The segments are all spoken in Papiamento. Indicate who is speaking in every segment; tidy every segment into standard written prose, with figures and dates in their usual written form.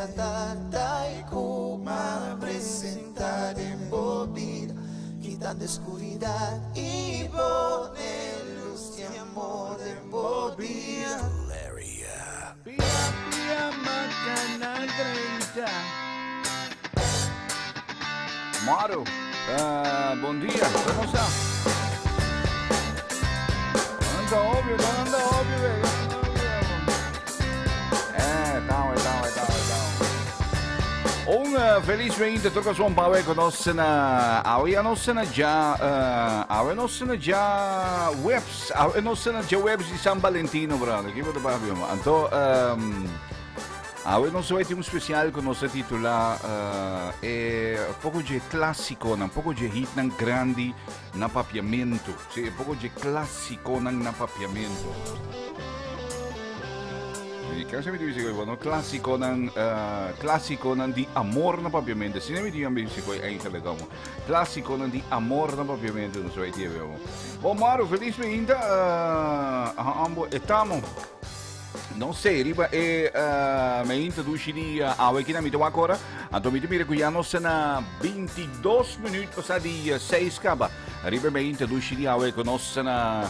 Speaker 1: la tata y kuma presenta den bo bida, quitando oscuridad y pone luz y amor den bo bida.
Speaker 2: Pia pia macana 30.
Speaker 3: Moro, bon dia, ¿cómo está? Anda obvio, anda obvio, velho. Eh, tamo, tamo, tamo, tamo. Un felis 20 toca son pawe con nos na awe nos na ja awe nos na ja webs awe nos na ja webs di San Valentino, brother. Ki bo ta papia mo? Anto awe nos bai tin un special ku nos a titula e poko dje klasikonan, poko dje hitnan grandi na papiamentu. Si, e poko dje klasikonan na papiamentu. Mi kan sa mi bisa koy bueno klasikonan klasikonan di amor na papiamentu. Asina mi tin bisa koy eigenlijk amo. Klasikonan di amor na papiamentu nos bai tiebe amo. Bon Maru, feliz mainta. Ambo estamos. No sé, riba e mainta dushi di awe kina mi ta wak ora. Anto mi ta mira ku ya nos na 22 minuut pasa di 6 kaba. Riba e mainta dushi di awe ku nos na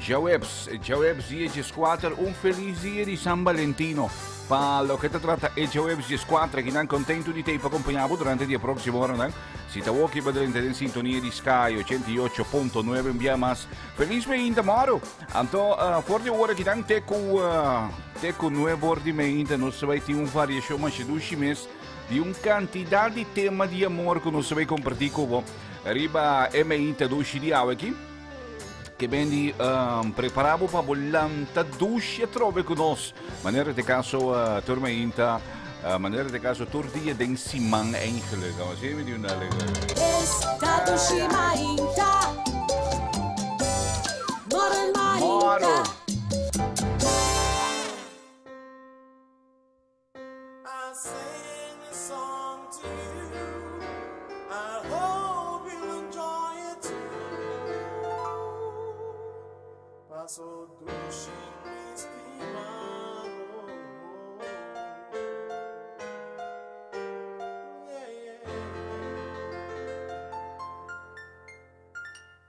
Speaker 3: Djaweps, djaweps dia 14, un feliz dia di San Valentino. Pa loke ta trata e djaweps 14, kinan contento di tei pa acompaña bo durante di e próximo horanan. Si ta woki pa drenta den sintonia di Sky 88.9 un bia mas. Feliz meinta moro. Anto uh, for di ora kinan te ku uh, te ku 9 or di meinta nos bai tin un variacion mas dushi mes di un cantidad di tema di amor ku nos bai compartir ku bo. Riba e meinta dushi di awe aki. Ke ben di um, prepara bo pa bo lanta dushi atrobe ku nos. Manera te kaso uh, tur mainta, manera te kaso tur dia den siman eigenlijk. Así mi di un dale.
Speaker 4: Esta dushi mainta. Morgen mainta.
Speaker 1: I sing a song to you. I hope you'll enjoy it too. Paso dushi mi stima bo. Yeah, yeah.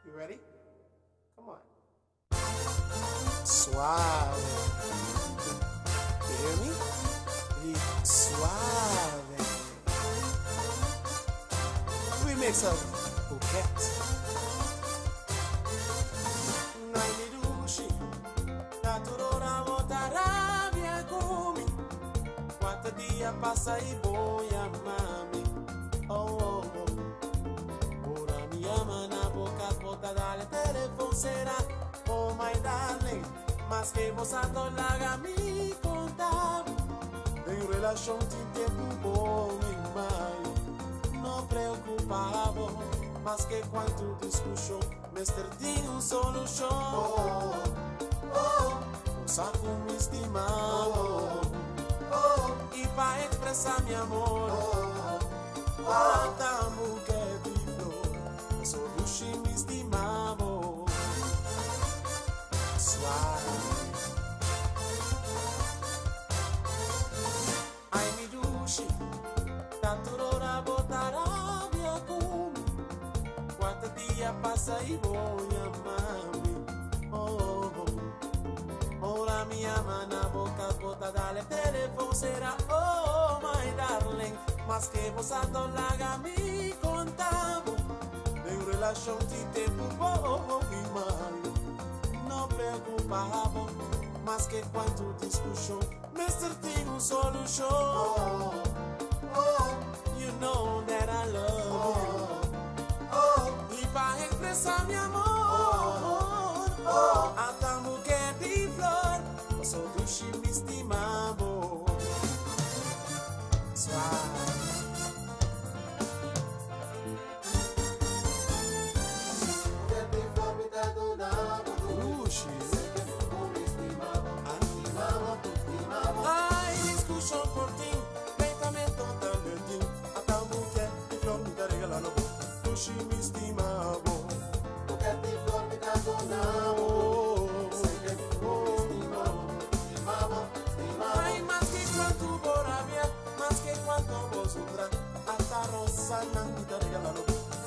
Speaker 1: You ready? Come on. Suave. You hear me? Be suave. Remix of Bouquet. Ai mi dushi, ta tur ora bo ta rabia ku mi. Kuantu dia pasa i bo yama mi. Oh, oh, oh. Ora mi yama na bo kas bo ta dal telefon sera. Oh my darling, maske bo sa to laga mi konta. Den relashon tin tempu bon i malu. No preokupá bo, maske kuantu diskushon, mester tin un solushon. Oh, oh, bo sa ku mi stima bo. Oh, i pa ekspresá mi amor, oh, ata un buket di flor. Paso dushi mi stima bo. Suave. Ai mi dushi, ta tur ora bo ta rabia ku mi. Kuantu dia pasa i bo yama mi. Oh, oh. Ora mi yama na bo kas bo ta dal telefon sera. Oh my darling, maske bo sa to laga mi konta bo. Den relashon tin tempu bon i malu. No preokupá bo, maske kuantu diskushon, mester tin un solushon. Oh, oh, you know that I love you. Oh, i pa ekspresá mi amor, oh, ata un buket di flor, paso dushi mi stima bo. Suave. Dushi. Ai, diskushon por tin, pleitamentu tambe tin. Ata un buket di flor mi ta regalá bo. Dushi mi stima bo. Anto bo zundra. Ata rosa nan mi ta regala no.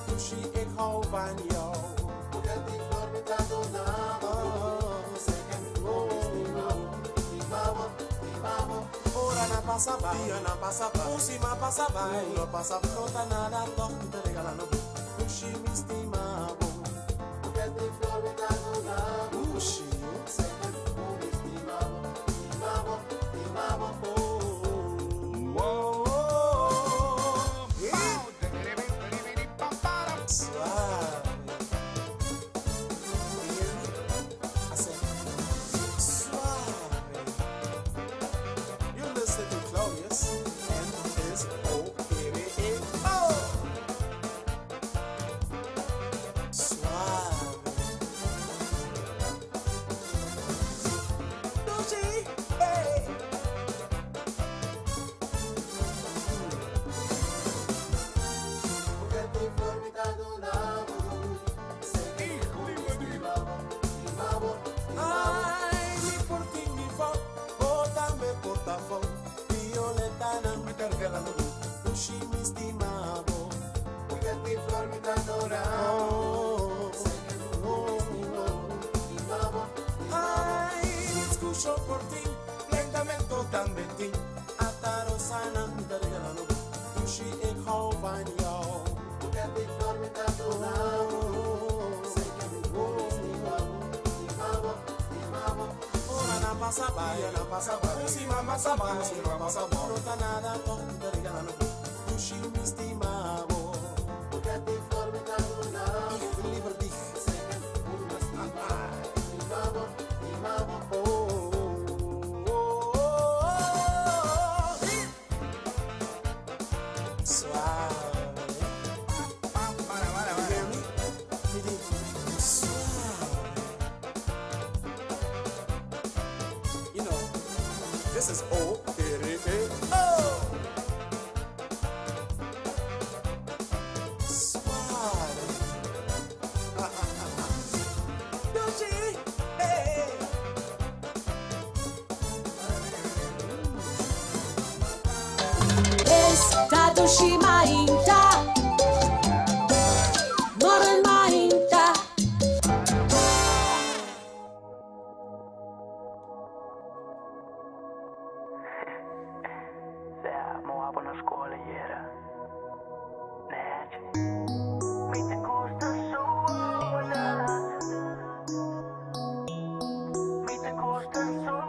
Speaker 1: Dushi, ik hou van jou. Buket di flor mi ta duna bo. Ora nan pasa bai, dia nan pasa bai, un siman pasa bai, un no pasa, no ta nada toch mi ta regala no. Dushi, mi stima bo. Buket di flor mi ta duna bo. Dushi, mi stima bo, stima bo, stima bo. Oh, oh, Suave. You hear me? I said, suave. You listen to Claudius and his O-R-A-O. Suave. Dushi, hey. Buket di flor mi ta duna bo. Ai, mi por tin mi fout, bo tambe por ta fout. Violeta nan mi ta regala no. Dushi, mi stima bo. Buket di flor mi ta duna bo. Ai, discussion por tin, plentamento tambe tin. Ata rosa nan mi ta regala no. Dushi, ik hou van jou. Buket di flor mi ta duna bo. Ora nan pasa bai, nan pasa bai. Un siman pasa bai, un siman pasa bai. No ta nada toch mi ta regala no. Dushi, mi stima bo. Buket di flor mi ta duna bo. Ik liever dich. Oh, oh, oh, oh. Suave. You hear me? Mi di, suave. You know, this is O R A O. Suave. Dushi, hey.
Speaker 4: Esta dushi mainta. Morning mainta.
Speaker 5: Sea, mo na scola ieri. Nech. Mi te gusta sola. Mi te gusta sola.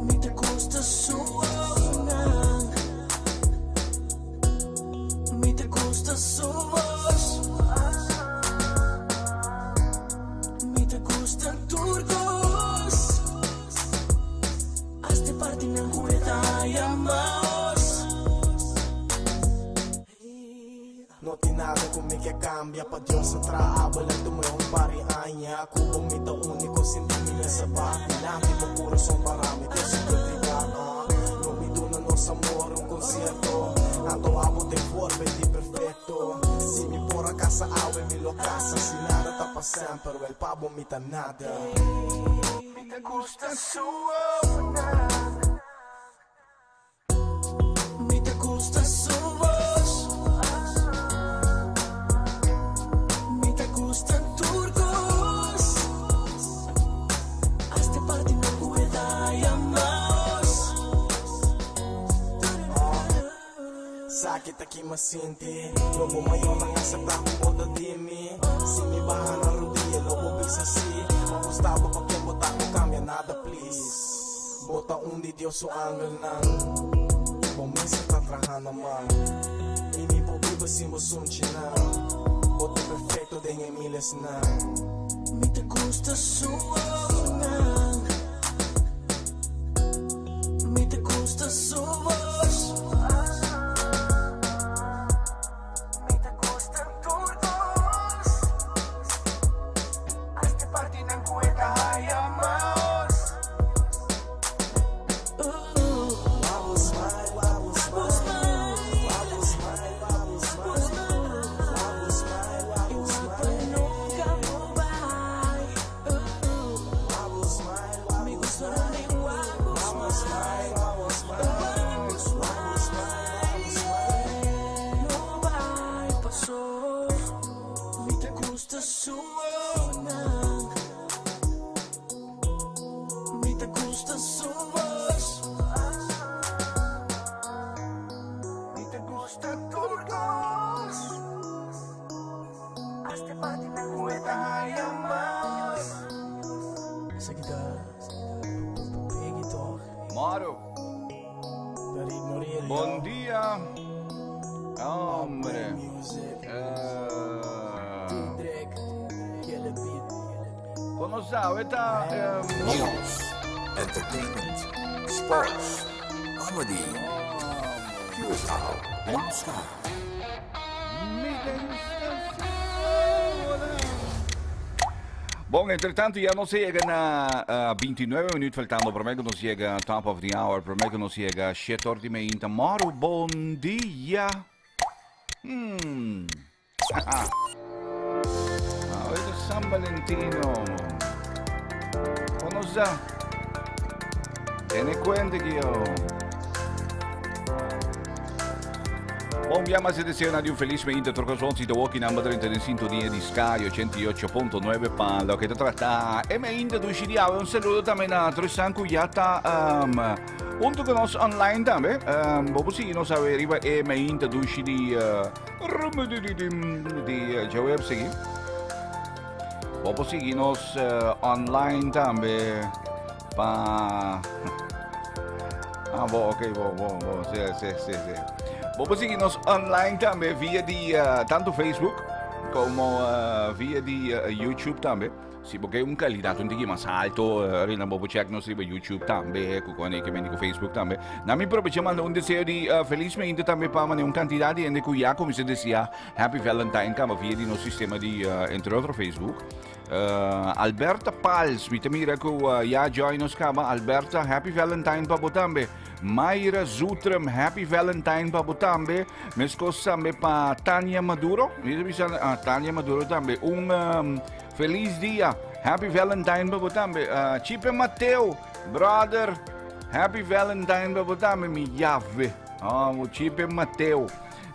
Speaker 6: Mi te gusta sola. Mi te gusta su voz. Mi te gusta turcos. Hazte parte en cuida y amaos.
Speaker 1: No tin nada cu mi kier cambia. Pa Dios a traha bo tu un par di aña. Cu bo mi ta unico sinti mi nessa parte. Dilanti bo curason para mi te cultiva. Lo mi duna nos amor un concierto. Anto abo te forma di perfecto. Si mi por a casa awe mi lo casa. Si nada ta pa semper, wel pa bo mi ta nada.
Speaker 6: Mi te gusta sola. Mi te gusta su voz. Mi te gustan turcos. Hazte parte en cuida y amaos.
Speaker 1: Sa ki ta ki m'a sinti. Lo bo mayornan acepta cu bo ta di mi. Si mi baha na rudia, lo bo bisa si. Ma gusta bo pa ken bo ta, no cambia nada, please. Bo ta un di Dios su angelnan. Bo mester ta trahando man. Y mi por biba sin bo sunchinan. Bo ta perfecto den e miles nan.
Speaker 6: Mi te gusta su nan. Mi te gusta su voz. Mi te gustan turcos. Hazte parte en cuida y amaos.
Speaker 1: Wabo smile, wabo smile. Wabo smile, wabo smile. Wabo smile, wabo smile.
Speaker 6: Nunca mo bai.
Speaker 1: Wabo smile.
Speaker 6: gusta su voz. Mi ta gusta tur cos. Hasta parti na cueta haya mas. Esaki ta Peggy toch.
Speaker 3: Moro.
Speaker 6: Ta ritmo real.
Speaker 3: Bon dia. Hombre.
Speaker 6: Music. Drake. Killer beat.
Speaker 3: Kono sabe ta
Speaker 7: News, entertainment, sports, comedy, Curaçao and Sky.
Speaker 3: Mi ta gusta sola. Bon, entretanto ya nos a yega na 29 minuut faltando prome cu nos yega top of the hour, prome cu nos yega shete or di meinta. Moro, bon dia. Awe ta San Valentino. Con nos da? Tene cuenta que yo. Bon dia, mas deseo na di un feliz meinta troca son si te woki number 30 den sintonia di Sky 88.9 pa lo que te trata e meinta dushi di awe. Un saludo también a Tristan ku ya ta junto con nos online tambe. Bo por sigui nos awe riba e meinta dushi di di djaweb sigui. Bo por sigui nos online tambe pa Ah, bo, ok, bo, bo, bo, sí, sí, sí, sí. Bo por sigui nos online tambe via di tanto Facebook como via di YouTube tambe. Si bo ke un kalidat un tiki mas alto, rina bo por check nos riba YouTube tambe, ku kone ke mende ku Facebook tambe. Na mi probecha manda un deseo di felis meinta tambe pa mane un kantidat di hende ku ya kuminsá deseá Happy Valentine kaba via di nos sistema di entre otro Facebook. Alberta Pals, mi ta mira ku ya join nos kaba. Alberta, Happy Valentine pa bo tambe. Mayra Zutrum, Happy Valentine pa bo tambe. Meskos tambe pa Tania Maduro. Mi ta bisa Tania Maduro tambe. Un Feliz dia. Happy Valentine pa bo tambe. Chipe Mateo, brother. Happy Valentine pa bo tambe, mi yave. Oh, Chipe Mateo.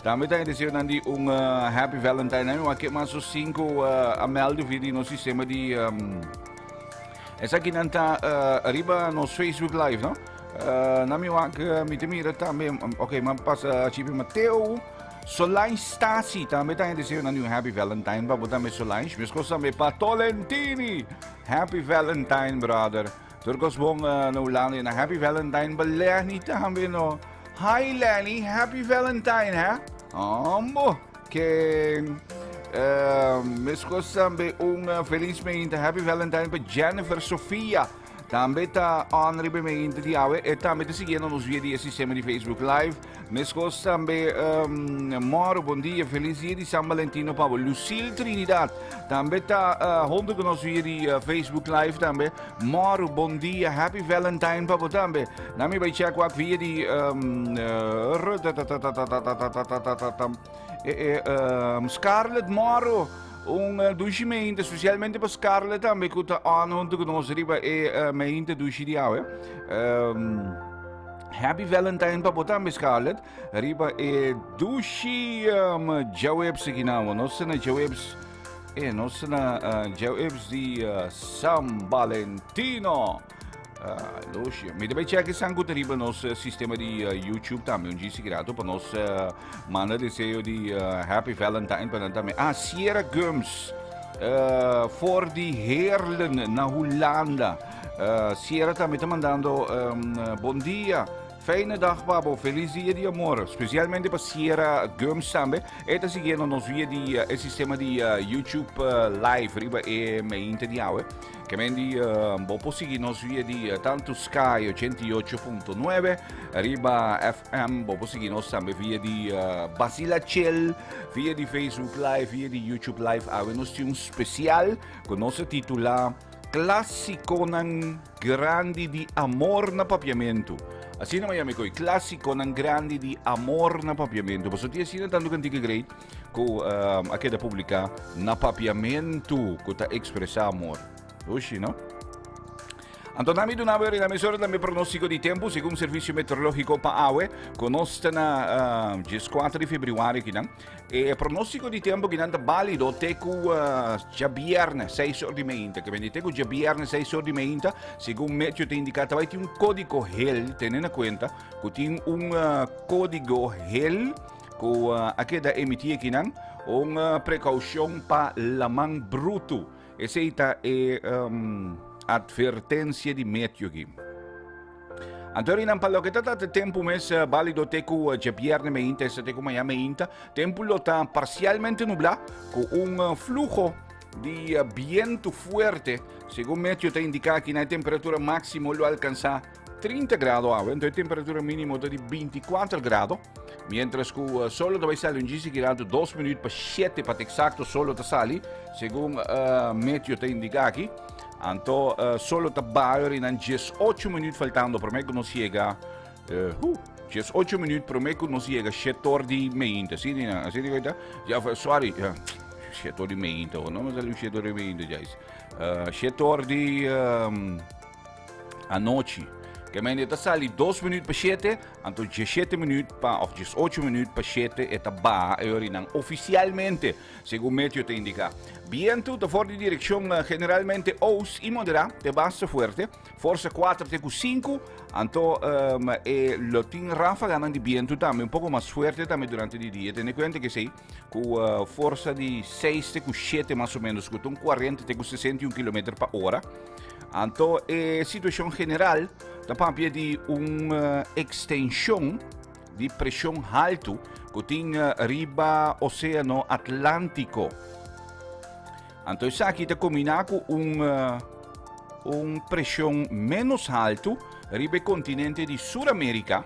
Speaker 3: Tambe ta deseo nan di un Happy Valentine. Nami wak mas o cinco a meldo via di nos sistema di esaki nan ta riba nos Facebook Live, no? Nami wak mi te mira tambe. Ok, ma pasa Chipe Mateo. Solange Stasi tambe ta deseo nan un Happy Valentine pa bo tambe Solange. Meskos tambe pa Tolentini. Happy Valentine brother. Tur kos bon na Hulanda na Happy Valentine pa Lenny tambe no. Hi Lenny, Happy Valentine hè. Ambo. Ke meskos tambe un feliz meinta Happy Valentine pa Jennifer Sofia. Tambe ta on riba e meinte di awe. E tambe ta siguiendo nos via di e sistema di Facebook Live. Meskos tambe um, Moro, bon dia, feliz dia di San Valentino pa bo. Lucille Trinidad tambe ta uh, hunto ku nos via di uh, Facebook Live tambe. Moro, bon dia, happy Valentine pa bo tambe. Nami bai check wak via di um, uh, eh, eh, um, Scarlett Moro. Un dushi meinte, spesialmente pa Scarlett tambe ku ta on huntu ku nos riba e meinte dushi di awe. Um, Happy Valentine pa bo tambe Scarlett. Riba e dushi um, djawebs aki namo. Nos na djawebs eh, nos na uh, djawebs di uh, San Valentino. Ah, Lucia. Mi ta bai check esan ku ta riba nos eh, sistema di eh, YouTube tambe. Un gisi grato pa nos eh, manda deseo di eh, Happy Valentine pa nan tambe. Ah, Sierra Gums. eh, voor di Heerlen na Hulanda. Eh, Sierra tambe ta mandando um, bon dia. Fijne dag, Babo. Feliz dia di amor. Specialmente pa Sierra Gums tambe. E ta siguiendo nos via di eh, e sistema di eh, YouTube eh, Live riba e meinte di awe. Ke men di bo por sigui nos via di tantu Sky 88.9 riba FM, bo por sigui nos tambe via di Basila Chill, via di Facebook Live, via di YouTube Live. Awe nos tin un spesial ku nos a titulá Klásikonan Grandi di Amor na Papiamentu. Asina mi yama e koi, Klásikonan Grandi di Amor na Papiamentu. Pasobra tin asina tantu kantika great. Ku a keda publiká na papiamentu ku ta ekspresá amor. Ushi, no? Anto na mi duna wer na emisora tambe pronóstiko di tempu segun Servisio Meteorológiko pa awe ku nos ta na 14 di februari kinan. E pronóstiko di tempu kinan ta bálido te ku djabièrnè 6 or di meinta. Ke bende te ku djabièrnè 6 or di meinta segun meteo ta indiká ta bai tin un kódigo hel tene na kuenta ku tin un kódigo hel ku a keda emití akinan un prekoushon pa laman brutu. Esei ta e advertensia di meteo aki. Anto rinan pa loke ta trata tempu mes bálido te ku djabièrnè meinta esta te ku maña meinta, tempu lo ta parsialmente nublá ku un fluho di bientu fuerte. Segun meteo ta indiká aki na e temperatura máksimo lo alkansá 30 grado awe, anto e temperatura mínimo ta di 24 grado. Mientras ku solo ta bai sali un djisi kiratu 2 minuut pa 7 pa ta eksakto solo ta sali, segun meteo ta indiká aki. Anto solo ta bai ori nan 18 minuut faltando promé ku nos yega 18 minuut promé ku nos yega 7 or di meinta. Así ni así ni ta? Ja, sorry. 7 or di meinta, no me sali 7 or di meinta, guys. 7 or di anochi. Ke men ta sali 2 minuut pa 7, anto 17 minuut pa, of 18 minuut pa 7 e ta baha e orinan oficialmente, segun meteo ta indica. Bientu ta for di direccion generalmente oost y modera te basta fuerte, forsa 4 te cu 5, anto um, e lo tin rafaganan di bientu tambe un poco mas fuerte tambe durante di dia. Tene cuenta que sei cu uh, forsa di 6 te cu 7 mas o menos, cu ta un 40 te cu 61 kilometer pa ora. Anto e situashon general ta papia di un ekstenshon di preshon haltu ku tin riba Oséano Atlántiko. Anto esaki ta kombiná ku un un preshon ménos haltu riba e kontinente di Suramérika.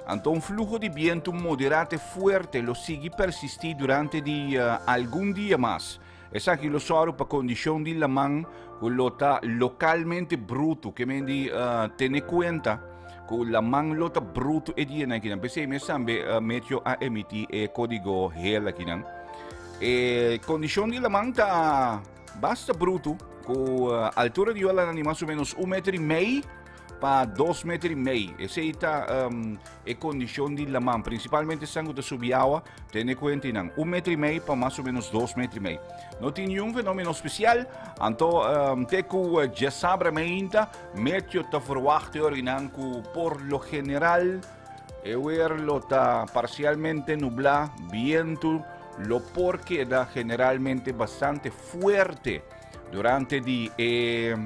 Speaker 3: Anto un fluho di bientu moderá te fuerte lo sigui persistí durante di algun dia mas. Esaki lo sòru pa kondishon di laman ku lo ta lokalmente brutu. Ke men di tene kuenta ku laman lo ta brutu e dianan akinan. P'esei mes tambe Meteo a emití e kódigo hel akinan. E kondishon di laman ta basta brutu ku altura di olanan di mas o ménos un meter i mei. pa dos meter i mei. Esei ta um, e kondishon di laman. Prinsipalmente esnan ku ta subi awa, tene kuenta i nan. Un meter i mei pa mas o menos dos meter i mei. No tin niun fenomeno spesial, anto um, te ku djasabra meinta, meteo ta verwacht ora i nan ku por lo general e weer lo ta parsialmente nublá, bientu lo por keda generalmente bastante fuerte durante di e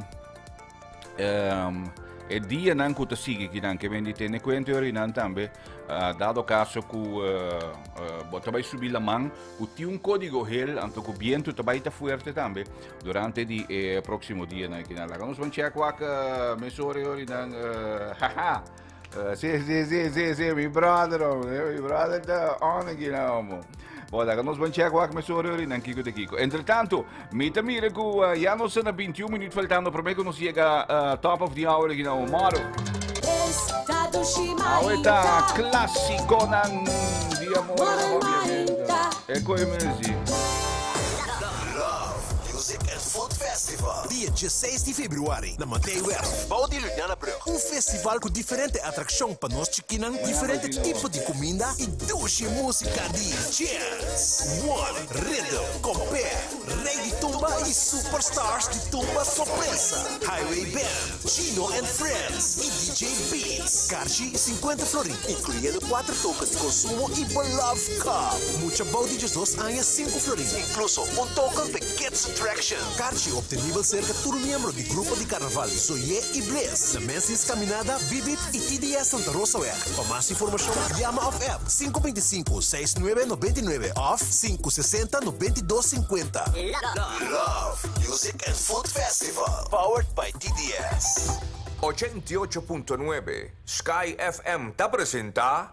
Speaker 3: Um, e dianan ku ta sigui kinan ke men di tene kuenta e orinan tambe, uh, dado kaso ku uh, uh, bo ta bai subi laman, ku tin un kódigo hel, anto ku bientu ta bai ta fuerte tambe durante di e próksimo dianan kinan. Laga nos ban check wak uh, mesora e orinan, uh, haha. Uh, si, si, si, si, si, mi brother, hombre, mi brother ta on aquí na homo. Bo, laga nos ban check wak mesora orinan kiko te kiko. Entre tanto, mi ta mira ku uh, ya nos na 21 minuut faltando prome ku nos llega uh, top of the hour aquí na Omaro. Awe ta klasikonan di amor, obviamente. E koe mesi.
Speaker 7: Love, Music and Food Festival, dia 16 di februari na Mateiwerf, bou di Lunianabrug. Un festival ku diferente atrakshon pa nos chikinan, diferente tipo di kuminda i dushi músika di Jazz, One, Rhythm, Compare, Rey di Tumba i Superstars di Tumba Sorpresa, Highway Band, Chino and Friends i DJ Beats. Karchi 50 florin, inkluyendo kuater token di konsumo i Beloved Cup. Mucha bou di 12 aña sinku florin, inkluso un token p'e Kids Attraction. Karchi obtenibel serka tur miembro di Grupo di Karnaval Zoyé i Bliss na Mensis Caminada, Bibit i TDS Santa Rosaweg. Pa mas informashon yama òf app 525 69 99 òf 560 92 50. Love, Music and Food Festival, powered by TDS.
Speaker 8: 88.9 Sky FM ta presenta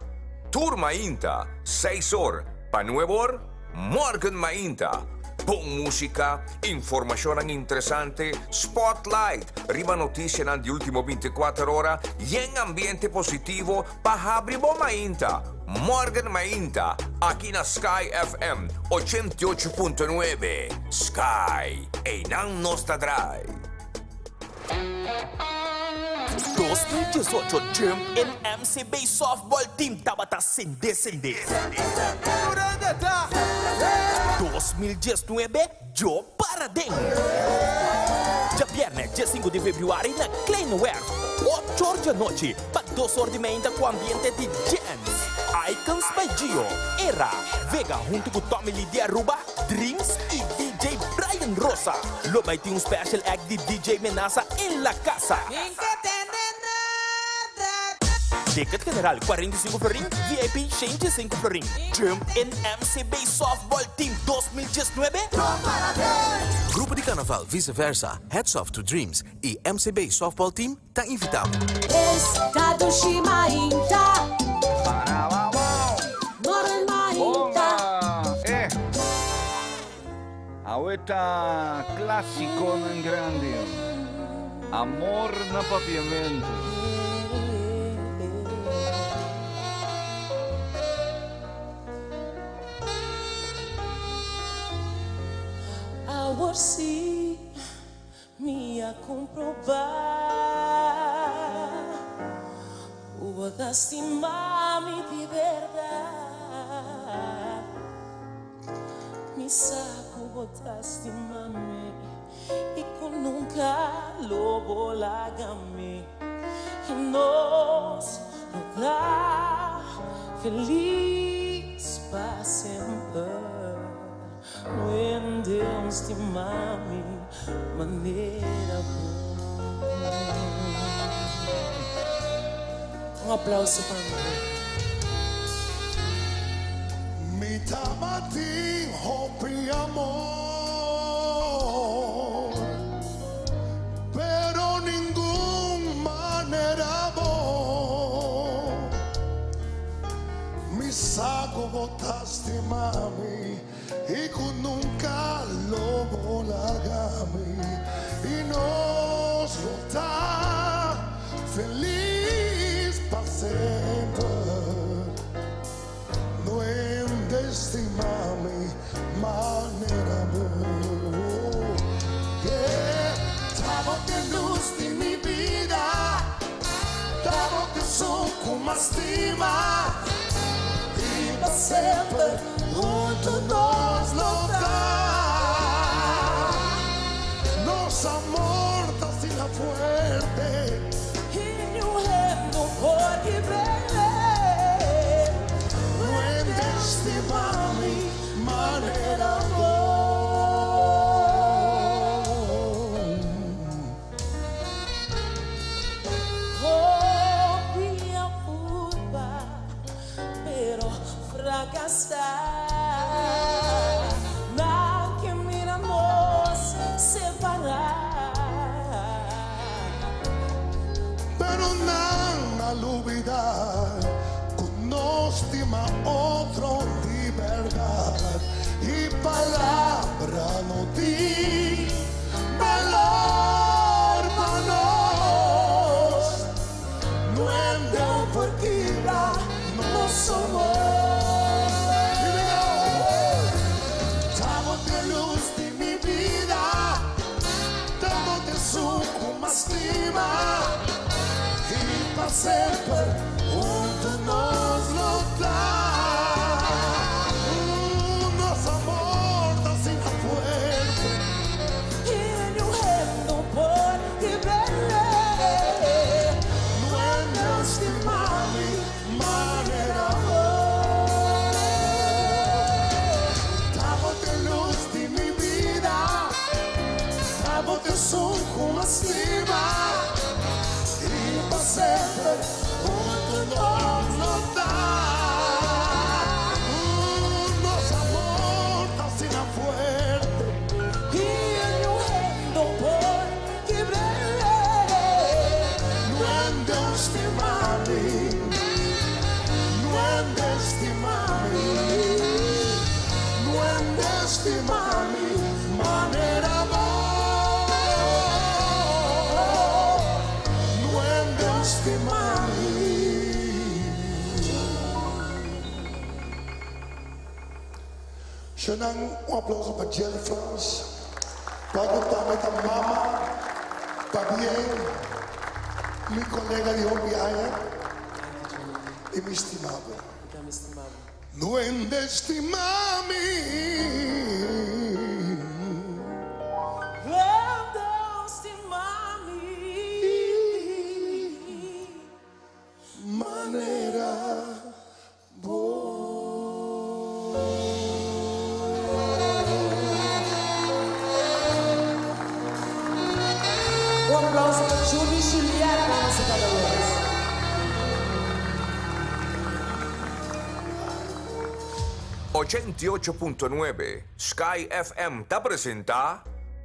Speaker 8: Tur Mainta, seis or pa nuebe or, Morgen Mainta. Bon músika, informashonnan interesante, spotlight riba notisianan di último 24 ora i en ambiente positivo pa habri bo mainta. Morgen Mainta, aki na Sky FM 88.9. Sky, einan nos ta drai.
Speaker 9: 2018 Jump In MCB Softball Team tabata sende sende. 2019 Djo para den. Djabièrnè diesinku di febrüari na Kleine Werf, ocho or di anochi pa dos or di meinta ku ambiente di djens. Icons by Gio, Era, Vega huntu ku Tommy Lee di Aruba, Dreams y DJ Brian Rosa. Lo bai tin un special act di DJ Menasa en la casa. Ticket general 45 florin, VIP 105 florin. Jump in MCB Softball Team 2019.
Speaker 7: Grupo di Carnaval Vice Versa, Hats Off to Dreams y MCB Softball Team ta invita bo.
Speaker 4: Esta dushi mainta. Morgen mainta.
Speaker 3: Eh. Awe ta clasiconan grandi. Amor na Papiamento.
Speaker 6: Awor si Mi a komprobá ku bo ta stima mi di bèrdat. Mi sa ku bo ta stima mi i ku nunka lo bo laga mi. I nos lo ta felis pa semper. Wen Deus stima mi manera bo. Un aplauso pa mi.
Speaker 10: Mi tabatin hopi amor, pero ningun manera bo. Mi sa ku bo ta stima mi. I ku nunka lo bo laga mi. I nos lo ta felis pa semper. No hende stima mi manera bo. Yeah. Ta bo t'e lus di mi bida. Ta bo t'esun ku mas stima. I pa semper huntu nos lo ta. Nos amor ta asina fuerte.
Speaker 6: I niun hende por kibr'é.
Speaker 10: No hende stima mi manera bo.
Speaker 6: Hopi a purba. Pero fracasá. Nan ke mira nos separá.
Speaker 10: Pero nan a lubidá ku nos stima otro di bèrdat i palabra no tin balor pa nos. No hende por kibra nos amor. Here we go. Ta bo t'e lus di mi bida, ta bo t'esun ku mas stima. I pa semper huntu nos lo ta. Nos amor ta asina fuerte.
Speaker 6: I niun hende no por kibr'é.
Speaker 10: No hende stima mi manera bo. Ta bo t'e lus di mi bida, ta bo t'esun ku mas stima. I pa semper huntu nos lo ta. Nos amor ta asina fuerte.
Speaker 6: I niun hende no por kibr'é.
Speaker 10: No hende stima mi, no hende stima mi, no hende stima mi manera bo. No hende stima mi. Shonan, un aplauso pa Jill Frans. Pa ku tambe ta mama. Pabien, mi colega di hopi aña y mi stima bo. Duende stima mi.
Speaker 6: Duende stima mi.
Speaker 10: Manera bo.
Speaker 6: Un aplauso pa Judy Juliet, damas y caballeros.
Speaker 8: 88.9 Sky FM ta presenta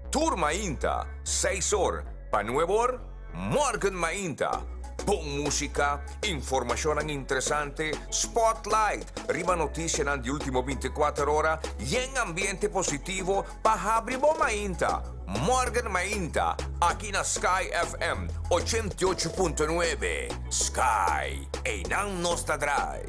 Speaker 8: Tur Mainta, seis or pa nuebe or, Morgen Mainta. Bon musica, informacionnan interesante, spotlight riba noticianan di ultimo binticuater ora y en ambiente positivo pa habri bo mainta. Morgen Mainta, aki na Sky FM 88.9. Sky, eynan nos ta draai.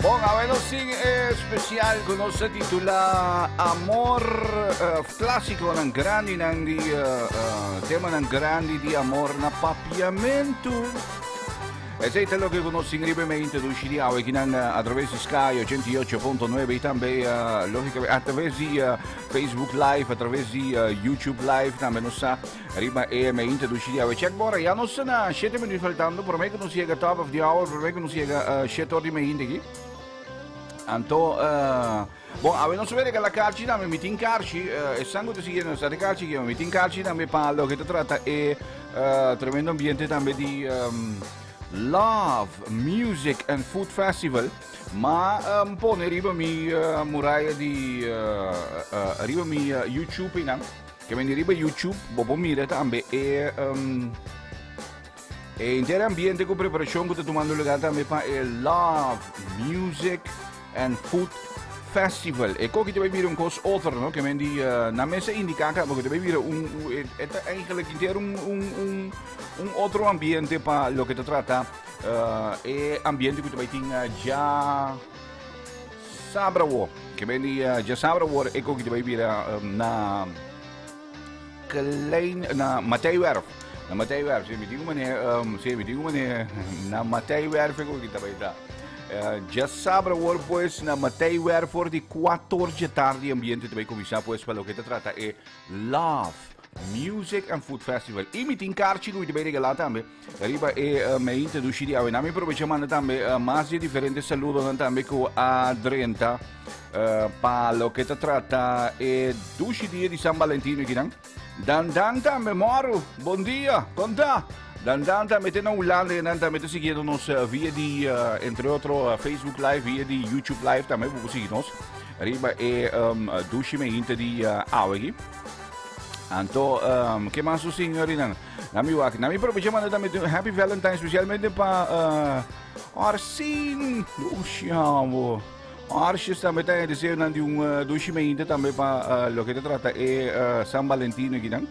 Speaker 3: Bon, awe nos tin e especial ku nos a titula Amor uh, Clásiconan grandinan di uh, uh, temanan grandi di amor na papiamentu. Esey ta loke ku nos tin riba e mente dushi di awe kinan a traves di Sky 88.9 y tambe uh, lógicamente a traves di uh, Facebook Live, a traves di uh, YouTube Live tambe nos sa riba e mente dushi di awe. Check bora, ya nos na 7 minutos faltando, prome ku nos llega top of the hour, prome ku nos llega uh, 7 or di meinte aki. Anto, uh, bon, awe nos a regala karchi tambe, mi tin karchi, uh, esnan ku ta siguiendo nos ta de karchi aki, mi tin karchi tambe pa loke ta trata e uh, tremendo ambiente tambe di um, Love, Music and Food Festival. Ma um, pone riba mi uh, muraya di uh, uh, riba mi uh, YouTube inan. Ke men riba YouTube, bo por mira tambe e um, E henter ambiente ku preparashon ku ta tumando lugar tambe pa e Love, Music and Food Festival. E koki ta bai bira un kos otro, no? Ke men di uh, na mesa indiká ka, porque ta bai bira un, un e, e ta eigenlijk henter un, un, un, un otro ambiente pa loke ta trata uh, e ambiente ku ta bai tin uh, ja sabra wo. Ke men di uh, ja sabra wo e koki ta bai bira um, na Klein na Mateiwerf. Na Mateiwerf, si mi digo mané, um, si mi digo mané, na Mateiwerf ko kita bai ta. Uh, já sabra wor pues na Mateiwerf voor di 4 de tarde ambiente te bai começar pues pa lo que te trata e Love Music and Food Festival. E mi tin kaartje ku mi te bai regalar tambe. Riba e uh, meinte dushi di awe. Nami aprovecha manda tambe uh, mas di diferente saludonan tambe ku a drenta uh, pa loke ta trata e dushi dia di San Valentino kinan. Dan dan tambe moro. Bon dia. Konta. Dan dan tambe te na Hulanda y nan tambe te siguiendo nos uh, via di uh, entre otro uh, Facebook Live, via di YouTube Live tambe bo sigui nos. Riba e um, dushi meinte di uh, awe aquí. Anto, um, ke mas su señorinan? Na mi wak, na mi probecha manda tambe un Happy Valentine especialmente pa uh, Arsin. Luciano. Arshis tambe ta deseo nan di un uh, dushi meinte tambe pa uh, lo que te trata e uh, San Valentino aquí nan.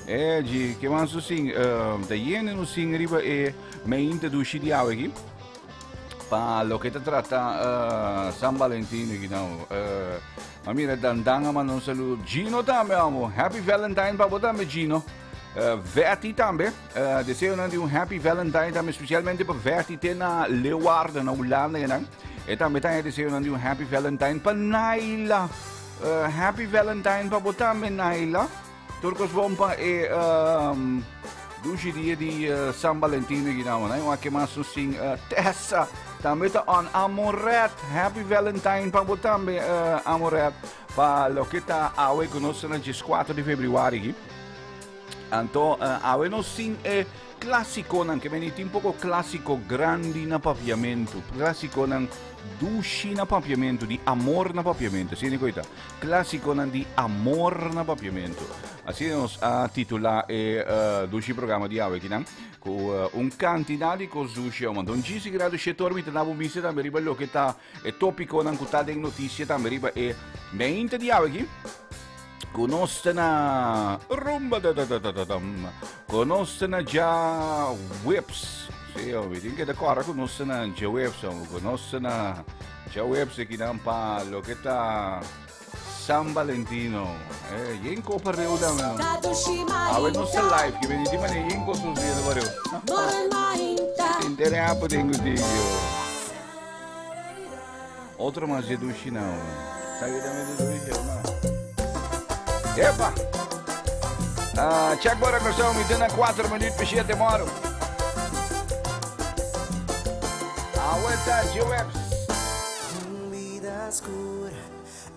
Speaker 3: Eh, ji, ke man su sin, uh, ta yene no sin riba e meinte dushi di awe aquí. Pa loke ta trata uh, San Valentino aquí nan. Uh, ma mira, Dandan a manda un saludo. Gino tambe, amo. Happy Valentine pa bo tambe, Gino. Uh, Verti tambe. Uh, deseo nan di un Happy Valentine tambe, especialmente pa Verti te na Leeuwarden, na Hulanda nan. E tambe ta deseo nan di un Happy Valentine pa Naila. Uh, Happy Valentine pa bo tambe, Naila. Tur kos bon pa e um, dushi dia di uh, San Valentino ginawa. Na yung mas sin uh, Tessa. Tambe ta on Amoret. Happy Valentine pa bo tambe uh, Amoret. Pa loke ta awe ku nos na 14 di februari ki. Anto uh, awe nos sin e Clásiconan, ke meni tin poko clásico grandi na papiamentu. Clásiconan dushi na papiamentu, di amor na papiamentu. Asina koe ta. Clásiconan di amor na papiamentu. Asina nos a titula e uh, dushi programa di awe kinan, ku uh, un cantidad di kos dushi awe. Don Gisi grado shetor mi ta dabo bista tambe riba loke ta e tópiconan ku ta den noticia tambe riba e meinte di awe ki. Ku nos ta na rumba da da da da da dam. Ku nos ta na dja webs. Sí, mi tin que decora ku nos ta na dja webs. Ku nos ta na dja webs ekinan pa loke ta San Valentino. Eh, yen ko pa reu dame. Awe nos ta live, ki beni di mane yen ko sus dia pa reu. Intere apo tengo digo. Otro mas de dushi não. Sabe também de dushi, não. Epa! Ah, check bora coração, me dando 4 minutos para 7 moro. Aguanta, G-Webs.
Speaker 11: Vida oscura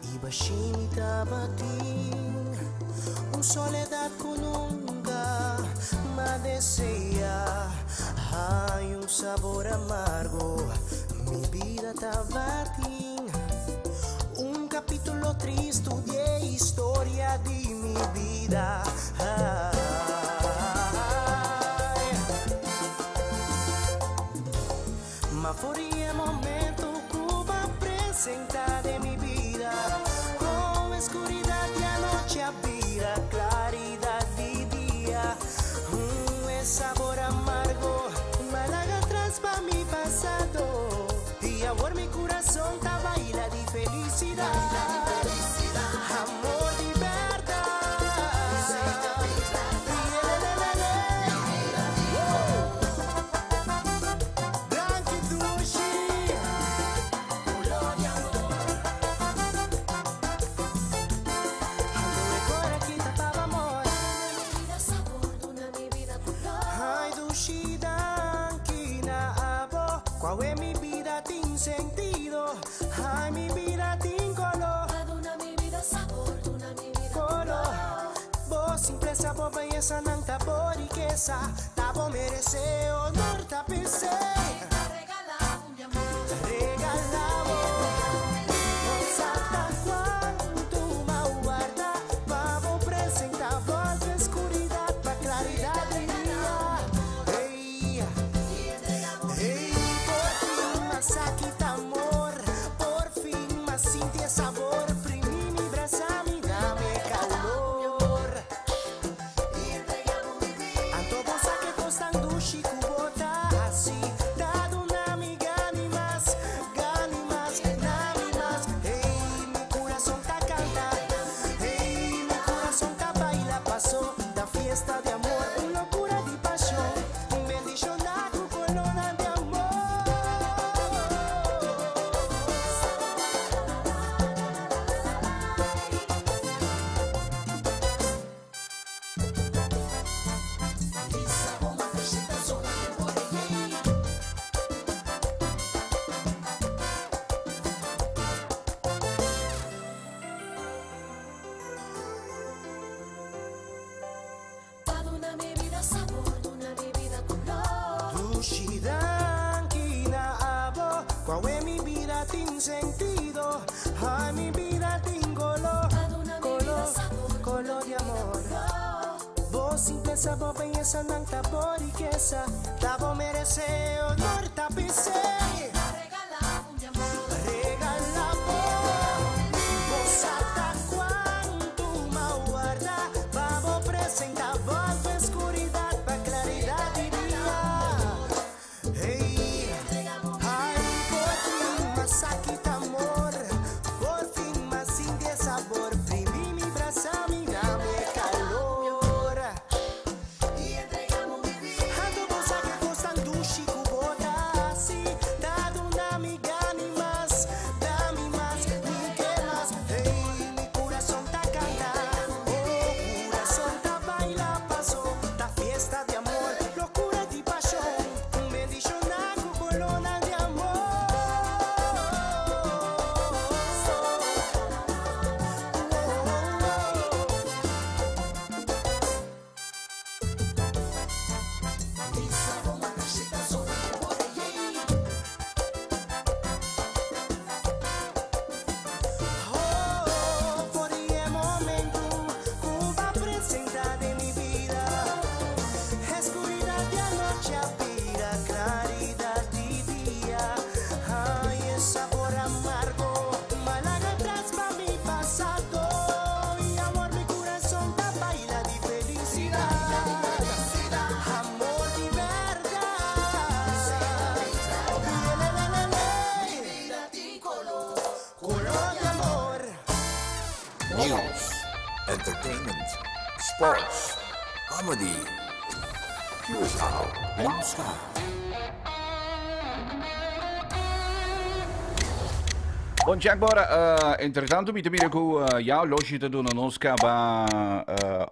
Speaker 11: y bashimita batin Un soledad ku nunca ma desea Hay un sabor amargo Mi bida tabatin un capítulo triste di historia di mi bida. Ay. Ma for e momento cu bo a presenta den mi bida, oh, oscuridad di anochi a bira claridad di dia. Un sabor amargo, m'a laga atras pa mi pasado. amor mi corazón ta baila di felicidad. Amor di berdad. Danki dushi. Color di amor. Ando e kita pa amor. Ay, dushi danki na abo. Cual es mi vida tin sentido. Ay, mi vida tin color.
Speaker 4: Duna mi vida sabor, duna mi vida
Speaker 11: color. Bo simpleza, bo belleza, nan ta bo riqueza. Ta bo merece honor, ta pese. Regalamos. Santa cuanto ma guarda, vamos presentar voz de oscuridad pa claridad de día. Ey, ey, por fin mas aquí amor, por fin mas sinti sabor, primi mi brasa, mi dame calor. Anto bosa que costan dushi kubota así, dado una mi gani mas, gani mas, nami mas. Hey, mi corazón ta canta, hey, mi corazón ta baila, pasó la fiesta de amor, una locura de pasión, bendición a tu corona de amor.
Speaker 4: Pa duna mi vida sabor, duna mi vida color.
Speaker 11: Dushi danki na abo, cual es mi vida tin sentido. Ay, mi vida tin color, color, color de amor. Bo simpleza, bo belleza, nan ta bo riqueza. Ta bo merece honor, ta pese. Regala Bosata cuanto ma guarda, vamos presentar voz de oscuridad pa claridad de día. Hey, ay, por fin más aquí amor, por fin más sin de sabor, primi mi brasa, mi dame calor. Ando bosa que costan dushi kubota así, dado una mi gani más, dame más, ni que más. Hey, mi corazón ta canta, oh corazón ta baila paso, ta fiesta de amor, locura de pasión, bendición a corona de amor. Oh, por el momento Cuba presenta de mi vida. Oscuridad de anoche vida, claridad de día. Ay, el sabor amargo, Málaga atrás pa' mi pasado. Y amor, mi corazón ta baila de felicidad. Amor de verdad. Color de amor.
Speaker 8: News, entertainment, sports, comedy. Curaçao Blue Sky.
Speaker 3: Bom, Jack, bora. Entretanto, mi te mira ku ja, loshi te doen nos kaba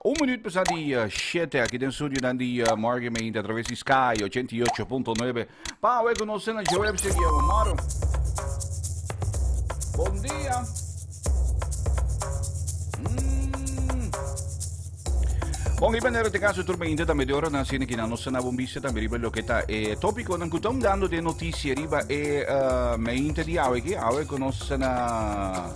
Speaker 3: un minuut pasa di 7 aqui den studio dan di Morgan Main a través di Sky 88.9. Pa, we conosce na Joe Webster, Maro. Bom dia. Bom, e bandeira te caso turma ainda também de hora na cena que na nossa na bombista também riba lo que tá eh, tópico nan kutom dando de notícia riba e uh, meinte di awe que awe conosce na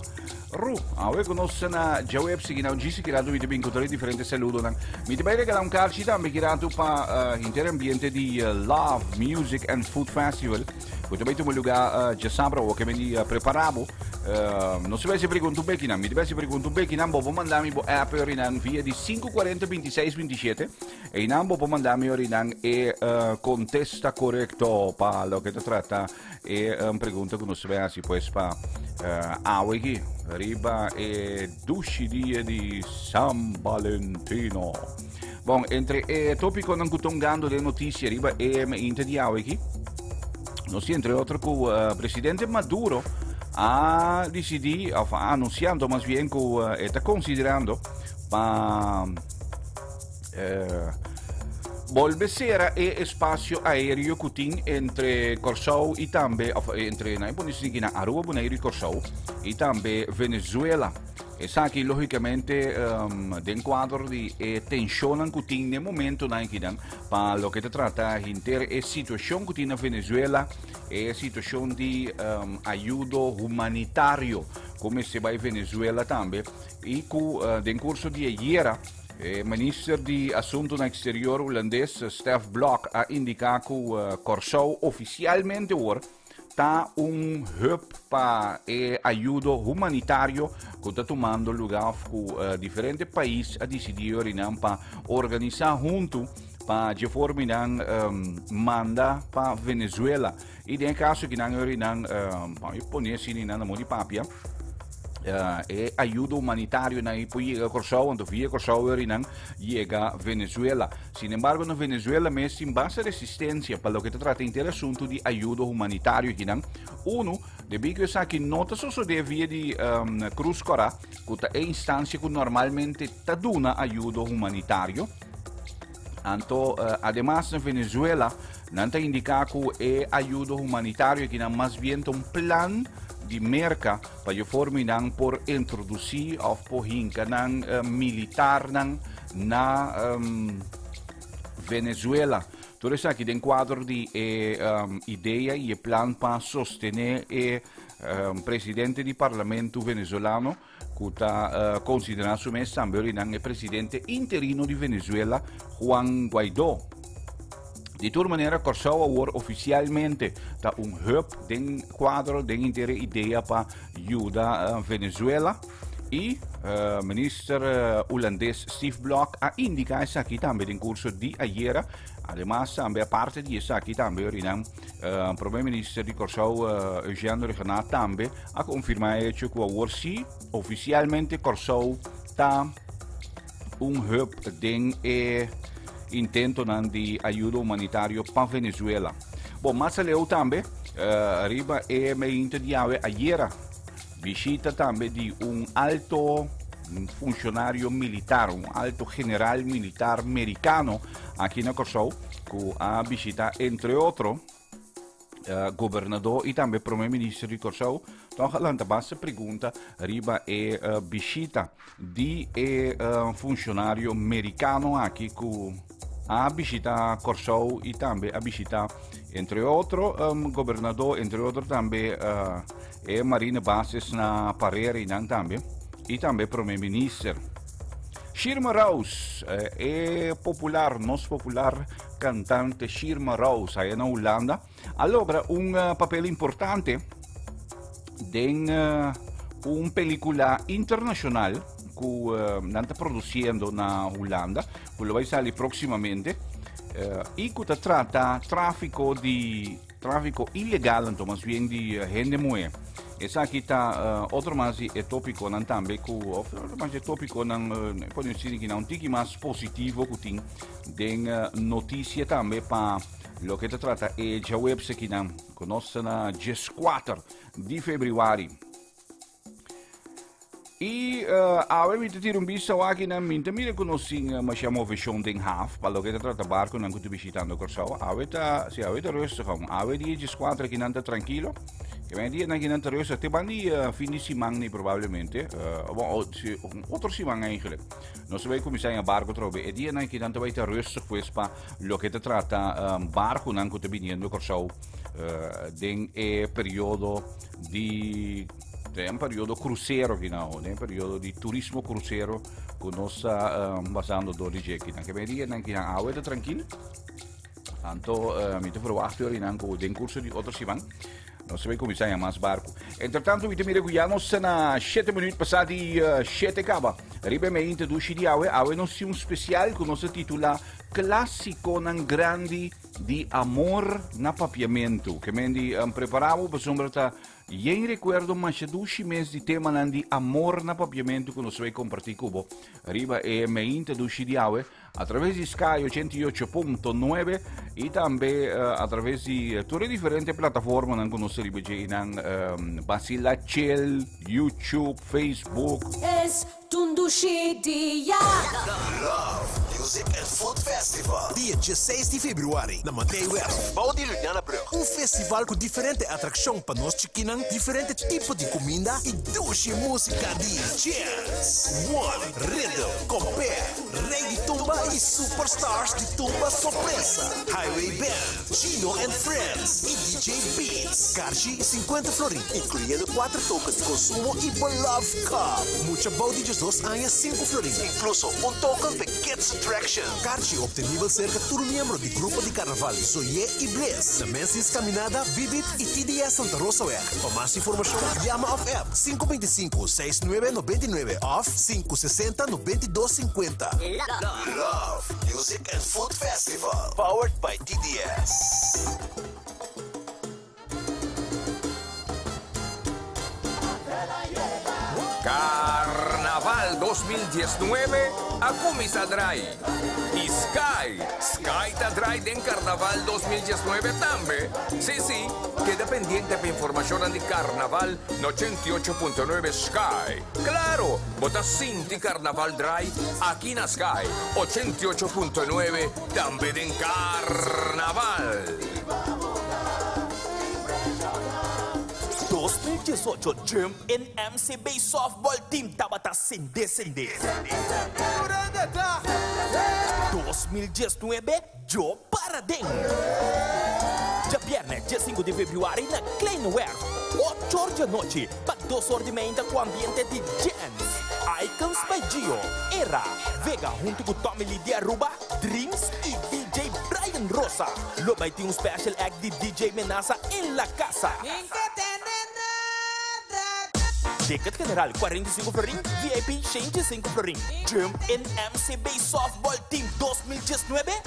Speaker 3: Ru, awe ku nos na djaweps sigui na un djisi kiratu mi ta bin ku tur e diferente saludonan. Mi ta bai regalá un karchi tambe kiratu pa henter ambiente di Love, Music and Food Festival ku ta bai tuma lugá djasabra awor ke men di prepará bo. No se bai hasi pregunta un bekinan, mi ta bai hasi pregunta un bekinan, bo por manda mi bo app orinan via di 540 26 27. Einan bo por manda mi orinan e kontesta korekto pa loke ta trata E un pregunta ku nos ta bai hasi pues pa awe aki riba e dushi dia di San Valentino. Bon, entre e tópikonan ku ta ungando den notisia riba e mainta di awe aki, nos tin entre otro ku presidente Maduro a disidí, of a anunsiando mas bien ku e ta konsiderando pa Bolbe sera e espacio aéreo ku tin entre Kòrsou i tambe, of entre, nan e pone esaki na Aruba, Boneiru i Kòrsou i tambe Venezuela. Esaki lógicamente den kuadro di e tenshonnan ku tin den momentonan akinan pa loke ta trata henter e situashon ku tin na Venezuela, e situashon di ayudo humanitario ku mester bai Venezuela tambe i ku den kurso di e yera E minister di Asuntunan Eksterior hulandes Stef Blok a indiká ku Kòrsou ofisialmente awor ta un hub pa e ayudo humanitario ku ta tumando lugá òf ku diferente pais a disidí yorinan pa organisá huntu pa dje forma nan manda pa Venezuela. I den e kaso ki nan yorinan, pa mi pone asina nan na modo di papia, e ayuda humanitario nan por yega Kòrsou, anto via Kòrsou yori nan yega Venezuela. Sin embargo na Venezuela mes tin basta resistencia pa loke ta trata henter asuntu di ayuda humanitario akinan. Unu, debí ku esaki no ta sosodé via di Cruz Kòrá, ku ta e instancia ku normalmente ta duna ayuda humanitario. Anto, ademas na Venezuela nan ta indiká ku e ayudo humanitario akinan mas bien ta un plan di Merka pa dje forma nan por introdusí òf por hinka nan militarnan na Venezuela. Tur esaki den kuadro di e idea i e plan pa sostené e presidente di parlamento venezolano ku ta konsiderá su mes tambe orinan e presidente interino di Venezuela, Juan Guaidó. Di tur manera, Kòrsou awor ofisialmente ta un hub den kuadro den henter e idea pa yuda Venezuela i minister hulandes Steve Blok a indiká esaki tambe den kurso di ayera. Ademas tambe aparte di esaki tambe orinan Prome Minister di Kòrsou Eugène Rhuggenaath tambe a konfirmá e hecho ku awor sí ofisialmente Kòrsou ta un hub den e intentonan di ayuda humanitario pa Venezuela. Bon, mas aleu tambe riba e meinta di awe ayera bishita tambe di un alto funshonario militar, un alto general militar merikano aki na Kòrsou ku a bishita entre otro gobernador i tambe prome minister di Kòrsou. Tòg a lanta basta pregunta riba e bishita di e funshonario merikano aki ku a bishita Kòrsou i tambe a bishita entre otro gobernador, entre otro tambe e marine bases na Parera i nan tambe i tambe prome minister. Shirma Rouse, e popular, nos popular cantante Shirma Rouse, allá na Hulanda, a logra un papel importante den un película internacional ku nan ta produciendo na Hulanda, ku lo bai sali próximamente, i ku ta trata tráfico di Tráfiko ilegal anto mas bien di hende muhé. Esaki ta otro mas di e tópikonan tambe ku òf otro mas di e tópikonan por disi ki na un tiki mas positivo ku tin den notisia tambe pa loke ta trata e djaweps akinan ku nos ta na dieskuater di febrüari. I awe mi ta tira un bista wak nan mi ta mira ku nos tin masha moveshon den haf pa loke ta trata barkunan ku ta bishitando Kòrsou. Awe ta, si awe ta rustig aun. Awe dia dieskuater aki nan ta trankilo. Ke men dianan aki nan ta rustig te ban di fin di siman ni probablemente. Bon, si otro siman eigenlijk. Nos ta bai kuminsá haña barku atrobe. E dianan aki nan ta bai ta rustig pues pa loke ta trata barkunan ku ta biniendo Kòrsou den e periodo di. Den periodo crucero aki nou, den periodo di turismo crucero ku nos ta um, pasando door di dje kinan. Ke men dia nan kinan awe ta tranquil. Anto uh, mi te verwacht jullie nan ku den curso di otro siman nos ta kuminsá haña mas barku. Entretanto mi ta mira ku ya nos ta na 7 minuut pasá di uh, 7 kaba. Riba e meinte dushi di awe, awe nos tin un spesial ku nos ta titula Klasikonan Grandi di Amor na Papiamentu. Ke men di um, prepará bo pasobra ta Yen rekuerdo masha dushi mes di temanan di amor na papiamentu ku nos bai kompartí ku bo riba e meinta dushi di awe a traves di Sky 88.9 i tambe a traves di tur e diferente plataformanan ku nos ta riba dje einan Basila Chill, YouTube, Facebook.
Speaker 4: Es t'un dushi dia.
Speaker 7: Love, Music and Food Festival, dia dieseis di februari na Mateiwerf, bou di Lunianabrug. Un festival ku diferente atrakshon pa nos chikinan, diferente tipo di kuminda i dushi músika di Jazz, One, Rhythm, Compare, Rey di Tumba i Superstars di Tumba Sorpresa, Highway Band, Gino and Friends i DJ Beats. Karchi, sinkuenta florin, inkluyendo kuater tokens di konsumo i bo Love Cup. Mucha bou di diesdos aña, sinku florin, inkluso un token p'e Kids Attraction. Karchi optenibel serka tur miembro di grupo di karnaval Zoyé i Bliss, na Mensis Caminada, Bibit i TDS Santa Rosaweg. Pa mas informashon, yama òf app 525 69 99 òf 560 92 50. Love, Music and Food Festival, powered by TDS.
Speaker 8: Carnaval 2019 a cuminsa drai y Sky, Sky ta drai den Carnaval 2019 tambe. Si, si, keda pendiente pa informacionnan di Carnaval na 88.9 Sky. Claro, bo ta sinti Carnaval drai aki na Sky 88.9 tambe den Carnaval.
Speaker 9: 2018 Jump in MCB Softball Team tabata sende sende. 2019 Yo para den. Djabièrnè diesinku di febrüari na Kleine Werf, ocho or di anochi pa dos or di meinta ku ambiente di djens. Icons by Gio, Era, Vega huntu ku Tommy Lee di Aruba, Dreams i DJ Brian Rosa. Lo bai tin un special act di DJ Menasa en la casa. Ticket general 45 florin, VIP 105 florin. Jump in MCB Softball Team 2019.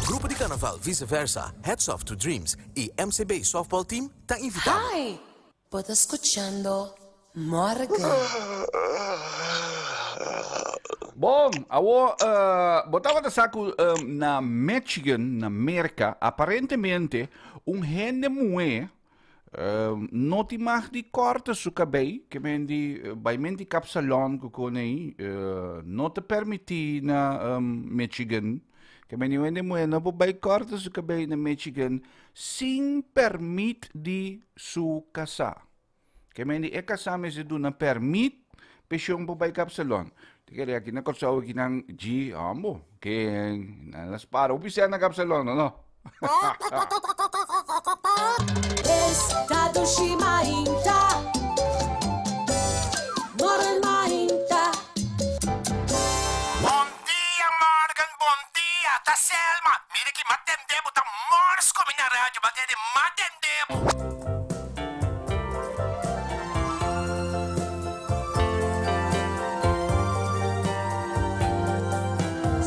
Speaker 7: Grupo di Carnaval Vice Versa, Hats Off to Dreams y MCB Softball Team ta invita bo.
Speaker 4: Hi! Bo ta skuchando Morgan.
Speaker 3: Bon, awor bo tabata sa ku na Michigan, na Merka, aparentemente un hende muhé no tin mag di kòrta su kabei, ke men di bai men di kapsalòn ku kon ei, no ta permití na Michigan. Ke men di un hende muhé no por bai kòrta su kabei na Michigan sin pèrmit di su kasá. Ke men di e kasá mester duna pèrmit p'e shon por bai kapsalòn. Te kere aki na Kòrsou aki nan dji hòmbo ke nan las para hopi sèn na kapsalòn o no?
Speaker 4: Esta dushi mainta, morgen mainta.
Speaker 7: Bon dia Morgan, bon dia, ta Selma. Mira ki m'a tende bo ta mors ku mi na radio, m'a tende m'a tende bo.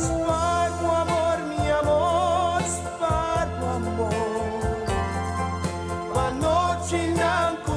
Speaker 1: Spar ku amor, mi amor, spar ku amor. Pa nochinan ku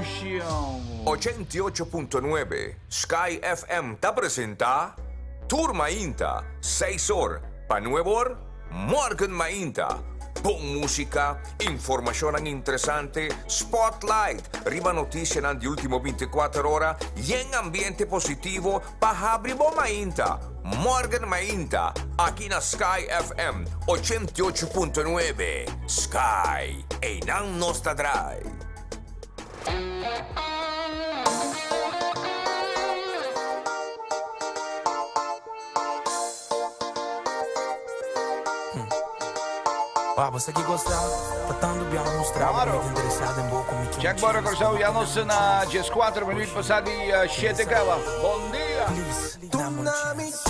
Speaker 3: Dushi
Speaker 8: 88.9 Sky FM ta presenta Tur Mainta, 6 or pa 9 or, Morgen Mainta. Bon musica, informacionnan interesante, spotlight riba noticianan di ultimo 24 ora y en ambiente positivo pa habri bo mainta. Morgen Mainta, aki na Sky FM 88.9. Sky, einan nos ta draai.
Speaker 12: Wah, bo sa ki gosta? Ta tantu bia mustra bo mi ta interesado den bo ku mi ke un
Speaker 3: Check Bora
Speaker 12: chance
Speaker 3: Corsou, ya nos na 14 minuut pasa di 7 caba. Bon dia!
Speaker 12: Please, dame un chance.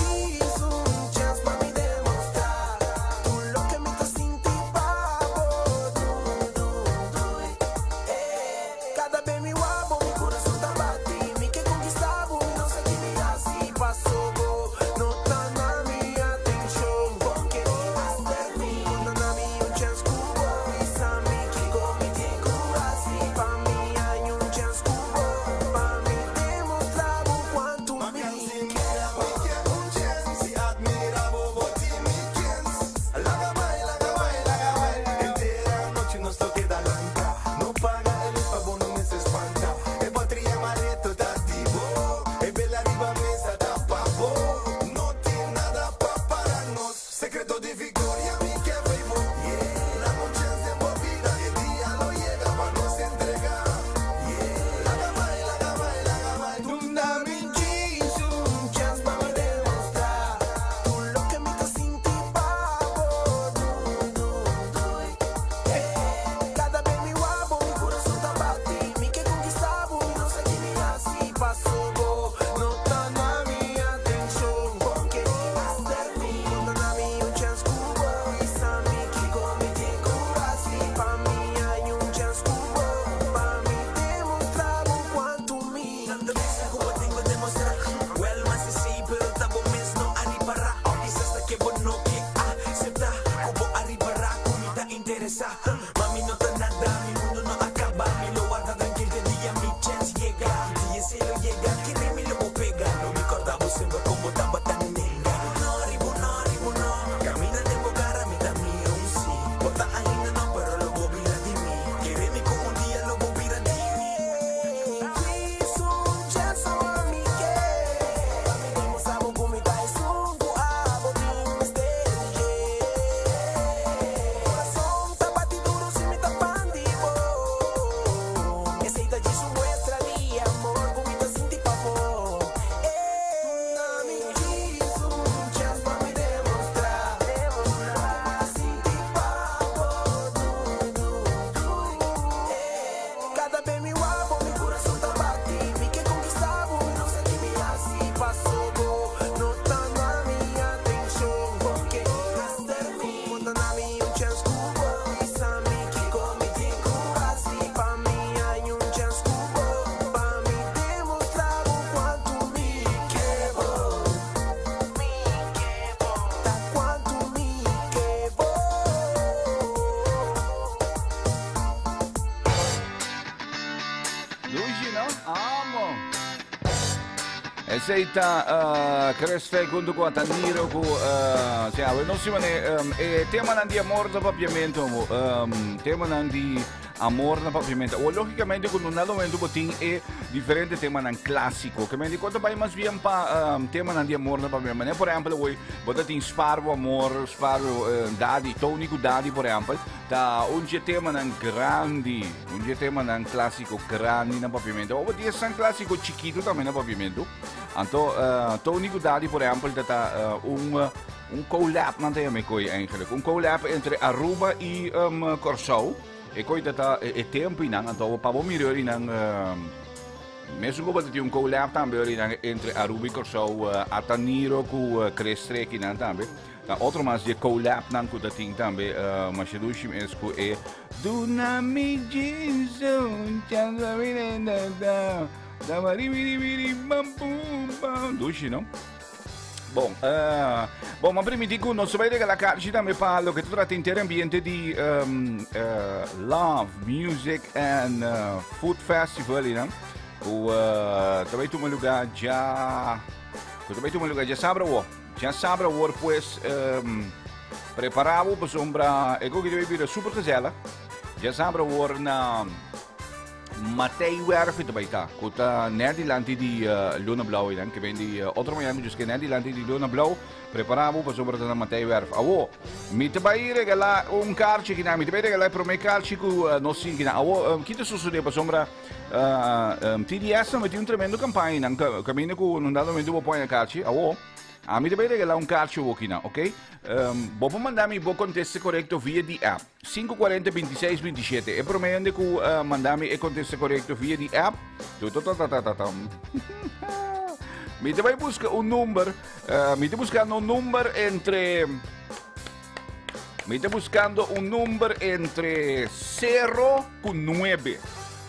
Speaker 3: Luigi, no? Amo. Esey ta uh, Chris junto cu Ataniro cu uh, sea, no si mane um, e temanan di amor na papiamento, um, temanan di amor na papiamento. O lógicamente cu no momento botin e diferente temanan clásico. Que men di cuanto vai mas bien pa um, temanan di amor na papiamento. Por ejemplo, hoy bota tin Sparbo amor, Sparbo uh, Daddy, Tony cu Daddy, por ejemplo. Ta un dje temanan grandi, un dje temanan clásico grandi na papiamento. Obo di esnan clásico chiquito tambe na papiamento. Anto uh, Tony cu Daddy, por ejemplo, ta ta uh, un, uh, un collab nan ta yama e kooi eigenlijk. Un collab entre Aruba y um, Curaçao. E kooi ta ta e, e tempo inan, anto pa bo mira nan uh, Mesun ku bo ta tin un collab tambe orinan entre Aruba y Curaçao, uh, Ataniro ku uh, Chris Trekinan tambe. Ta otro mas di e collabnan ku ta tin tambe uh, masha dushi mes ku e Duna mi Jesu chance mi da da da ba ri ri ri bam bum bam. Dushi no? Bon, uh, bon, ma primiti ku nos bai regala karchi tambe pa loke ta trata inter ambiente di um, uh, Love, Music and uh, Food Festival, you Ku uh, ta bai tuma lugar ja ku ta bai tuma lugar ja sabra wo. Ja sabra wor pues um, preparabo pasobra e koki ta bai bira super gezellig. Ja sabra wor na Matei Werf ta bai ta, ku ta net dilanti di Luna Blauw einan, ke ben di otro mañana mi ke net dilanti di Luna Blauw, prepara bo pasobra ta na Matei Werf. Awo, mi ta bai regala un karchi kinan, mi ta bai regala e prome karchi ku nos tin kinan. Awo, ki ta sosode pasobra TDS ta meti un tremendo kampaña einan, kaminda ku un dado momento bo pone e karchi. Awo, ami ta bai regala un karchi awo kinan, ok? Bo por manda mi bo kontesta korekto via di app. 540 26 27. E promé hende ku uh, manda mi e kontesta korekto via di app. Tu tu ta ta ta ta tam. Mi te bai buska un number. Uh, mi te buscando un number entre. Mi te buscando un number entre 0 ku 9.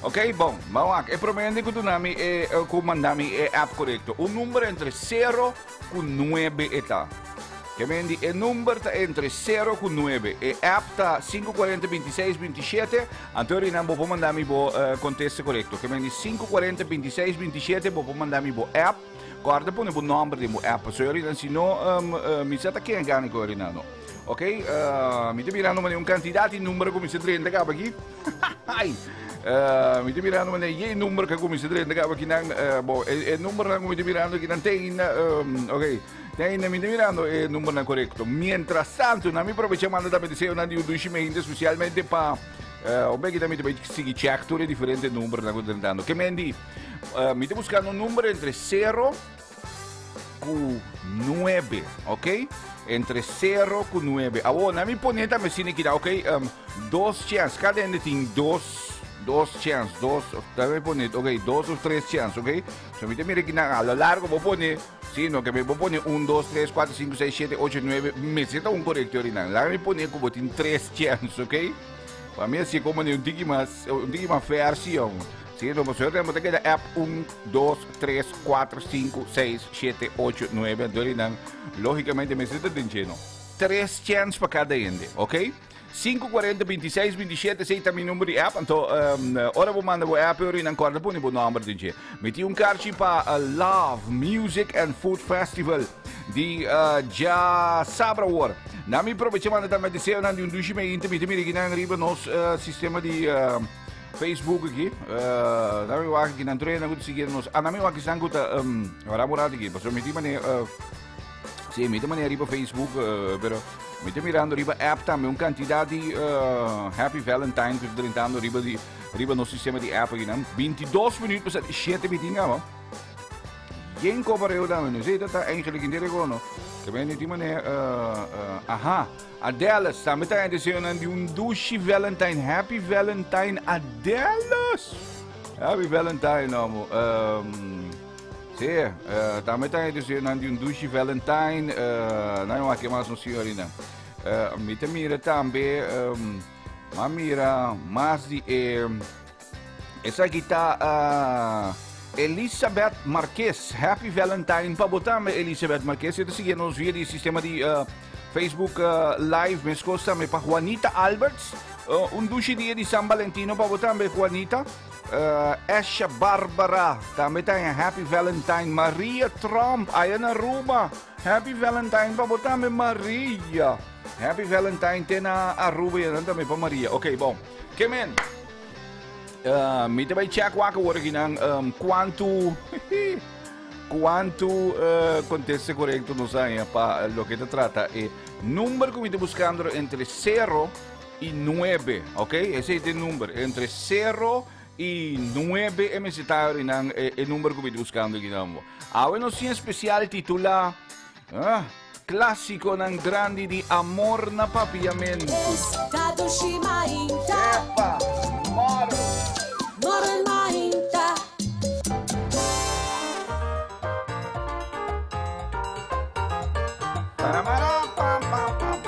Speaker 3: Ok, bon, vamos a E promé hende ku dunami e ku manda mi e app korekto. Un number entre 0 ku 9 eta. Ke men di e number ta entre 0 ku 9. E app ta 540 26 27. Anto rinan bo por manda mi bo uh, conteste correcto. Ke men di 540 26 27 bo por manda mi bo app. Corda pone bo nomber den bo app. So rinan si no um, uh, mi sa ta ken gana ko rinan no. Ok, uh, mi te mirando mane un cantidad di numero ku mi se 30 kaba aki. Ai. Uh, mi te mirando mane ye numero ku mi se 30 kaba aki nan. Uh, bo e, e numero nan ku mi te mirando aki nan te um, ok. Ainda mi ta mirando e numbernan korekto. Mientras tanto, na mi probecha manda tambe deseonan di un dushi meinta, spesialmente pa uh, un beki tambe ta sigui check tur e diferente numbernan ku ta tentando. Ke men di, uh, mi ta buskando un number entre 0 ku 9, ok? Entre 0 ku 9. Awo, na mi pone tambe sine kita, ok? Um, dos chance, kada hende tin dos, dos chance, dos, tambe pone, ok, dos of tres chance, ok? So mi ta mira ki na a lo largo bo pone Sí, no ke bo pone un, dos, tres, kuater, sinku, seis, shete, ocho, nuebe, mester ta un korekto orinan. Laga mi pone ku bo tin tres chèns, ok? Pa mi así komo un tiki mas, un tiki mas fair sí, jong. Sí, no, pasobra bo ta keda app un, dos, tres, kuater, sinku, seis, shete, ocho, nuebe, anto orinan, lógikamente mester ta den dje, no? Tres chèns pa kada hende, ok? 5 40 26 27 esei ta mi number di app anto um, ora bo manda bo app ori nan korda pone bo nomber den dje. Mi tin un karchi pa uh, Love Music and Food Festival di uh, dja sabra wor. Na mi probecha manda tambe deseo nan di un dushi me inte mi te mira nan riba nos uh, sistema di uh, Facebook aki. Uh, na mi wak ki nan trena ku siguiendo nos. Ah, na mi wak san ku ta um, ora morati ki. Paso mi ti mane uh, Sí, mi ta manera riba Facebook, uh, pero mi ta mirando riba app tambe un cantidad di uh, Happy Valentine que está drentando riba di riba nos sistema di app aquí, nan. 22 minuut pa 7 mi tinga, Geen kopareo dame, nu zit dat daar eigenlijk in de regono. Ik ben niet die meneer, uh, uh, aha, Adelis, tambe ta in di un douche Valentine, Happy Valentine, Adelis. Happy Valentine, amo. Um, Sí, uh, tambe ta e di un dushi Valentine, uh, nou wak mas no signorina. Uh, mi te mira tambe, um, ma mira mas di e esaki ta uh, Elizabeth Marquez. Happy Valentine pa bo tambe Elizabeth Marquez. Esta siguiendo nos via di sistema di uh, Facebook uh, Live. Mescos tambe pa Juanita Alberts. Uh, un dushi dia di San Valentino pa bo tambe Juanita. Uh, Esha Barbara, tambe ta Happy Valentine. Maria Trump, aya na Aruba. Happy Valentine pa bo tambe Maria. Happy Valentine te na Aruba y tambe pa Maria. Ok, bon. Ke men? Uh, mi te bai check wak awor aki nan um, kuantu kuantu uh, conteste correcto nos haya pa loke te trata e number ku mi te buscando entre 0 y 9, ok? Ese es el number. Entre 0 y 9 e mester ta nan e, e number ku mi ta buscando aki nan. Awe nos tin especial titula ah, Clásiconan Grandi di Amor na Papiamento.
Speaker 4: Esta dushi mainta.
Speaker 3: Epa, moro.
Speaker 4: Moro mainta.
Speaker 3: Paramara, pam, pam, pam.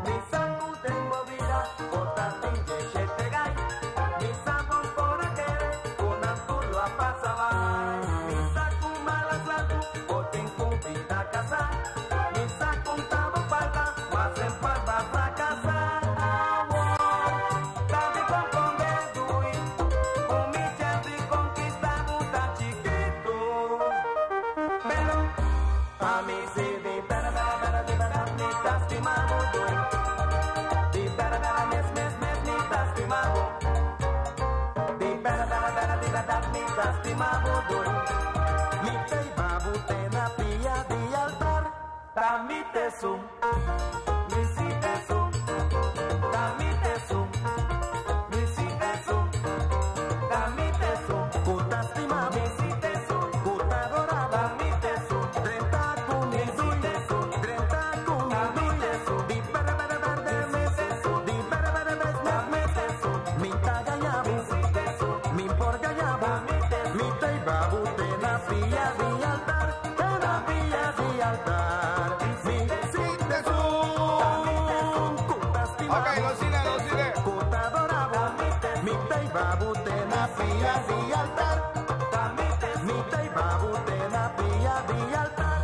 Speaker 1: Mi sangu den bo bida.
Speaker 5: Pa mi si di bera bera bera di bera mi ta stima bo dui. Di bera bera mes mes mes mi ta stima bo. Di bera bera bera di bera mi ta stima bo dui. Mi ta hiba bo te na pia di altar. Ta mi t'esun, mi si t'esun. Ta mi t'esun, mi si t'esun. Ta mi t'esun, ku ta stima mi si t'esun, ku ta adora ta mi t'esun. Drenta ku mi si t'esun, drenta ku mi dui. Di bere bere berde mi si t'esun, di bere bere mes mes mi t'esun. Mi ta gaña bo si t'esun, mi por gaña bo mi t'esun. Mi ta hiba bo te na pia di altar, te na pia di altar. Mi si t'esun, ku ta stima
Speaker 3: Ok,
Speaker 5: bo.
Speaker 3: nos cine, nos cine.
Speaker 5: Ku ta adora bo. Mi ta hiba bo te na pia di altar. Mi ta hiba bo te na pia di altar.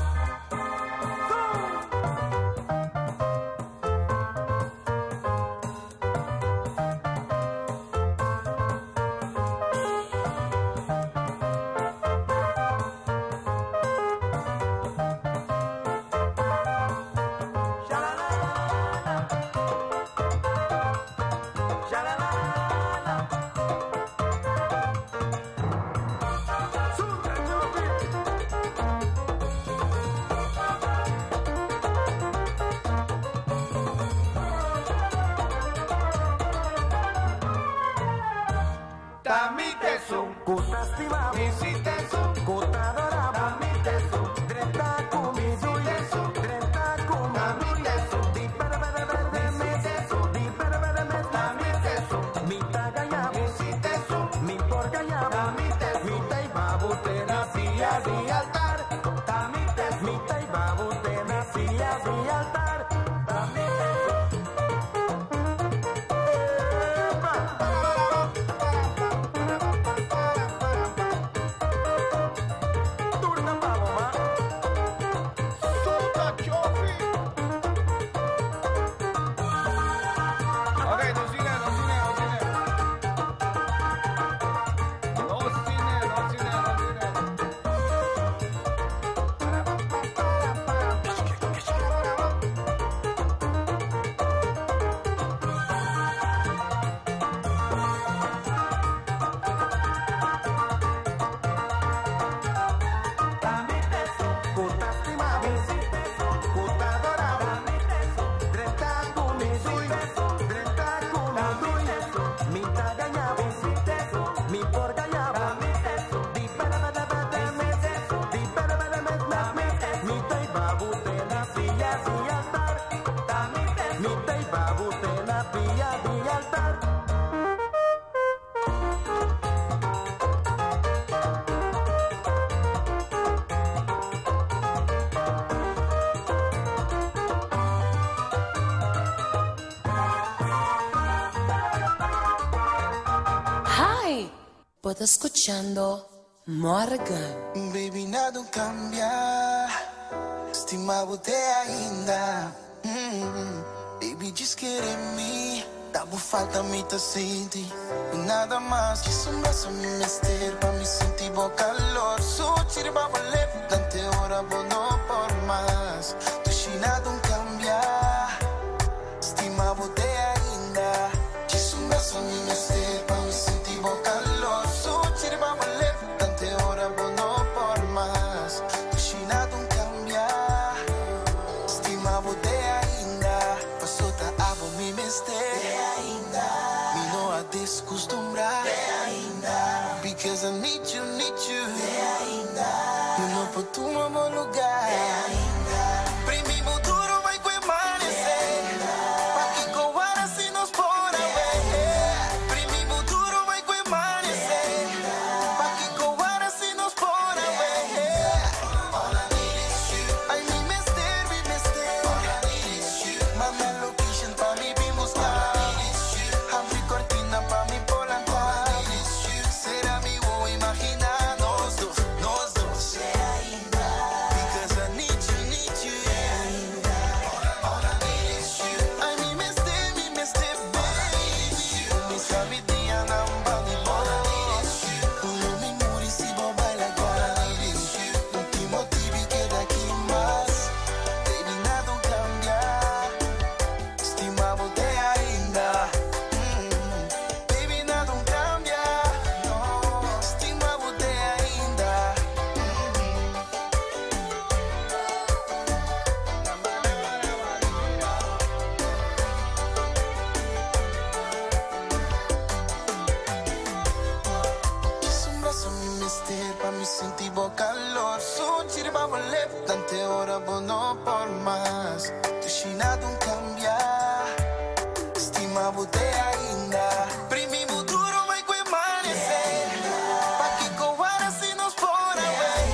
Speaker 3: Ta mi t'esun,
Speaker 5: Ku ta stima
Speaker 3: mi si t'esun,
Speaker 5: ku ta adora
Speaker 3: ta mi t'esun,
Speaker 5: Drenta ku mi dui, drenta ku mi
Speaker 3: ta mi t'esun,
Speaker 5: Di bere bere berde
Speaker 3: mi
Speaker 5: mi
Speaker 3: si t'esun,
Speaker 5: di bere bere mes
Speaker 3: ta
Speaker 5: mes
Speaker 3: mi t'esun,
Speaker 5: Mi ta gaña bo,
Speaker 3: mi si t'esun,
Speaker 5: mi por gaña bo.
Speaker 3: ta mi t'esun,
Speaker 5: Mi ta hiba bo te na pia di altar.
Speaker 3: ta mi t'esun,
Speaker 5: Mi ta hiba bo te na pia di altar.
Speaker 3: ta mi t'esun.
Speaker 5: Epa! Turna pa bo, ma.
Speaker 3: Suta Chofi. Ok, nos cine, nos cine, nos cine. Nos cine, nos cine, nos cine.
Speaker 5: Ta mi t'esun, ku ta stima bo, ku ta adora bo. Drenta ku mi dui, drenta ku mi dui. Mi ta gaña bo, mi por gaña bo. Di bere bere berde mi, di bere bere mes mes mes. Mi ta hiba bo te na pia di altar. Mi ta hiba bo te na pia di altar.
Speaker 4: Hi, bo ta scuchando Morgan.
Speaker 13: Baby, nada no cambia. Stima bo te ainda. Baby, diz querer me. Dá bo falta me tá sente. E nada mais que um braço me mester pa me sentir bo calor. Sutil babo leve, tante hora bo no por mais. Tu nada não cambia. Stima bo te ainda. Diz um braço me mester pa me sentir bo calor. Sutil babo leve, tante hora bo no por mais. Tu nada não cambia. Stima bo te ainda. Passou ta abo mi mester. Ainda. Mi no a descostumbrar. Ainda. Because I need you, need you. Ainda. You no por tu nuevo lugar. Ainda. Primi duro vai permanecer. Pa que guarda si nos por ver. Primi duro vai permanecer. Pa que guarda si nos por ver. All I need is you. Ay, mi mester, mi mester. All I need is you. Manda location pa mi bin buscar. All I need is you. Abri cortina pa mi polanta. All I need is you. Será mi wo imagina nos dos, nos dos. Because ora bo no por mas. Dushi nada un cambia. Stima bo te ainda. Primi bo duro mai cu e amanecer. Pakico wara si nos por a ver.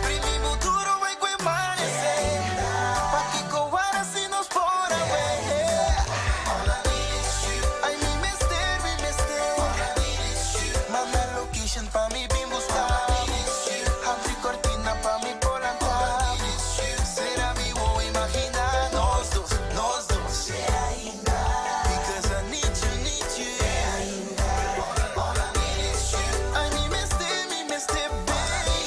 Speaker 13: Primi bo duro mai cu e amanecer. Pakico wara si nos por a ver. All I need is you. Ay mi mester, mi mester. All I need is you. Manda location pa mi bin busca. All I need is you. Habri cortina pa mi por lanta. All I need is you. Cera mi wowo imagina nos dos, nos dos. Because I need you, need you. All I need is you. Ay mi mester, mi mester, baby.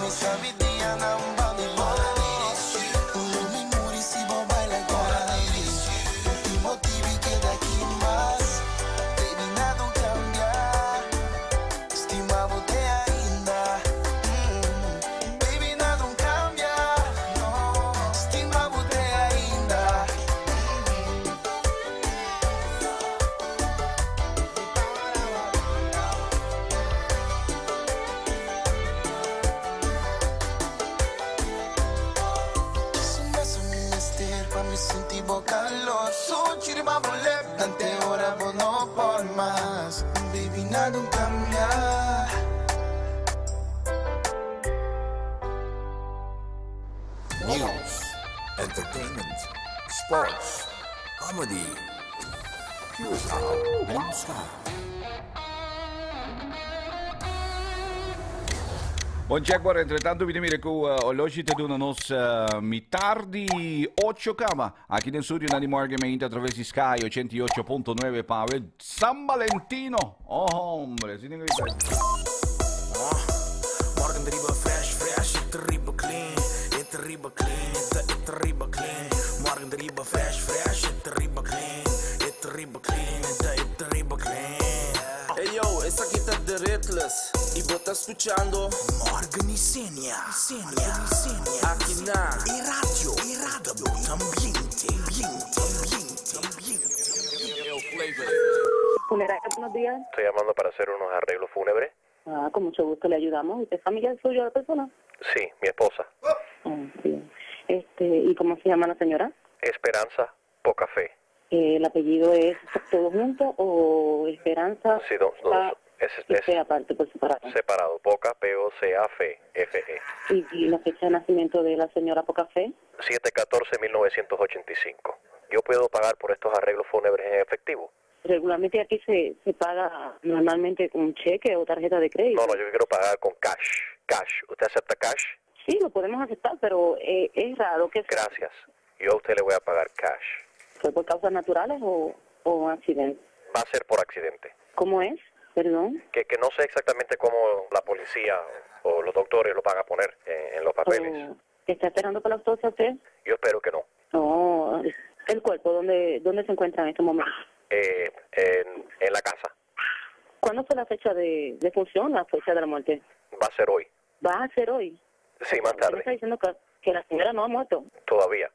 Speaker 13: Mi sabi dia nan pa mi bo. All I need is you. Lo mi muri si bo baila All I need is you. Ultimo TV keda aki mas. Baby, nada un cambia. Stima bo te ainda. Baby, nada un cambia. No. Stima bo te ainda. Un beso mi mester pa mi sinti bo calor. Sunchi riba bo lip, tante ora bo no por mas. Baby, nada un cambia.
Speaker 8: News, entertainment, sports, comedy. Curaçao Bon Star.
Speaker 3: Bon Jaguar, entretanto, mi ta mira ku oloshi ta duna nos mitar di ocho kaba. Aki den studio Nani Morgan me inta a través di Sky 88.9 pa awe San Valentino. Oh, hombre, si tin grita.
Speaker 12: Morgan riba fresh, fresh, it riba clean, it riba clean, it riba clean. Morgan riba fresh, fresh, it riba clean, it riba clean, it riba clean.
Speaker 1: Hey yo, esaki ta The Riddlers y bo ta scuchando
Speaker 12: Morgan y Senia, Senia, Senia.
Speaker 1: Aki na
Speaker 12: E radio, e radio, ambiente, ambiente, ambiente, ambiente.
Speaker 14: Funeraria, buenos días.
Speaker 15: Estoy llamando para hacer unos arreglos fúnebres.
Speaker 14: Ah, con mucho gusto le ayudamos. ¿Usted es familiar suyo de la persona?
Speaker 15: Sí, mi esposa.
Speaker 14: Ah, sí. ¿Y cómo se llama la señora?
Speaker 15: Esperanza Poca Fe.
Speaker 14: ¿El apellido es todo junto o Esperanza?
Speaker 15: Sí, no, no,
Speaker 14: Pa-
Speaker 15: es
Speaker 14: y fe aparte, por separado.
Speaker 15: separado. Poca, P-O-C-A, Fe, F-E.
Speaker 14: ¿Y la fecha de nacimiento de la señora Poca Fe?
Speaker 15: 7-14-1985. Yo puedo pagar por estos arreglos fúnebres en efectivo.
Speaker 14: Regularmente aquí se paga normalmente con cheque o tarjeta de crédito.
Speaker 15: No, no, yo quiero pagar con cash. Cash. ¿Usted acepta cash?
Speaker 14: Sí, lo podemos aceptar, pero es raro que...
Speaker 15: Gracias. Yo a usted le voy a pagar cash.
Speaker 14: ¿Fue por causas naturales o un accidente?
Speaker 15: Va a ser por accidente.
Speaker 14: ¿Cómo es? Perdón.
Speaker 15: Que no sé exactamente cómo la policía o los doctores lo van a poner en los papeles.
Speaker 14: Oh, ¿está esperando para la autopsia usted?
Speaker 15: Yo espero que no.
Speaker 14: No, el cuerpo, ¿dónde se encuentra en este momento?
Speaker 15: En la casa.
Speaker 14: ¿Cuándo fue la fecha de función, la fecha de la muerte?
Speaker 15: Va a ser hoy.
Speaker 14: ¿Va a ser hoy?
Speaker 15: Sí, más
Speaker 14: Usted me
Speaker 15: tarde.
Speaker 14: está diciendo que la señora no ha muerto.
Speaker 15: Todavía.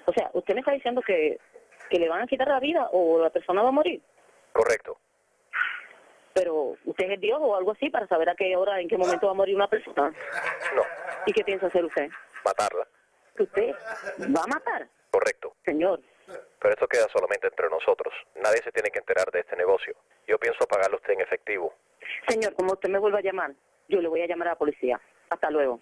Speaker 14: O sea, ¿usted me está diciendo que le van a quitar la vida o la persona va a morir?
Speaker 15: Correcto.
Speaker 14: Pero ¿usted es Dios o algo así para saber a qué hora, en qué momento va a morir una persona?
Speaker 15: No.
Speaker 14: ¿Y qué piensa hacer usted?
Speaker 15: Matarla.
Speaker 14: ¿Usted va a matar?
Speaker 15: Correcto.
Speaker 14: Señor.
Speaker 15: Pero esto queda solamente entre nosotros. Nadie se tiene que enterar de este negocio. Yo pienso pagarle a usted en efectivo.
Speaker 14: Señor, como usted me vuelva a llamar, yo le voy a llamar a la policía. Hasta luego.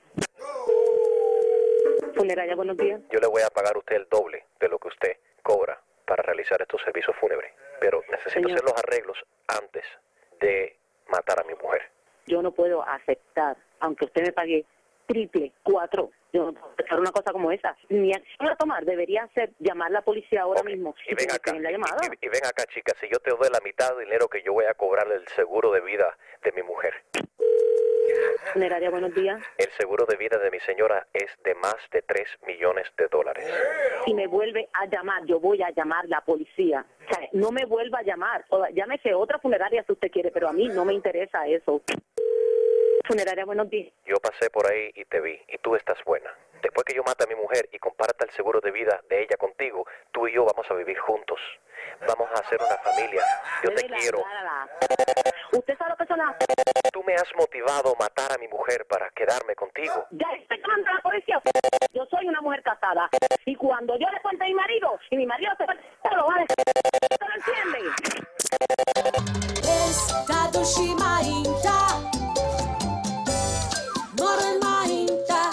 Speaker 14: Funeraria, buenos días.
Speaker 15: Yo le voy a pagar a usted el doble de lo que usted cobra para realizar estos servicios fúnebres. Pero necesito
Speaker 14: Señor.
Speaker 15: hacer los arreglos antes de matar a mi mujer.
Speaker 14: Yo no puedo aceptar, aunque usted me pague triple, 4, yo no puedo aceptar una cosa como esa. Mi acción a tomar debería ser llamar a la policía ahora mismo.
Speaker 15: Y ven
Speaker 14: que me
Speaker 15: acá.
Speaker 14: den la llamada.
Speaker 15: Y ven acá, chica, si yo te doy la mitad del dinero que yo voy a cobrar el seguro de vida de mi mujer.
Speaker 14: Funeraria, buenos días.
Speaker 15: El seguro de vida de mi señora es de más de 3 millones de dólares.
Speaker 14: Si me vuelve a llamar, yo voy a llamar a la policía. O sea, no me vuelva a llamar. O, llámese otra funeraria si usted quiere, pero a mí no me interesa eso. Funeraria, buenos días.
Speaker 15: Yo pasé por ahí y te vi, y tú estás buena. Después que yo mate a mi mujer y comparta el seguro de vida de ella contigo, tú y yo vamos a vivir juntos. Vamos a hacer una familia. Yo te quiero.
Speaker 14: ¿Usted sabe lo que son las...
Speaker 15: Tú me has motivado a matar a mi mujer para quedarme contigo.
Speaker 14: Ya estoy llamando a la policía. Yo soy una mujer casada. Y cuando yo le cuente a mi marido, y mi marido se lo va a decir. ¿Usted lo entiende?
Speaker 4: Esta dushi mainta. Morgen mainta.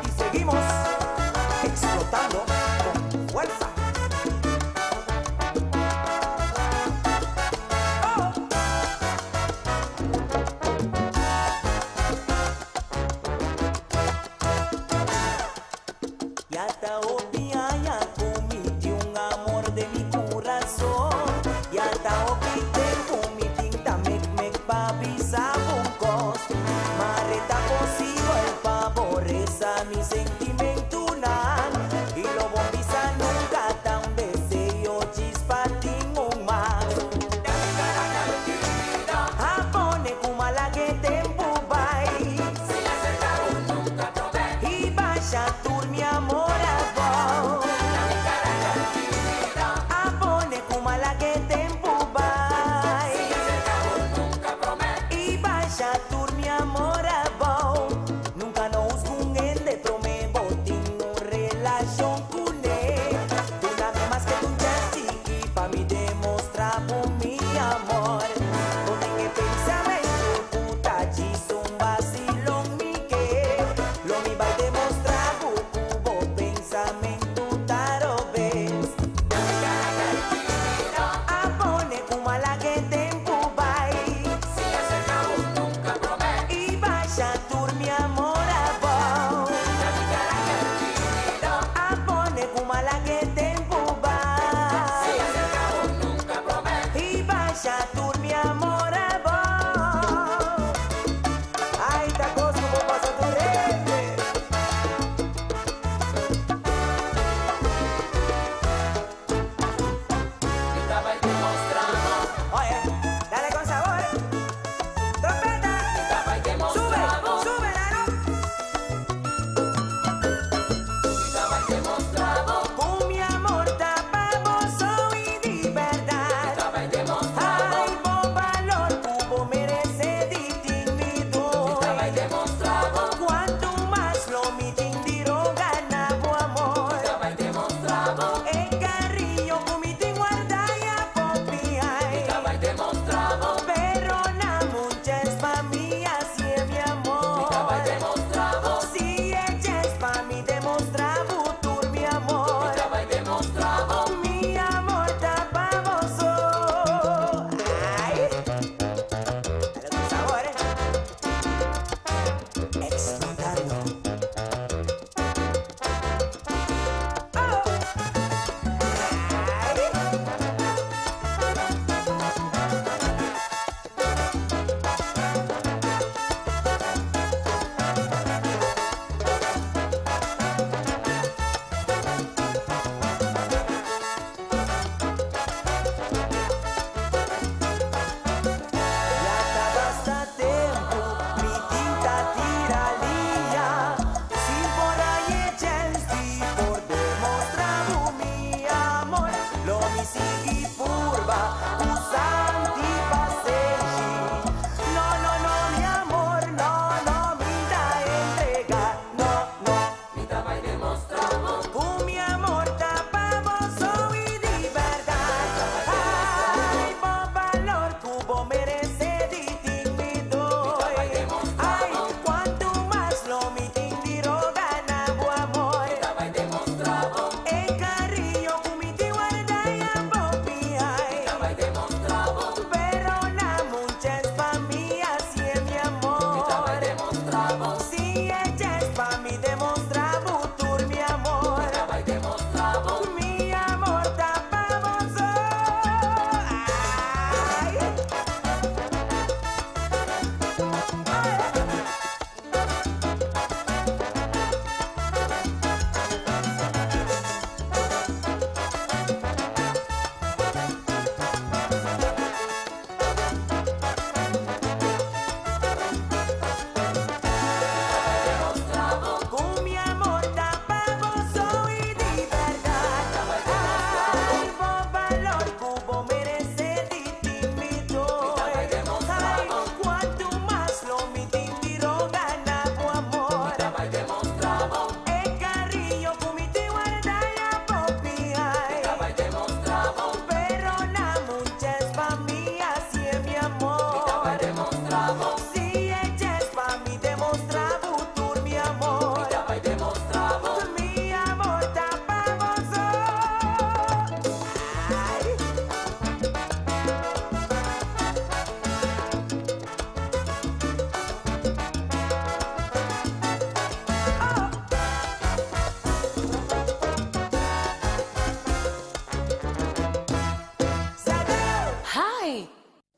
Speaker 5: Y seguimos explotando con fuerza. Ya ta opi aya comiti un amor de mi corazón. Ya ta opi tempo mi tinta mek mek papi sabuncos. Mareta posible favoreza mi sentimiento nan. Y lo bombisa nunca tan deseo chispatín un más. Japone kumala que tempo bai. Y vaya tur mi amor a vos. Apone kumala que tempo bai. Y vaya tur mi amor a vos. Nunca no busco un ende prome botín un relación con él. Tú nada más que tu chiqui pa' mi demostrar por mi amor. Botín que pensamiento puta chis un vacilón mi que. Lo mi va a demostrar cubo pensamiento tarobes. Apone kumala que tempo bai. Y vaya tur mi amor a vos. Apone kumala que tempo bai. Y vaya tur mi amor a vos. Ay, tacos como pasa tu rete. Oye, dale con sabor. Trompeta. Sube, sube la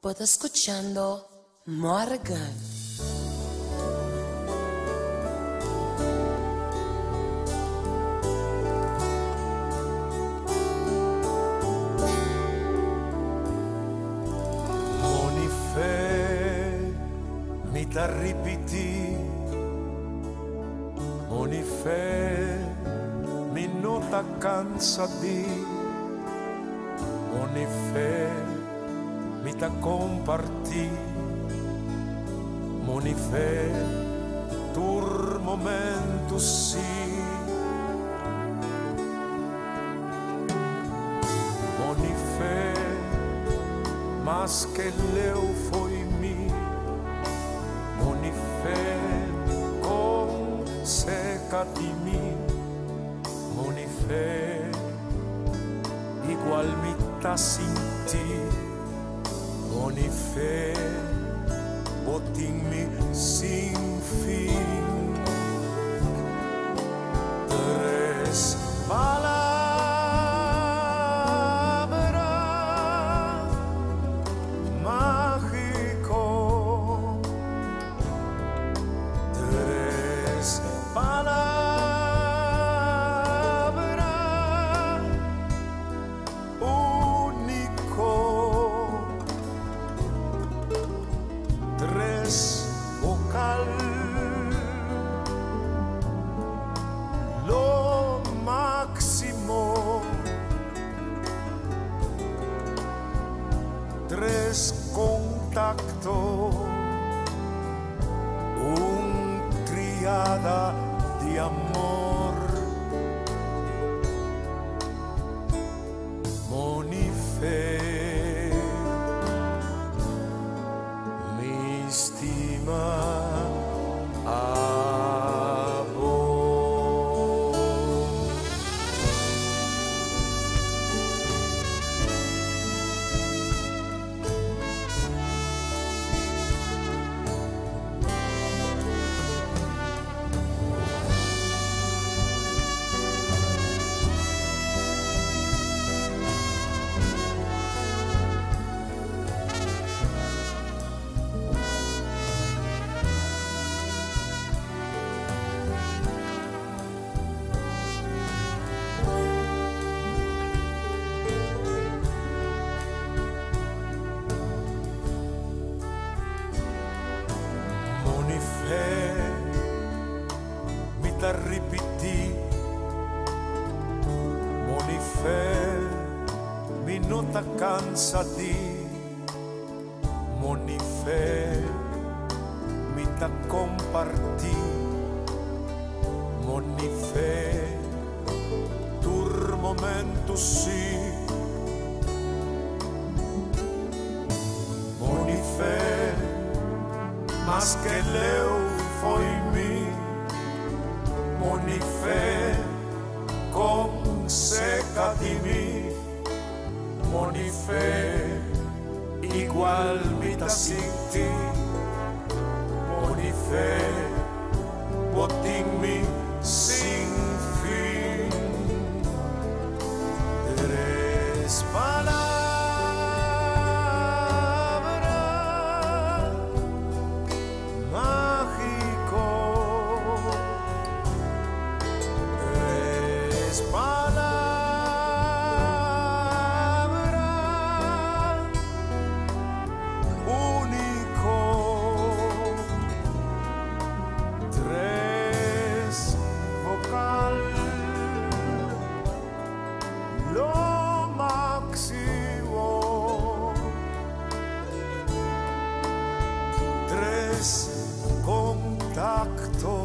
Speaker 4: Bo ta skuchando Morgan.
Speaker 16: Monife, mi ta ripití. Monife, mi no ta kansa di. Monife, mi ta kompartí. Monife, tur momento sí. Monife, maske leu fo'i mi. Monife, kon serka di mi. Monife, igual mi ta sinti. Monife, bo tin mi sin fin. Tres palabra mágiko. Tres palabra úniko. Tres vokal. Lo máksimo. Tres kontakto. Un triada di amor. Monife, mi stima abo. Monife, mi ta ripití. Monife, mi no ta kansa di. Monife, mi ta kompartí. Monife, tur momento sí. Monife, maske leu fo'i mi. Monife, kon serka di mi. Monife, igual mi ta sinti. Monife, bo tin mi sin fin. Tres palabra mágiko. Tres palabra úniko. Tres vokal. Lo máksimo. Tres kontakto.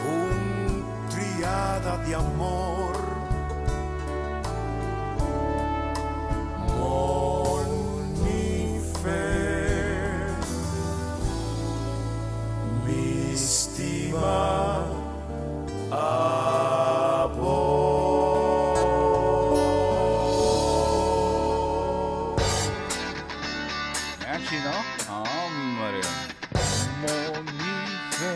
Speaker 16: Un triada di amor. Monife, mi stima abo.
Speaker 3: Matchy, no? Hombre. Monife.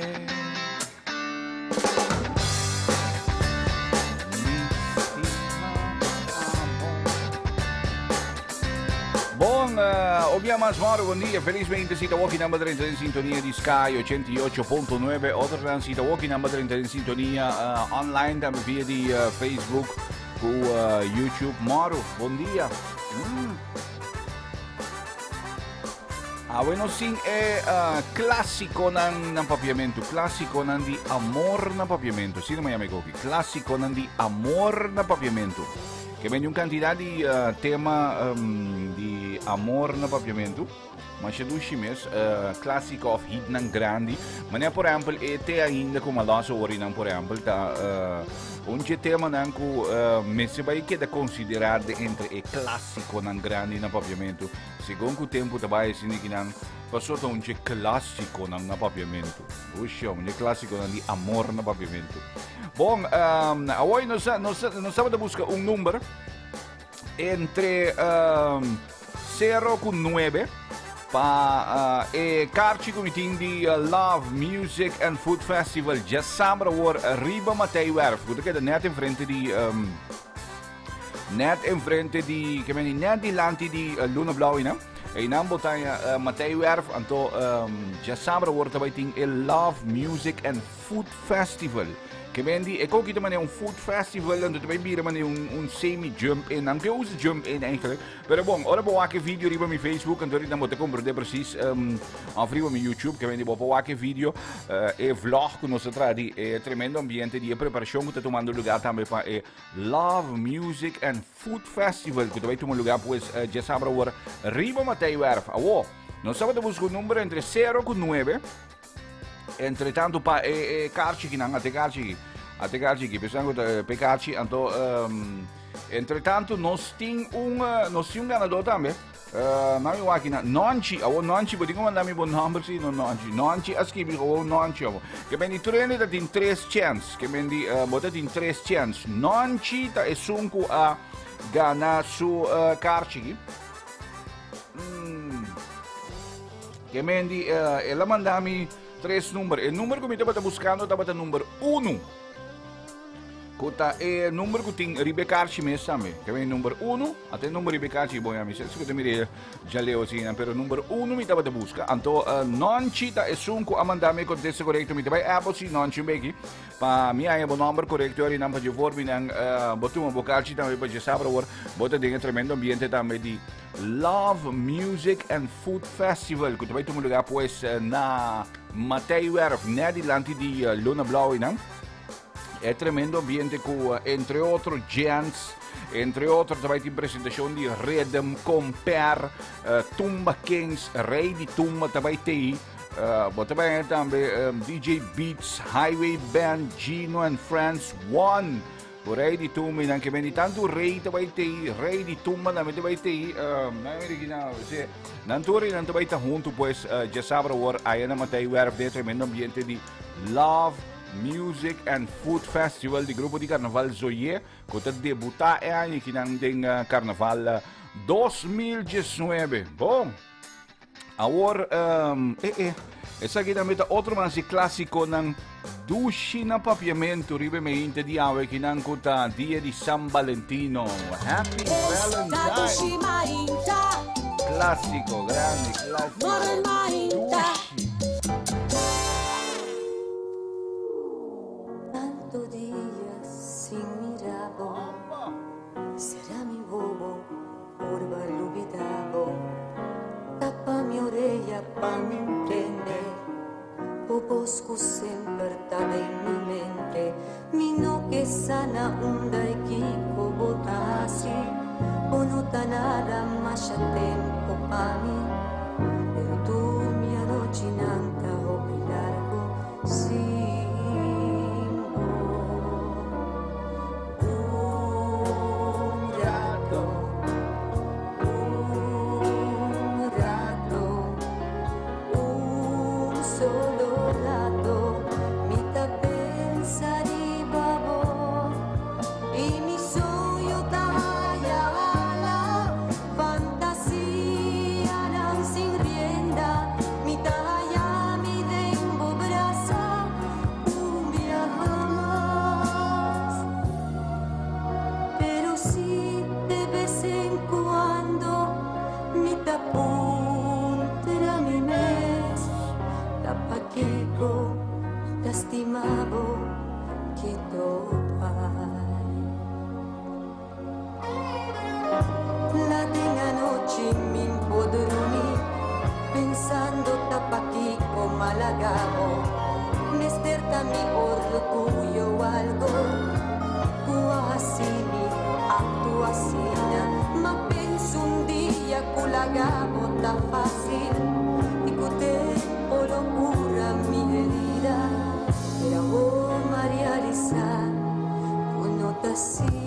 Speaker 3: Mi Un mas, Mauro, bon dia. Felizmente, si ta walking number 30 en sintonia di Sky 88.9. Otro dan si ta walking number 30 en sintonia online tambe via di Facebook ku YouTube. Mauro, bon dia. Ah, bueno, sin e clásiconan na papiamento, clásiconan di amor na papiamento. Si no me llame koki, clásiconan di amor na papiamento. Ke men un cantidad di tema di amor na papiamento. Masha dushi mes, clásico of hitnan grandi. Manera por ehempel, e te ainda ku maloso orinan por ehempel, ta un dje temanan ku mester bai keda konsiderá de entre e klásikonan grandi na papiamentu. Segun ku tempu ta bai asina kinan pasó ta un dje klásikonan na papiamentu. Usha, un dje klásikonan di amor na papiamentu. Bon, awor nos nos nos tabata buska un number entre 0 ku 9 pa e karchi ku mi tin di Love Music and Food Festival djasabra awor riba Matei Werf ku ta keda net enfrente di net enfrente di ke meni net dilanti di Luna Blauw einan. Einan bo ta Matei Werf anto djasabra awor ta bai tin e Love Music and Food Festival. Ke men di, e koki ta manera un food festival, anto ta bai bira manera un semi jump in. Aunke usa jump in eigenlijk. Pero bon, ora bo wak e video riba mi Facebook, anto ahorita bo ta comprende precies, of riba mi YouTube, ke men di bo por wak e video, e vlog ku nos ta traha di e tremendo ambiente di e preparacion ku ta tumando lugar tambe pa e Love Music and Food Festival ku ta bai tuma lugar pues djasabra awor riba Matei Werf. Awo, nos tabata busca un number entre 0 ku 9. Entre tanto pa e, e karchi kinan, ate karchi ki. Ate karchi ki, pensando ku ta pe karchi, anto entre tanto nos tin un nos tin un ganador tambe. Mami wak na Nonchi, awo Nonchi, bo tin ku manda mi bo nomber si no Nonchi. Nonchi a skibi awo Nonchi awo. Ke men di tur hende ta tin tres chance. Ke men di bo ta tin tres chance. Nonchi ta esun ku a gana su karchi ki. Ke men di, el a manda mi tres number. E number ku mi tabata buskando tabata number unu. Ku ta e number ku tin riba e karchi mes tambe. Ke men number unu, ata e number riba e karchi bon ya mi sa si ku ta mira e djaleo asina, pero number unu mi tabata buska. Anto Nonchi ta esun ku a manda mi e kontesta korekto. Mi ta bai Apple si Nonchi un beki pa mi haña bo nomber korekto arinan pa dje for mi nan bo tuma bo karchi tambe pa dje sabra awor bo ta den e tremendo ambiente tambe di Love Music and Food Festival ku ta bai tuma lugar pues na Mateiwerf net dilanti di Luna Blauw einan. E tremendo ambiente ku entre otro gents, entre otro ta bai tin presentacion di Rhythm, Compare, Tumba Kings, Rey di Tumba ta bai tei. Bo ta bai tambe DJ Beats, Highway Band, Gino and Friends, One. Bo rei di tumba i nan ke beni tantu rei ta bai tei, rei di tumba tambe ta bai tei. Nan mira ki nan se nan tur i nan ta bai ta huntu pues djasabra awor aya na Matei Werf den e tremendo ambiente di Love Music and Food Festival di grupo di Carnaval Zoye ku ta debuta e aña aki nan den Carnaval 2019. Bon. Awor, eh eh, esaki tambe ta otro mas di clásiconan dushi na papiamento riba e meinte di awe kinan cu ta dia di San Valentino. Happy Valentine! Clásico, grandi, clásico. Dushi.
Speaker 4: Tanto dia sin mira bo, será mi bobo Purba lubida bo Tapa mi oreya pa mi ntende Bo bos ku semper ta den mi mente Mi no ke sa na unda i kiko bo ta hasi Bo no ta nada masha tempo pa mi Pero tur mi anochinan ta hopi largo sin bo. Un rato, un rato, un solo rato, mi ta pensa riba bo i mi soño ta haya ala, fantasianan sin rienda, mi ta haya. bo, mi ta stima bo, keto bai. La den anochi mi n'po drumi, pensando ta pakiko m'a laga bo. Mester ta mi orguyo o algo ku a hasi mi aktua asina. M'a pensa un dia ku laga bo ta fásil i ku tempo lo kura mi herida. Pero awor m'a realisá ku no ta asina.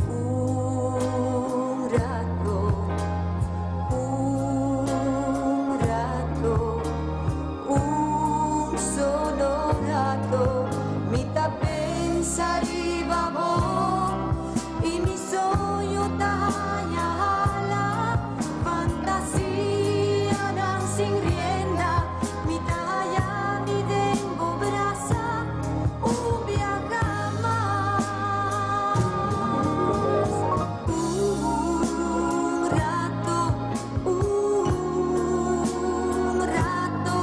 Speaker 4: Un rato, un rato, un solo rato, mi ta pensa riba bo i mi soño ta haña hala, fantasianan sin rienda, mi ta haña mi den bo brasa un biaha mas. Un rato, un rato,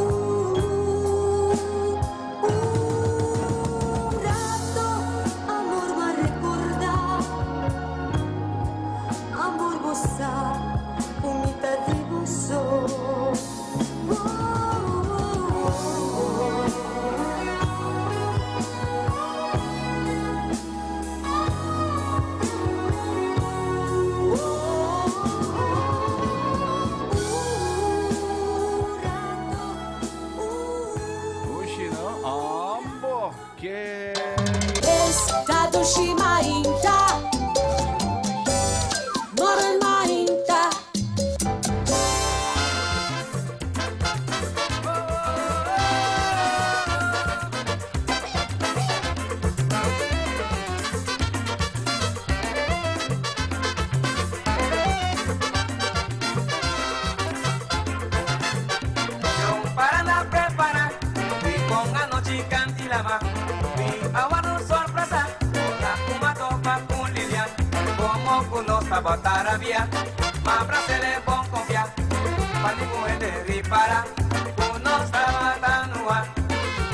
Speaker 4: un, un rato, amor m'a recordá, amor bo sa, ku mi ta di bo so.
Speaker 3: Ushi, no? Ambo, ke.
Speaker 17: Esta dushi mainta. Morning mainta.
Speaker 5: Para preparar, y con anoche cantilama, mi agua no sorpresa, la cuma topa con Lilian, como con los tabatarabia, ma brasele bon confia, pa ni mujer de ripara, unos tabatanua,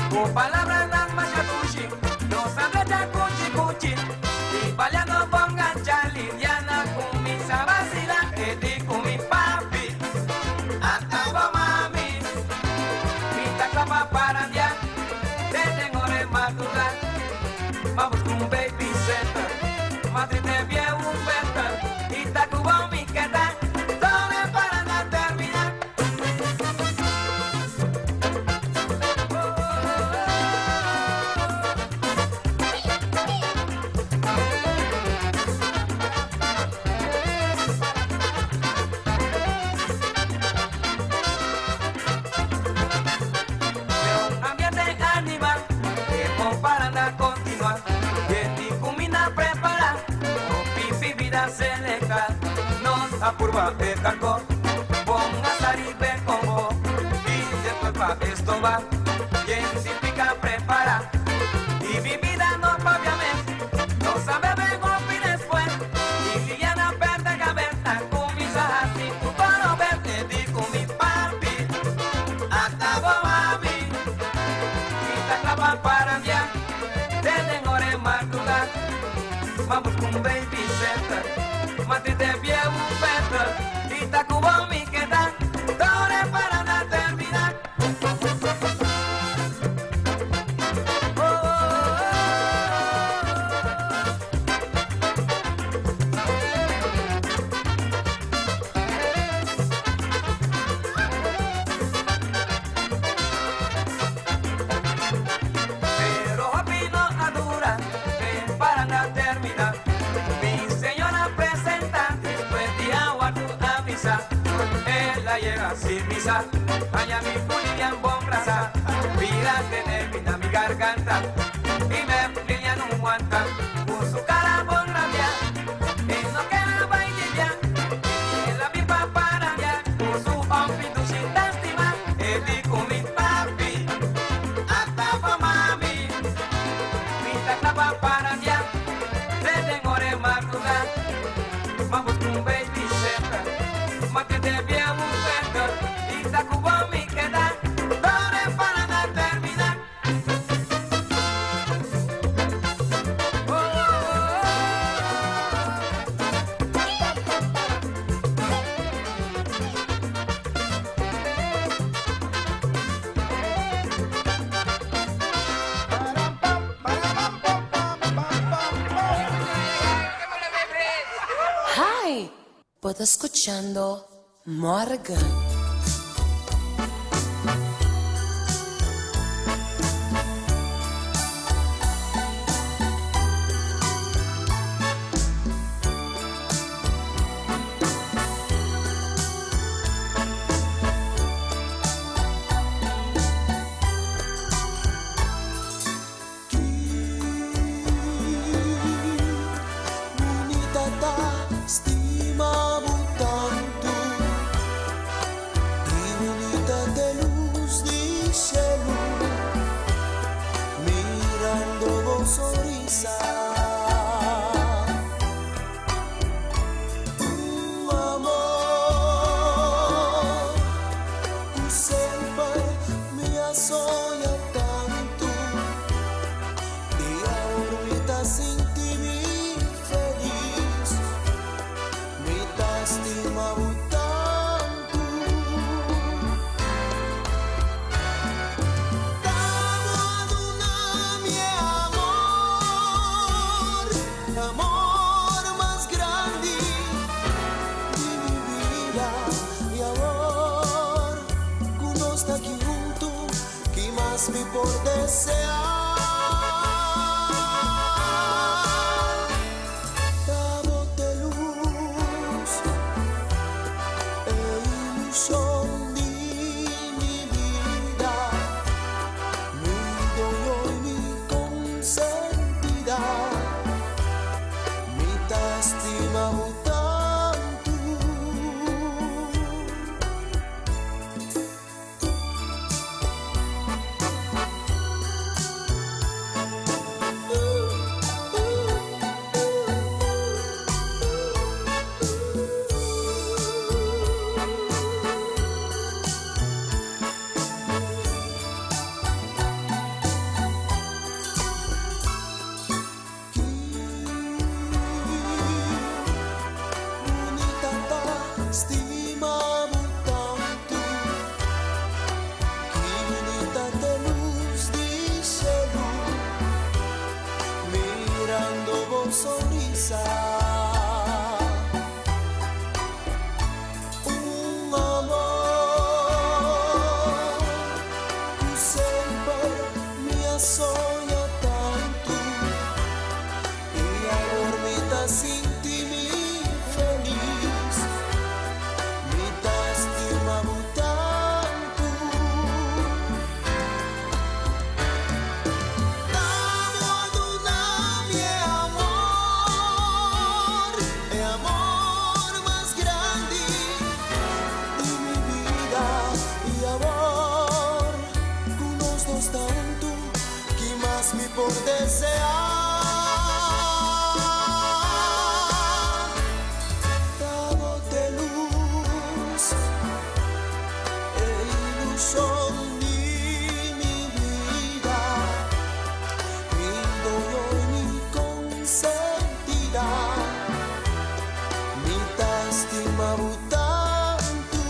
Speaker 5: con palabras las machatushi, los andrecha cuchi cuchi, y baleando pongan Liliana con mi sabacila, edi con mi papi, hasta mami. Mita clapa para dia, te tengo de madrugar. Vamos con un babysitter, Madrid te vie un better. Y Tacuba mi queda, todo para no terminar. Ambiente animal, tiempo para andar continuar. Y comida prepara, con pipi vida selecta. Nos apurva el carco, ponga saribe combo. Y después pa esto va, científica prepara. Y mi vida no paviamente, no sabe vengo y después. Y Liliana perde cabeza, con mis así, tu paro verde, di con mi papi. Hasta mami. Mita clava para allá, desde ore madrugar. Vamos con baby center, Madrid te vie un better. Y Tacuba mi queda, torre para no terminar. Pero papi no adura, ven para no terminar. Mi señora presenta, después de agua tu avisa. Ella llega sin misa, allá mi Lilian bon brasa. Vida te mi garganta, y me Lilian no aguanta. Con su cara bon rabia, y no queda bailar. Y la misma para allá, con su hombre sin lástima. Eddie con mi papi, hasta pa' mami. Mita clava para allá, te tengo de madrugar. Vamos con baby center, mate te bien un better.
Speaker 17: Bo ta scuchando Morgan.
Speaker 6: Bunita ta stima bo tantu I bunita t'e lus di shelu Mirando bo sonrisa Un amor Ku semper mi a soña tantu I awor mi ta sinti mi felis Mi ta stima bo tantu Ta bo a duna mi e amor Amor mas grandi di mi bida I awor ku nos ta aki huntu Ki mas mi por deseá? Ta bo t'e lus, e ilushon di mi bida, mi doño i mi konsentida. Mi ta stima bo tantu. Bunita ta stima bo tantu Ki bunita t'e lus di shelu Mirando bo sonrisa Un amor Ku semper mi a soña tantu I awor mi ta sinti mi felis Mi ta stima bo tantu Ta bo a duna mi e amor E amor mas grandi di mi bida I awor ku nos dos ta huntu ki mas mi por deseá? Ta bo t'e lus, e ilushon di mi bida, mi doño i mi konsentida. Mi ta stima bo tantu,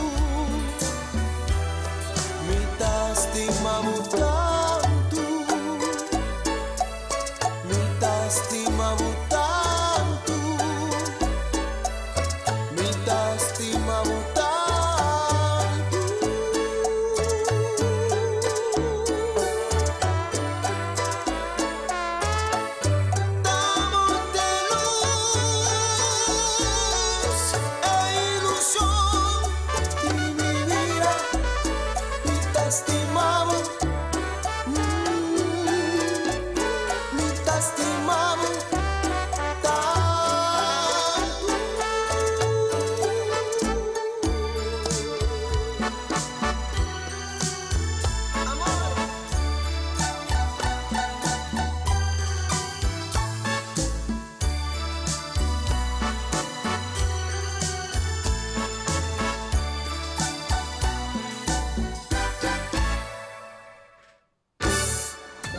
Speaker 6: mi ta stima bo tantu, mi ta stima bo tantu, mi ta stima bo tantu. Ta bo t'e lus, e ilushon di mi bida, mi ta stima bo, mi ta stima bo tantu.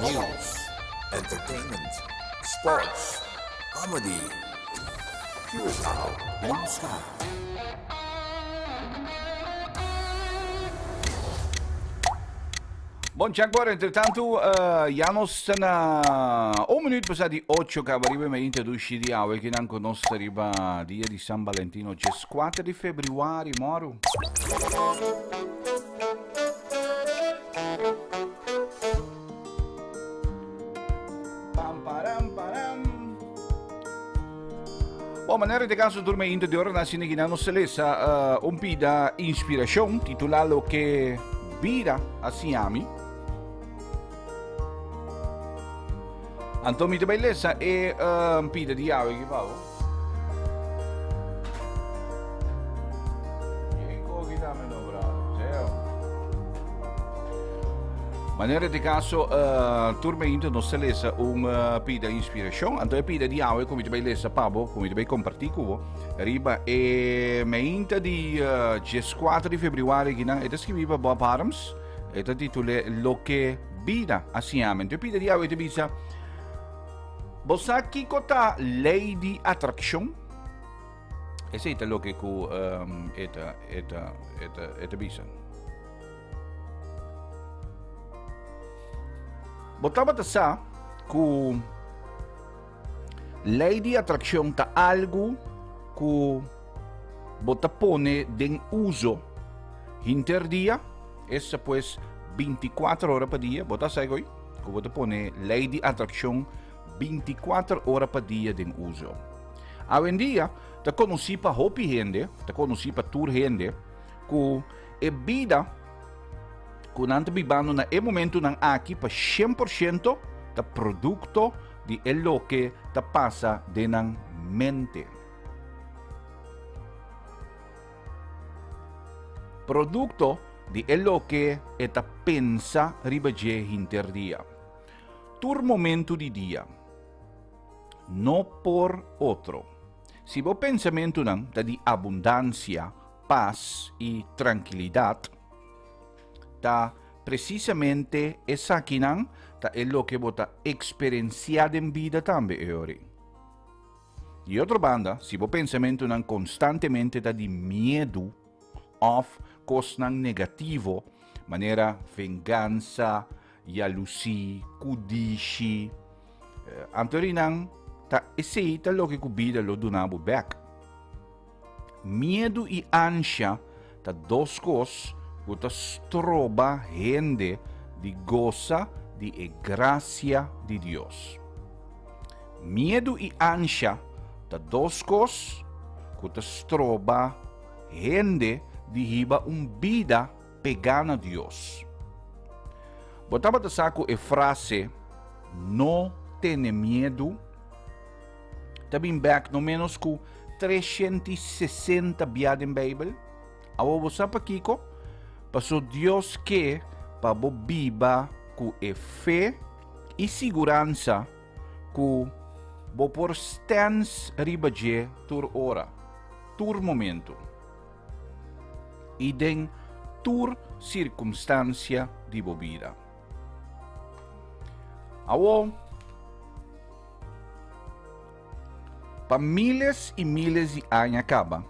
Speaker 8: News, entertainment, sports, comedy. Curaçao Bienestar.
Speaker 3: Bon, Jack Bor, entre tanto, uh, ya nos ta na un minuut pasa di 8 caba riba me introduci di awe que nan conos riba dia di San Valentino, 4 di februari, moro. Pam, param, param. Bom, manera de caso durme into de ora na sine gina no selesa uh, un pida inspiración titulado Lo que vida así a mi. Anto mi te lesa e uh, pida di awe ki pavo. Manera di caso, uh, turme nos ta lesa un uh, pida inspiracion. Anto e pida di awe ku mi ta bai lesa pa bo, ku mi ta bai comparti ku bo. Riba e meinta di uh, 14 di februari kinan, e ta scribi pa Bob Harms. E ta titule Lo que vida a siñami. Anto e pida di awe ta bisa, Bo sa kiko ta ley di atraccion? Esei ta loke ku um, e ta, e ta, e ta, e ta bisa. Bo tabata sa ku lei di atrakshon ta algu ku bo ta pone den uso hinter dia, esta pues 24 ora pa dia, bo ta sa goi? Ku bo ta pone lei di atrakshon 24 ora pa dia den uso. Awendia ta konosí pa hopi hende, ta konosí pa tur hende, ku e bida ku nan ta bibando na e momentunan aki pa 100% ta produkto di e loke ta pasa den nan mente. Produkto di e loke e ta pensa riba dje hinter dia. Tur momentu di dia. No por otro. Si bo pensamentunan ta di abundansia, pas i trankilidat, ta presisamente esakinan ta e loke bo ta eksperensiá den bida tambe e ora ei. Di otro banda, si bo pensamentunan konstantemente ta di miedu òf kosnan negativo, manera vengansa, yalusí, kudishi, anto nan ta esei ta loke ku bida lo duna bo bèk. Miedu i ansha ta dos kos ku ta stroba hende di gosa di e grasia di Dios. Miedu i ansha ta dos kos ku ta stroba hende di hiba un bida pegá na Dios. Bo tabata sa ku e frase no tene miedu ta bin bek no ménos ku 360 bia den Beibel? Awor bo sa pakiko? Paso Dios ke pa bo biba ku e fe i siguransa ku bo por stèns riba dje tur ora, tur momentu i den tur sirkumstansia di bo bida. Awor, pa miles i miles di aña kaba,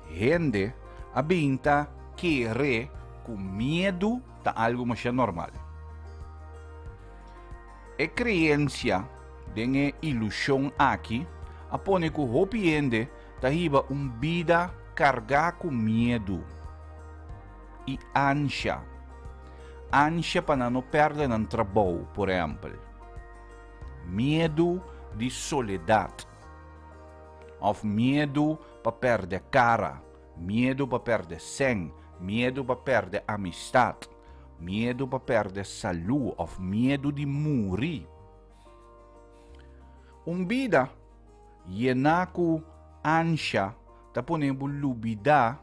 Speaker 3: hende a bin ta kere ku miedu ta algu masha normal. E kreensia den e ilushon aki a pone ku hopi hende ta hiba un bida kargá ku miedu i ansha. Ansha pa nan no pèrdè nan trabou, por ehèmpel. Miedu di soledat òf miedu pa pèrdè kara, miedu pa pèrdè sèn, miedu pa pèrdè amistat, miedu pa pèrdè salú òf miedu di muri. Un bida yená ku ansha ta pone bo lubidá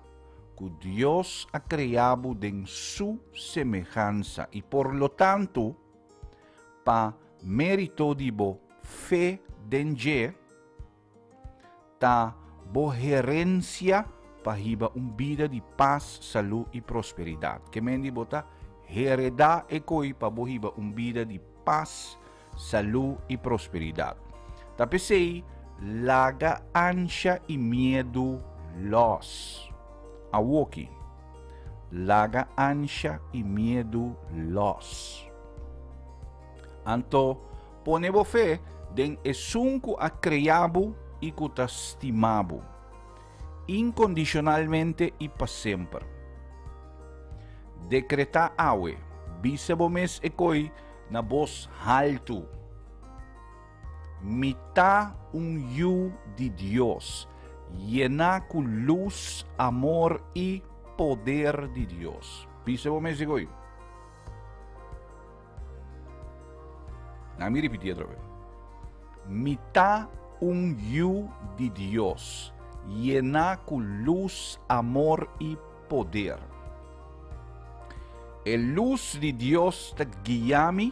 Speaker 3: ku Dios a krea bo den su semehansa i por lo tantu, pa mérito di bo fe den dje, ta bo herensia pa hiba un bida di pas, salú i prosperidat. Ke men di bo ta heredá e koi pa bo hiba un bida di pas, salú i prosperidat. Ta p'esei laga ansha i miedu lòs. Awoki, laga ansha i miedu lòs. Anto pone bo fe den esun ku a krea bo i ku ta stima bo, inkondishonalmente i pa semper. Dekretá awe, bisa bo mes e koi na bos haltu, Mi ta un yu di Dios, yená ku lus, amor i poder di Dios. Bisa bo mes e koi. Laat mi otra vez. Mi ta un yu di Dios, yená ku lus, amor i poder. E lus di Dios ta guia mi,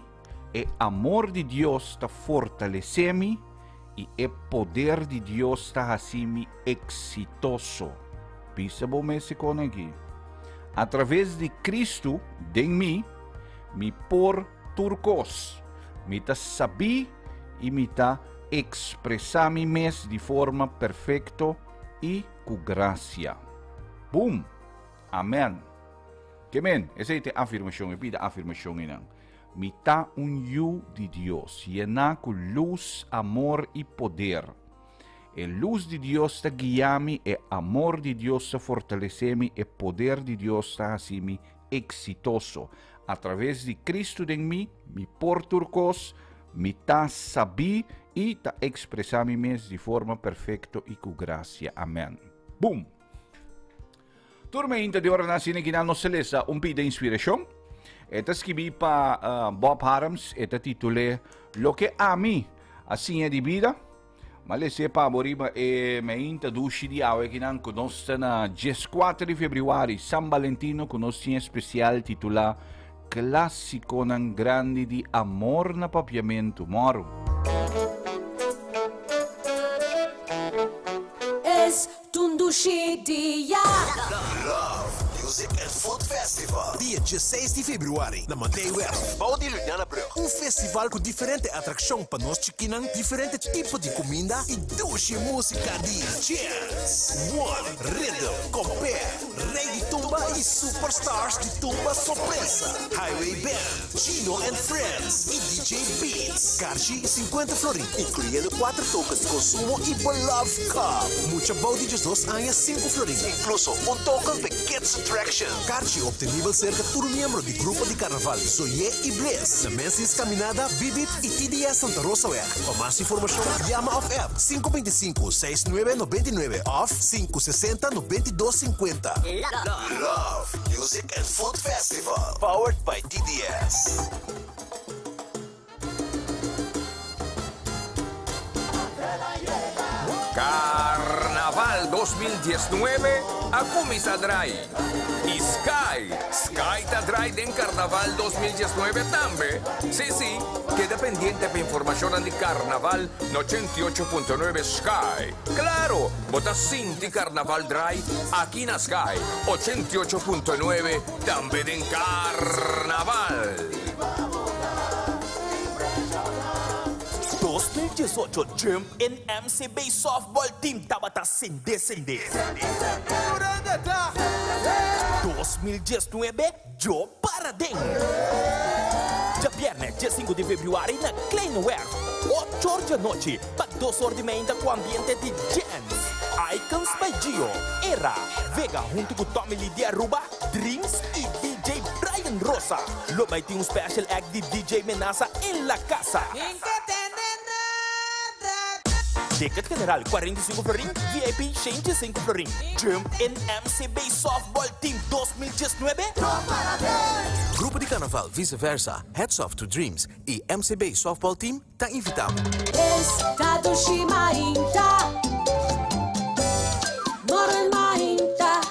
Speaker 3: e amor di Dios ta fortalesé mi i e poder di Dios ta hasi mi eksitoso. Bisa bo mes e kon aki. A traves di Kristu den mi, mi por tur kos. Mi ta sabí i mi ta ekspresá mi mes di forma perfekto i ku grasia. Boom! Amèn! Ke men, esei ta e afirmashon, e pida afirmashon einan. Mi ta un yu di Dios, yená ku lus, amor i poder. E lus di Dios ta guia mi, e amor di Dios ta fortalesé mi, e poder di Dios ta hasi mi eksitoso. Atraves di Kristu den mi, mi por tur kos, mi ta sabí i ta ekspresá mi mes di forma perfekto i ku grasia. Amèn. Boom! Tur meinta di ora na asina kinan nos ta lesa un pida inspirashon. E ta skibí pa Bob Harms, e ta titul'é Loke Ami a Siña di Bida. M'a les'é pa bo riba e meinta dushi di awe kinan ku nos ta na dieskuater di febrüari, San Valentino, ku nos tin e spesial titulá Klásikonan Grandi di Amor na Papiamentu. Mòru!
Speaker 17: Es Tundushi dia.
Speaker 7: Love, Music and Food Festival, dia dieseis di februari na Mateiwerf, bou di Lunianabrug. Un festival ku diferente atrakshon pa nos chikinan, diferente tipo di kuminda i dushi músika di Jazz, One, Rhythm, Compare, Rey di Tumba i Superstars di Tumba Sorpresa, Highway Band. Gino and Friends y DJ Beats. Karchi 50 florin, incluyendo 4 tokens di consumo y bo Love Cup. Mucha bou di 12 aña 5 florin, incluso un token p'e Kids Attraction. Karchi obtenibel cerca tur miembro di grupo di Carnaval Zoyé y Bliss, na Mensis Caminada, Bibit y TDS Santa Rosaweg. Pa mas informacion, yama of app 525 6999 of 560 9250. Love, Music and Food Festival, powered by TDS.
Speaker 8: Carnaval 2019 a cuminsa drai y Sky, Sky ta drai den Carnaval 2019 tambe. Si, si, keda pendiente pa informacionnan di Carnaval na 88.9 Sky. Claro, bo ta sinti Carnaval drai aki na Sky 88.9 Tambe den Carnaval.
Speaker 9: 2018 Jump in MCB Softball Team tabata sende sende. 2019 Yo para den. Djabièrnè diesinku di febrüari na Kleine Werf, ocho or di anochi pa dos or di meinta ku ambiente di djens. Icons by Gio, Era, Vega huntu ku Tommy Lee di Aruba, Dreams y DJ Brian Rosa. Lo bai tin un special act di DJ Menasa en la casa. Ticket general 45 florin, VIP 105 florin. Jump in MCB Softball Team 2019.
Speaker 7: Grupo di Carnaval Vice Versa, Hats Off to Dreams y MCB Softball Team ta invita bo.
Speaker 17: Esta dushi mainta, Morgen mainta.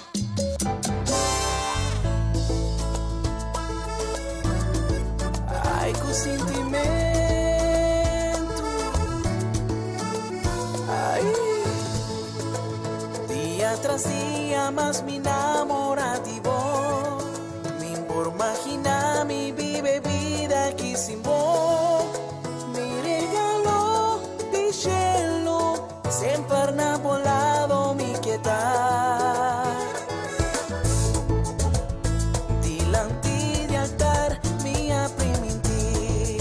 Speaker 11: Ai ku sintimentu Ai Dia tras dia mas mi namora di bo Mi por magina mi bibe bida aki sin bo Mi regalo di shelu Semper na bo lado mi ke ta Dilanti di altar mi a priminti.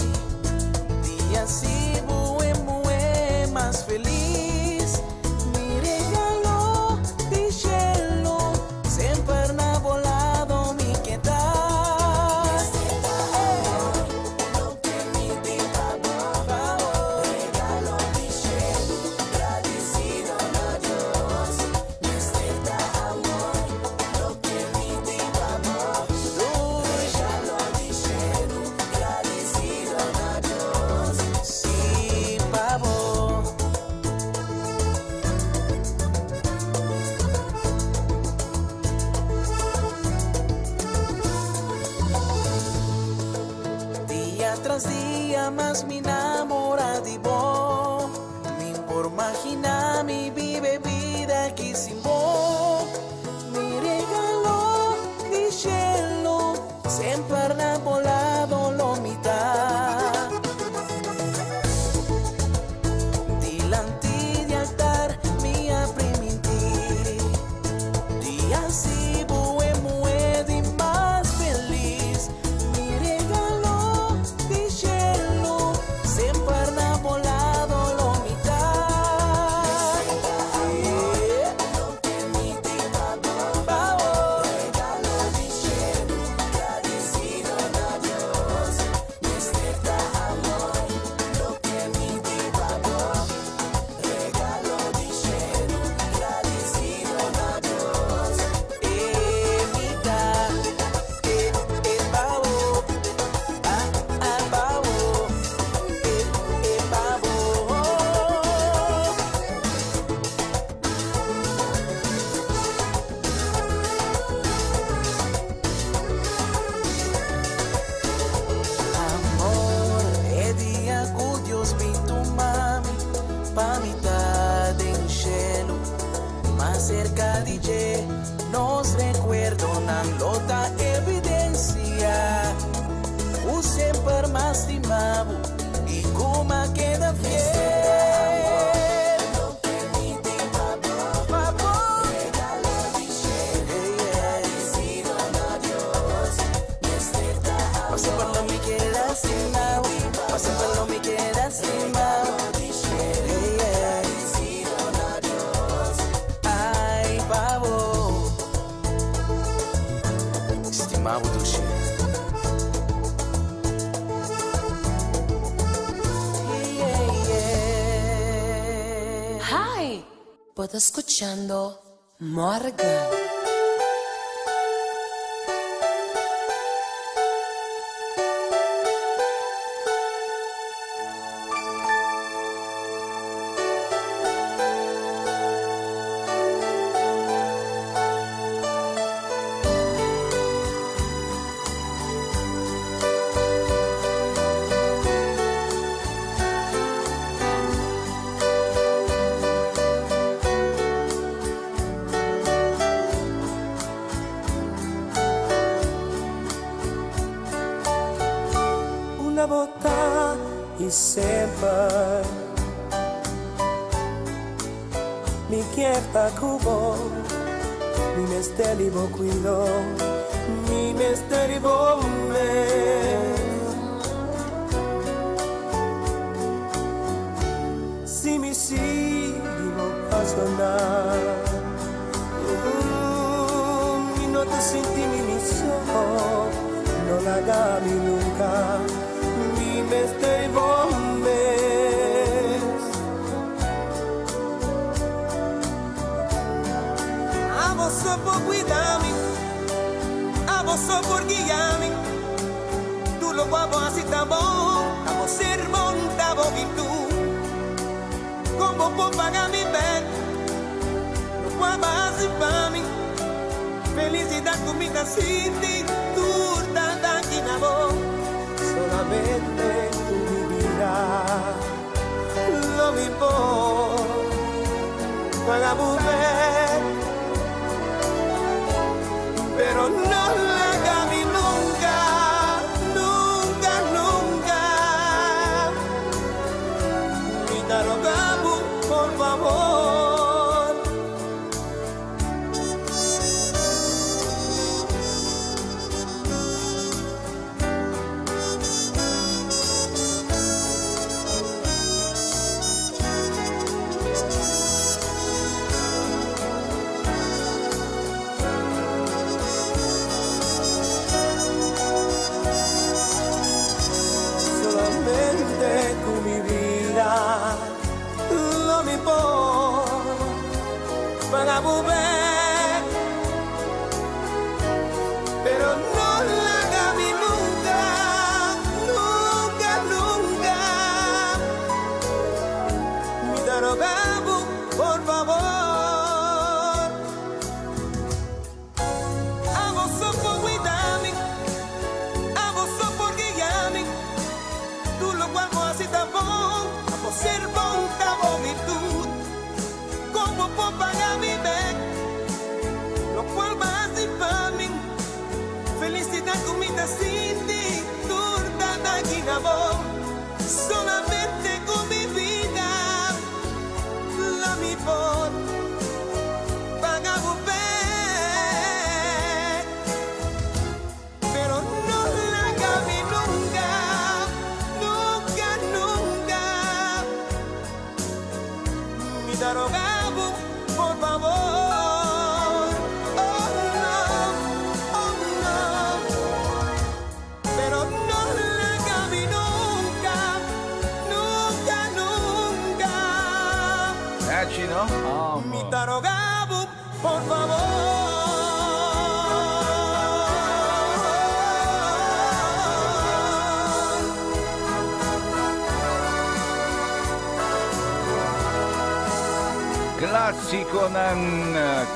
Speaker 13: tras dia mas mi namora di bo. Mi por imagina mi vive vida aki sin bo. Mi regalo di cielo, semper na bo lado lo mi ta. Dilanti di altar mi a priminti di haci bo e muhe di mas feliz. Mi regalo di cielo, semper na bo lado lo mi ta. Pa bo. Regalo di cielo, gradecido na Dios. Mester ta amor, loke mi tin pa bo. Regalo di cielo, gradecido na Dios. E mi ta, e, e pa bo. Ah, ah, pa bo. E, e pa bo. Amor, e dia cu Dios bin tuma mi pa mi ta den cielo, mas cerca di dje, nos recuerdonan lo ta evidencia cu semper m'a stima bo y cu m'a keda fiel. Pa bo. Pa semper lo mi keda stima bo, pa semper lo mi keda stima bo. Yeah, yeah. Ay, pa bo. Stima bo dushi. Yeah, yeah.
Speaker 17: Hi, bo ta scuchando Morgan.
Speaker 1: Unda bo ta y semper mi kier ta cu bo, mi mester di bo cuido, mi mester di bo mes. Si mi sigui bo pasonan, mi no ta sinti mi miho, no laga mi nunca, mi mester di bo mes.
Speaker 5: Abo so por cuida mi, abo so por guia mi. Tur loke bo a haci ta bon, ta bo ser bon, ta bo virtud. Con bo por paga mi bek, loke bo a haci pa mi. Felicidad cu mi ta sinti, tur ta danki na bo.
Speaker 1: Solamente tu mi vida, lo mi por paga bo bek.
Speaker 5: Pero no laga mi nunca, nunca, nunca. Mi ta roga bo, por fabor. na bo, solamente ku mi bida lo mi por paga bo bek. Pero no laga mi nunka, nunka, nunka. Mi ta roga bo, por fabor. Oh no, oh no. Pero no laga mi nunka, nunka, nunka.
Speaker 3: Catchy, no? Oh,
Speaker 5: Mi ta roga bo, por fabor.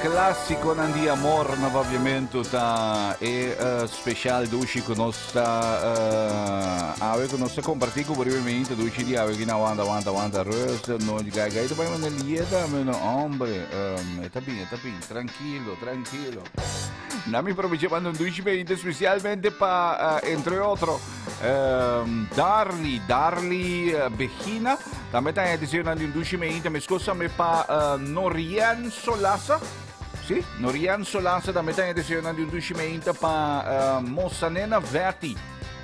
Speaker 3: Clásico nan di amor na Papiamento ta e special dushi ku nos ta awe ku nos ta kompartí ku bo riba e dushi di awe ki na wanta wanta wanta rust no gai gai ta bai manda lieta no hombre, e ta bin trankilo, trankilo. Na mi aprovecha manda un dushi beinta especialmente pa, entre otro, Darly, Darly Begina. Tambe ta edicion di un dushi meinta meskos tambe pa Norian Solasa. Si, Norian Solasa tambe ta edicion di un dushi meinta pa Mosanena Vetti.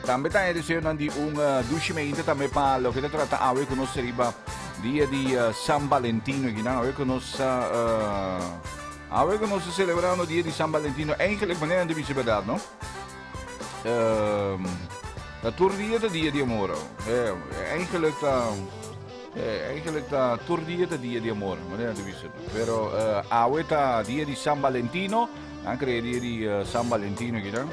Speaker 3: Tambe ta edicion di un dushi meinta tambe pa loke ta trata awe ku nos riba dia di San Valentino. Aki awe ku nos awe ku nos ta selebrando dia di San Valentino. Eigenlijk, manera di bisa berdat, no? Ta tur dia ta dia di amor. Eigenlijk ta eigenlijk ta tur dia ta dia di amor, manera di bisa. Pero awe ta dia di San Valentino, anke dia di San Valentino aki, no?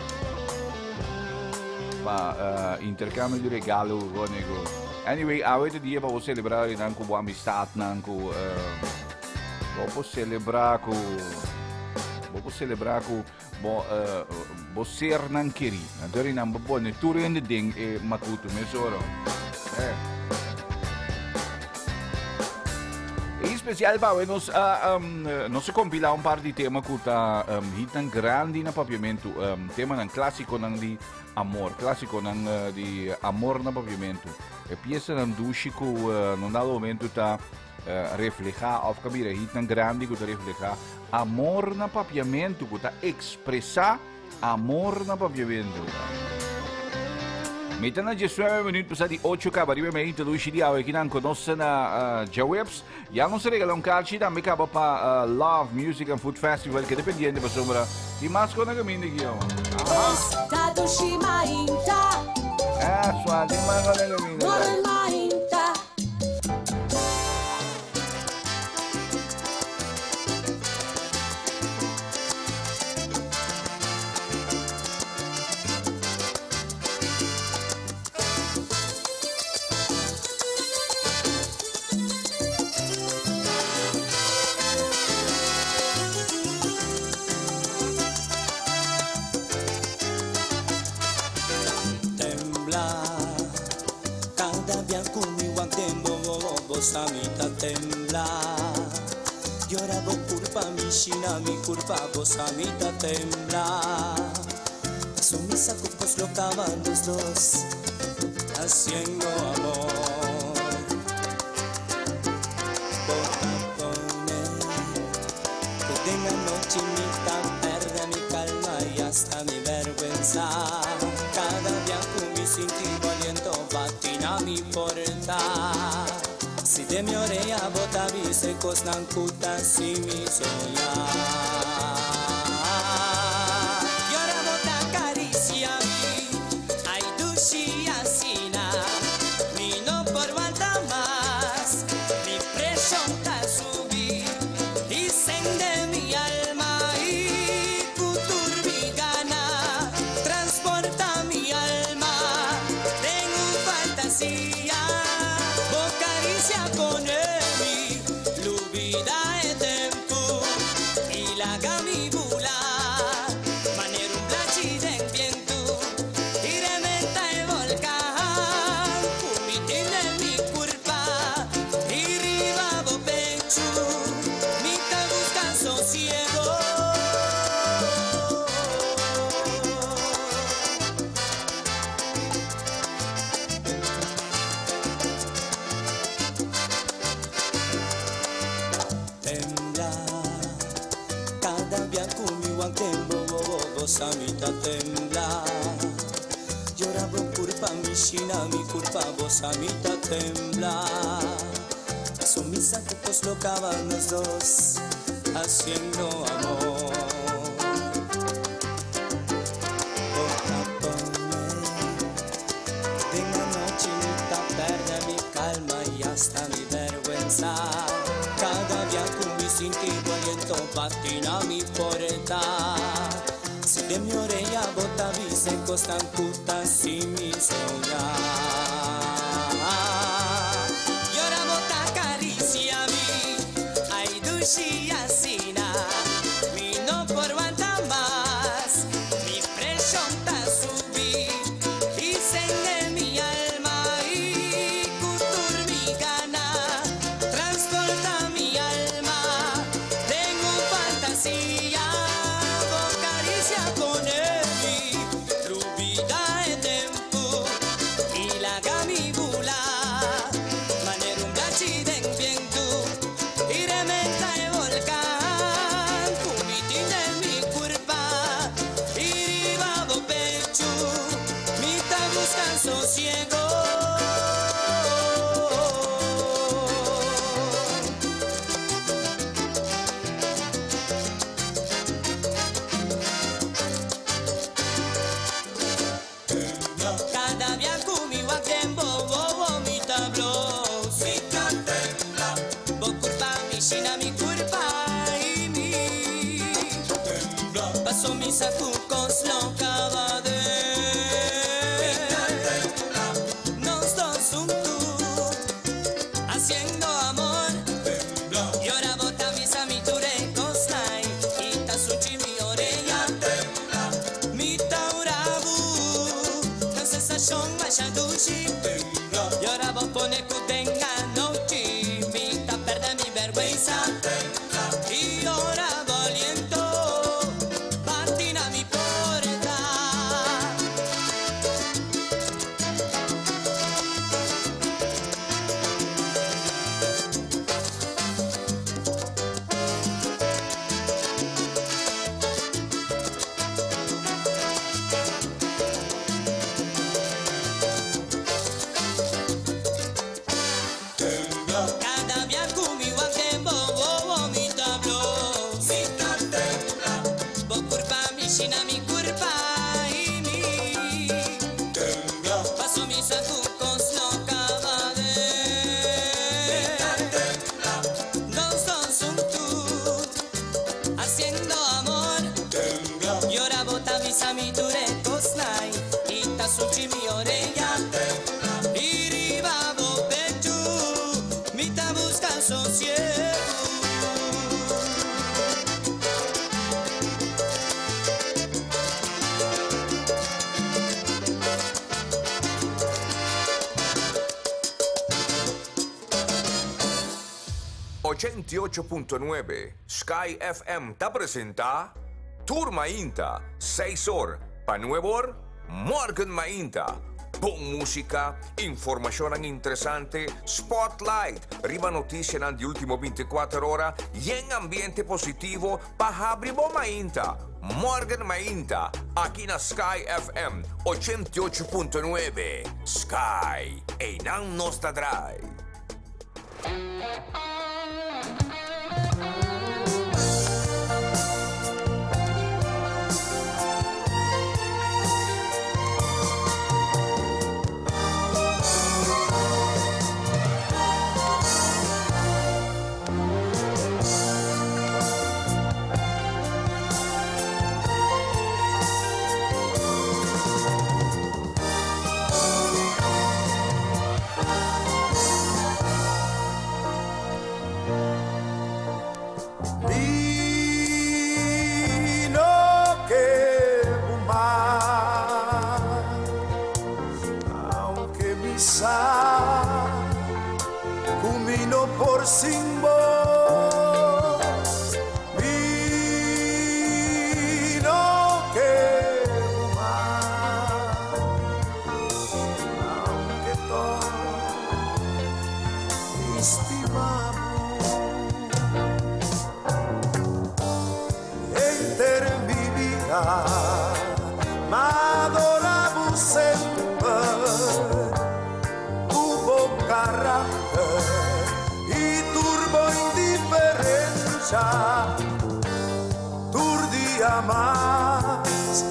Speaker 3: Pa interkambio di regalo, nego. Anyway, awe ta dia pa selebrá nan ku bo amistat nan ku bo selebrá ku bo selebrá ku bo bo sernan kerí. Anto nan bo pone tur hende den e makutu mesora. E espesial pa nos a kompilá un par di tema ku ta hitnan grandi na Papiamentu, temanan klásikonan di amor, klásikonan di amor na Papiamentu. E piesanan dushi ku na un dado momento ta reflehá òf kabira hitnan grandi ku ta reflehá amor na Papiamentu, ku ta ekspresá amor na Papiamentu. Mi ta na 19 minüt pasá di 8 kaba riba mei dushi di awe akinan ku nos na djaweps. Ya nos a regalá un karchi tambe kaba pa Love Music and Food Festival. Keda pendiente pasobra tin mas kos na kaminda aki.
Speaker 17: Ta dushi mainta.
Speaker 3: Ah, sua, tin mas kos na kaminda.
Speaker 17: Morgen mainta.
Speaker 18: Tembla Kada bia ku mi wak den bo wowo mi ta tembla. I ora bo kurpa mishiná mi kurpa, bo sa mi ta tembla. Paso mi sa ku kos lo kaba nos dos haciendo amor. Bo ta pone ku den anochi mi ta pèrdè mi kalma i asta mi bèrgwensa. Kada bia ku mi sinti bo aliento bati na mi porta. Si den mi orea bo ta bisa kosnan ku ta hasi mi soña. I ora bo ta karisiá mi, ai dushi asina, mi no por wanta mas, mi preshon ta subi, i sende mi alma i ku tur mi gana, transportá mi alma, den un fantasia, bo karisia pone mi, lubidá e tempu, i laga mi bula, manera un blachi den bientu, i rementá e volkan. culpa, mi shina, mi culpa, vos a mi ta tembla. Sumisa que coslocaban los dos haciendo amor. De la noche mi perde mi calma y hasta mi vergüenza. Cada día con mi sentido aliento patina mi puerta. Si de mi orella bota vise costan putas y mi soñar. Y ahora bota caricia mi, ay dushi asina, mi no por aguanta más, mi presión ta subí, dicen en mi alma y cutur mi gana, transporta mi alma, tengo fantasía, bo caricia con mi, lubida e tempo, y la mi bula, manera un blachi den viento, y rementa el volcán, cumitín de mi culpa, y riba bo pecho, mi ta buscan sosiego. Cada día conmigo a tiempo, bobo mi tablo. Mi tembla. Bo culpa, mi china, mi culpa y mi. Paso mi sacucos lo acaba de. Nos dos juntos, haciendo amor. Y ahora bota mis amiture cosnai y tasuchi mi orella. Mi taurabu, la sensación machadushi. Y ahora vos pone cutenga noche, mi ta perde mi vergüenza. Y ahora valiento, patina mi puerta. Cada día conmigo a tiempo, bobo mi tablo. Mi tembla. Bo culpa, mi china, mi culpa y mi. Paso mis sacucos, lo acaba de. Nos dos juntos, haciendo amor. Y ahora bota mis amiture cosnai y tasuchi mi orella. Y riba bo pecho, mi ta busca sosiego.
Speaker 8: .9 Sky FM ta presenta Tour Mainta, 6 or, pa 9 or, Morgan Mainta. Bon música, informacion interesante, spotlight, riba noticia di ultimo 24 ora y en ambiente positivo pa habri bo mainta. Morgan Mainta, aki na Sky FM 88.9. Sky, einan nos ta drai.
Speaker 16: Vino que fumar, aunque mi sa cumino por sin voz. Vino que fumar, aunque todo estimamos. Enter mi vida, m'adoravo sempre. Dia mas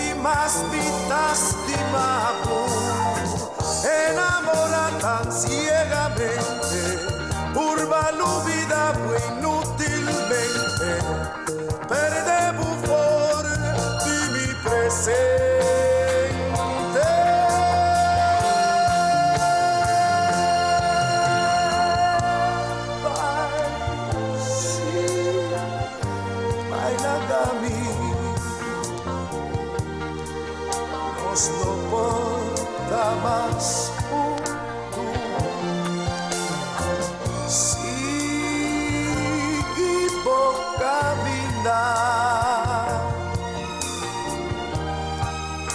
Speaker 16: y mas mi ta stima bo. Enamora tan ciegamente, purba lubida bo inutilmente, perde bo for di mi presente. Bai, si, bai laga mi. Nos no por ta mas huntu. Sigui bo caminda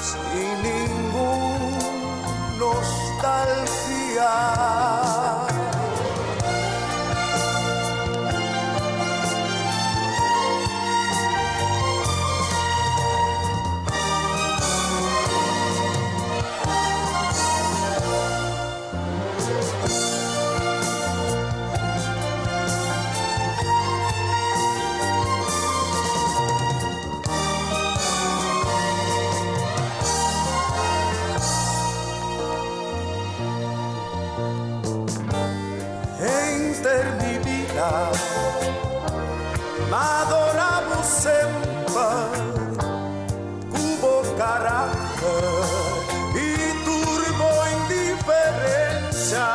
Speaker 16: sin ningun nostalgia. Henter mi bida M'a adora bo semper Cu bo caracter y tur bo indiferencia.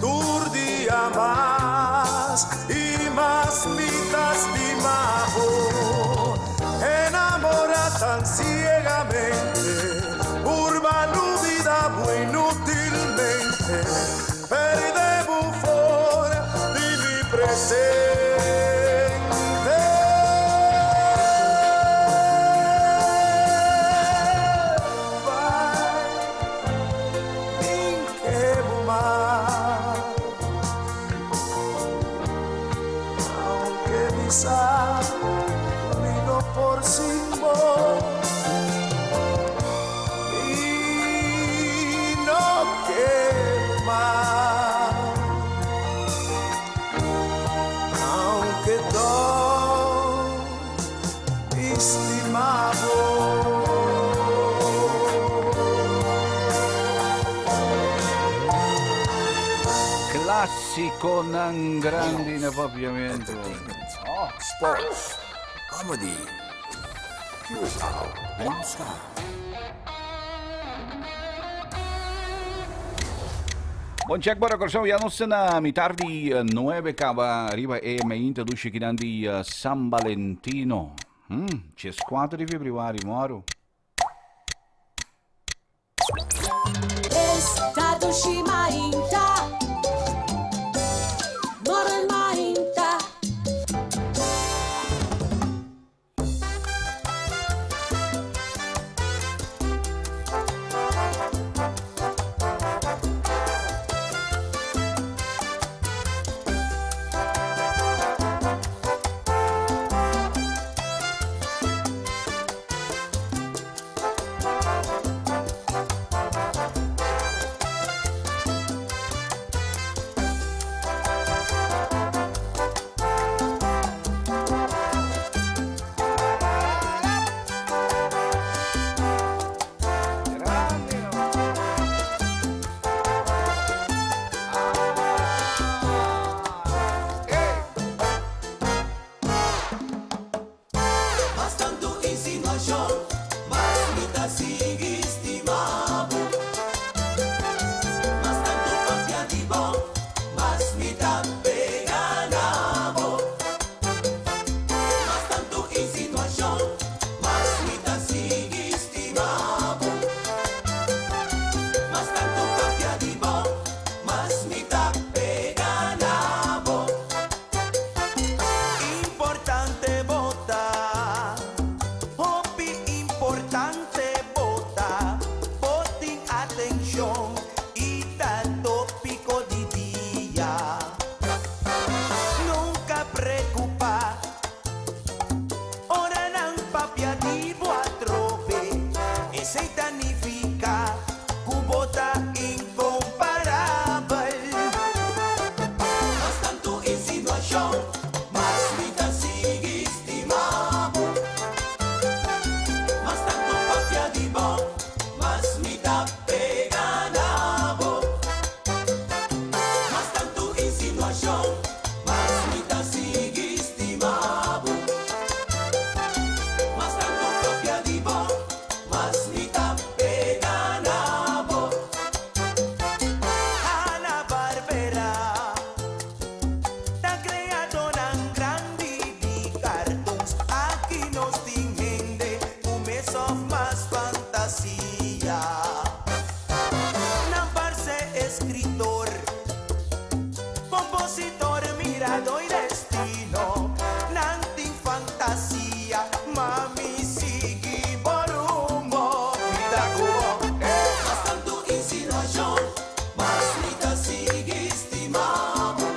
Speaker 16: Tur dia mas y mas mi ta stima bo. Enamora tan ciegamente, purba lubida bo inutilmente, perde bo for di mi presente. Bai, mi n'ke bo mas, aunke mi sa mi no por sin bo. Mi no ke mas, aunke toch mi stima bo.
Speaker 3: Clasiconan grandi na Papiamento.
Speaker 8: Oh, sports, comedy, Curaçao Lifestyle.
Speaker 3: Bon check para Corsou, ya nos ta na mitar di nuebe caba riba e meinta dushi kinan di San Valentino. 14 di februari, moro.
Speaker 17: Esta dushi mainta. Morning mainta.
Speaker 6: Mas tantu insinuashon, mas mi ta sigui stima bo. Mas tantu papia di bo, mas mi ta pega na bo. Mas tantu insinuashon, mas mi ta sigui stima bo. Mas tantu papia di bo, mas mi ta pega na bo.
Speaker 5: Importante bo ta, hopi importante bo ta. Bo tin atenshon i ta tópiko di dia. Nunka preokupá, ora nan papia di bo atrobe. Esei ta nifiká ku bo ta inkomparabel.
Speaker 6: Mas tantu insinuashon, mas mi ta sigui stima bo. vida. Nan parce escritor, compositor, mirado y destino. Nan tin fantasía, mami sigui bo rumbo. Vida cubo,
Speaker 1: Mas tanto insinuación, mas mi ta sigui stima bo.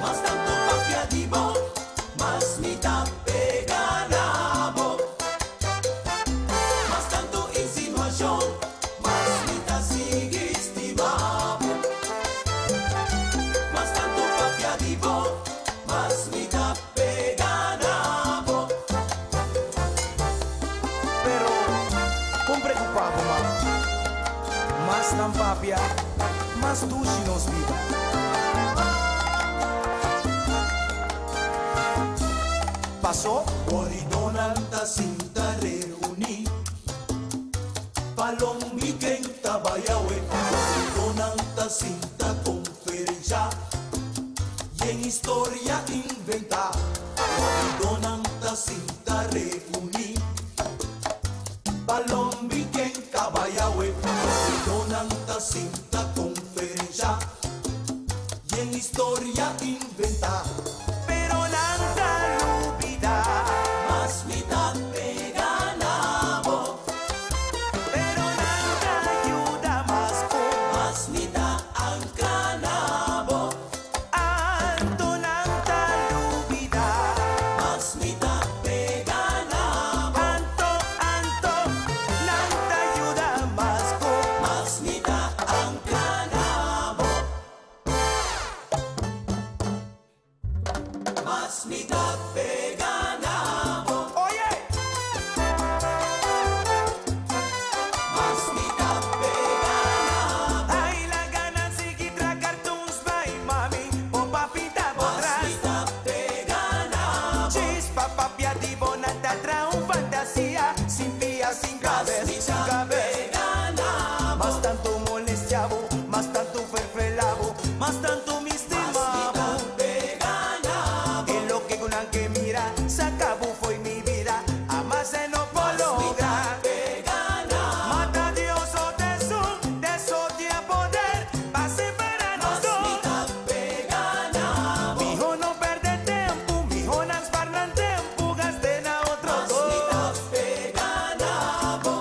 Speaker 1: Mas tanto papia di bo, mas mi ta pega na bo. Mas tanto insinuación, mas mi ta sigui stima bo. Mas tanto papia di bo, mas mi ta pega na bo.
Speaker 12: Pero, con preocupa bo, ma. Mas nan papia, mas dushi nos bida. Paso?
Speaker 6: Boridonan ta sinta reuni. Palombi ken ta bayawe. Boridonan ta sinta conferencia. Y en historia inventa. Boridonan ta sinta reuni. Palombi ken ta bayawe. Boridonan ta sinta conferencia. Y en historia inventa.
Speaker 1: Pero nan ta lubida.
Speaker 6: Mas mi ta pega na bo.
Speaker 1: Pero nan ta yuda mas cu.
Speaker 6: Mas mi ta ancra na bo.
Speaker 1: Anto nan ta lubida.
Speaker 6: Mas mi ta pega na bo.
Speaker 1: Anto, anto, nan ta yuda mas cu.
Speaker 6: Mas mi ta ancra na bo. Mas mi ta pega na bo.
Speaker 1: Oye!
Speaker 6: Mas mi ta pega na bo.
Speaker 1: Ay, laga nan sigui traha cartoons bay mami, bo papita bo
Speaker 6: Mas
Speaker 1: tras.
Speaker 6: mi ta pega na bo.
Speaker 1: Chispa papia di bo nan ta traha un fantasía, sin pia, sin cabes,
Speaker 6: mi
Speaker 1: sin
Speaker 6: ta
Speaker 1: cabes.
Speaker 6: pega na bo.
Speaker 1: Mas tanto molestia bo, mas tanto ferfela bo, mas tanto mi stima bo.
Speaker 6: Pega na bo.
Speaker 1: E loke cu nan ke mira, saca bo fo'i mi bida, hamas e no por logra.
Speaker 6: Pega na bo.
Speaker 1: Ma ta Dios so t'esun, t'e so tin poder, pa separa nos
Speaker 6: Mas mi
Speaker 1: dos.
Speaker 6: ta pega na bo.
Speaker 1: Miho no perde tempo, miho nan spar nan tempo, gaste na otro
Speaker 6: Mas mi ta
Speaker 1: dos.
Speaker 6: pega na bo.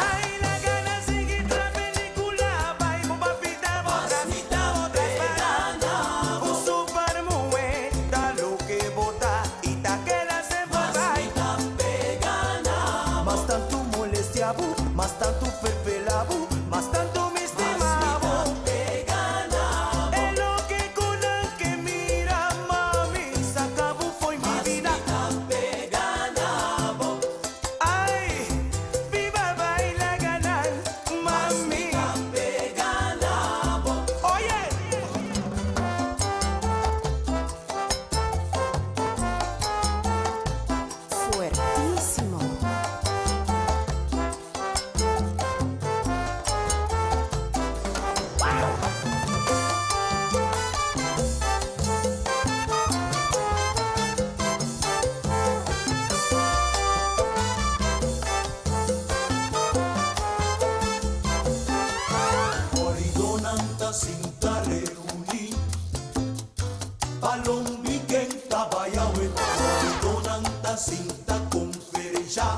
Speaker 1: Ay, laga nan sigui traha pelicula, bay bo papita bo
Speaker 6: Mas
Speaker 1: tras,
Speaker 6: mi ta
Speaker 1: bo tras
Speaker 6: pega na bo.
Speaker 1: Un super muhe, ta loke bo ta, y ta keda semper
Speaker 6: Mas
Speaker 1: bay.
Speaker 6: mi ta pega na bo.
Speaker 1: Mas tanto molestia bo, mas tanto ferfela bo, mas tanto mi
Speaker 6: Mas mi
Speaker 1: stima
Speaker 6: ta
Speaker 1: bo.
Speaker 6: pega na bo.
Speaker 1: E loke cu nan ke mira, mami, saca bo fo'i mi
Speaker 6: Mas
Speaker 1: bida.
Speaker 6: mi ta pega na bo.
Speaker 1: Ay, viva baila ganar,
Speaker 6: Mas mi
Speaker 1: mami.
Speaker 6: ta pega na bo.
Speaker 1: Oye.
Speaker 17: Fuertísimo.
Speaker 6: Boridonan ta sinta reuni. Palombi ken ta bayawe. Boridonan ta sinta conferencia.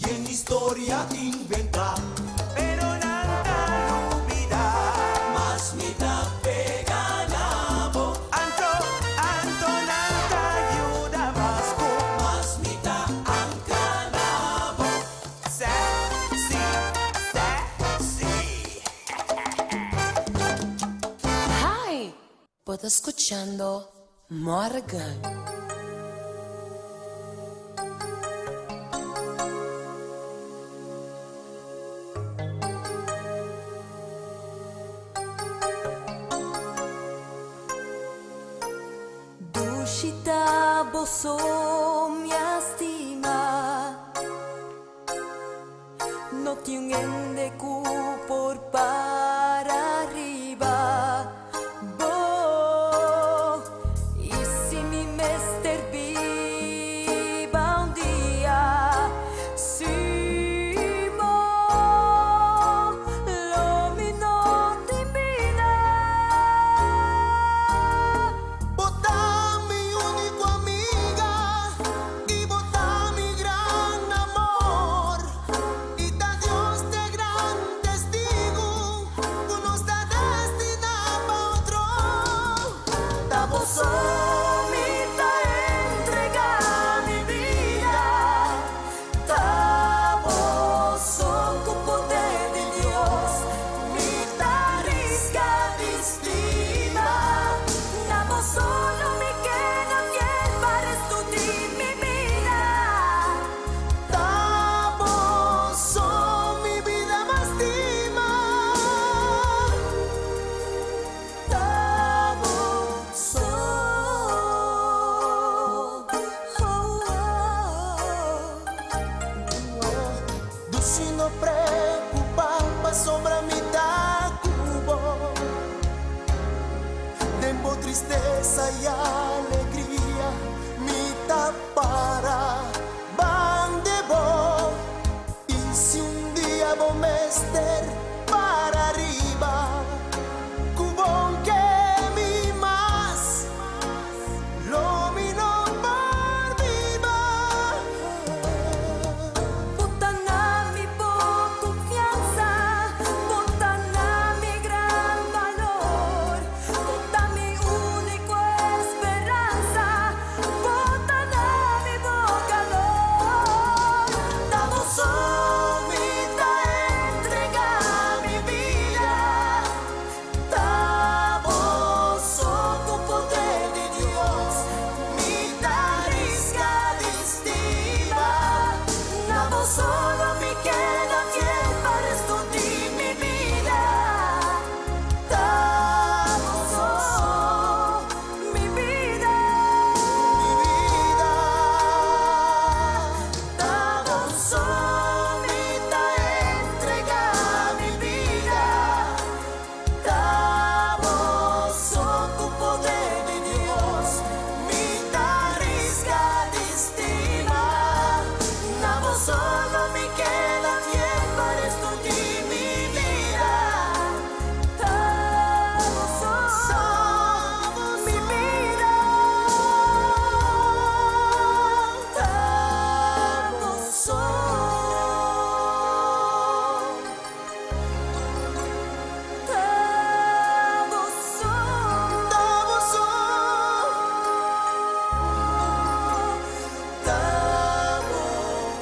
Speaker 6: Y en historia inventa.
Speaker 1: Pero nan ta lubida.
Speaker 6: Mas mi ta pega na bo.
Speaker 1: Anto, anto nan ta yuda mas cu.
Speaker 6: Mas mi ta ancra na bo.
Speaker 1: Sa, si, sa, si.
Speaker 17: Hi, bo ta scuchando Morgan.
Speaker 4: Dushi ta bo so mi a stima. No tin un hende ku por para riba bo. I si mi mester biba un dia sin bo, lo mi no tin bida.
Speaker 6: Bo ta mi úniko amiga i bo ta mi gran amor. I ta Dios t'e gran testigu ku nos ta destiná pa otro. Ta bo so
Speaker 4: mi ta entregá mi bida, ta bo so ku poder di Dios mi ta riska di stima. Na bo so lo mi keda fiel pa restu di mi bida.
Speaker 6: Ta bo so mi bida m'a stima.
Speaker 4: Ta bo so. Oh, oh.
Speaker 6: Dushi no preokupá pasobra mi ta ku bo. Den bo tristesa i alegria mi ta para band'i bo. I si un dia bo mester para riba, ku bo n' ke mi mas, lo mi no por biba.
Speaker 4: Bo ta na mi bo konfiansa, bo ta na mi gran balor, bo ta mi úniko speransa, bo ta na mi bo kalor. Ta bo so mi ta entregá mi bida, ta bo so ku poder di Dios mi ta riska di stima. Na bo so lo mi keda fiel pa restu di mi bida. Ta bo so mi bida,
Speaker 6: Mi bida.
Speaker 4: Ta bo so mi ta entregá mi bida. Ta bo so ku poder di Dios mi ta riska di stima. Na bo so lo mi keda fiel pa restu di mi bida. Ta bo so mi bida. Ta bo so. Ta bo so.
Speaker 6: Ta bo so. Ta bo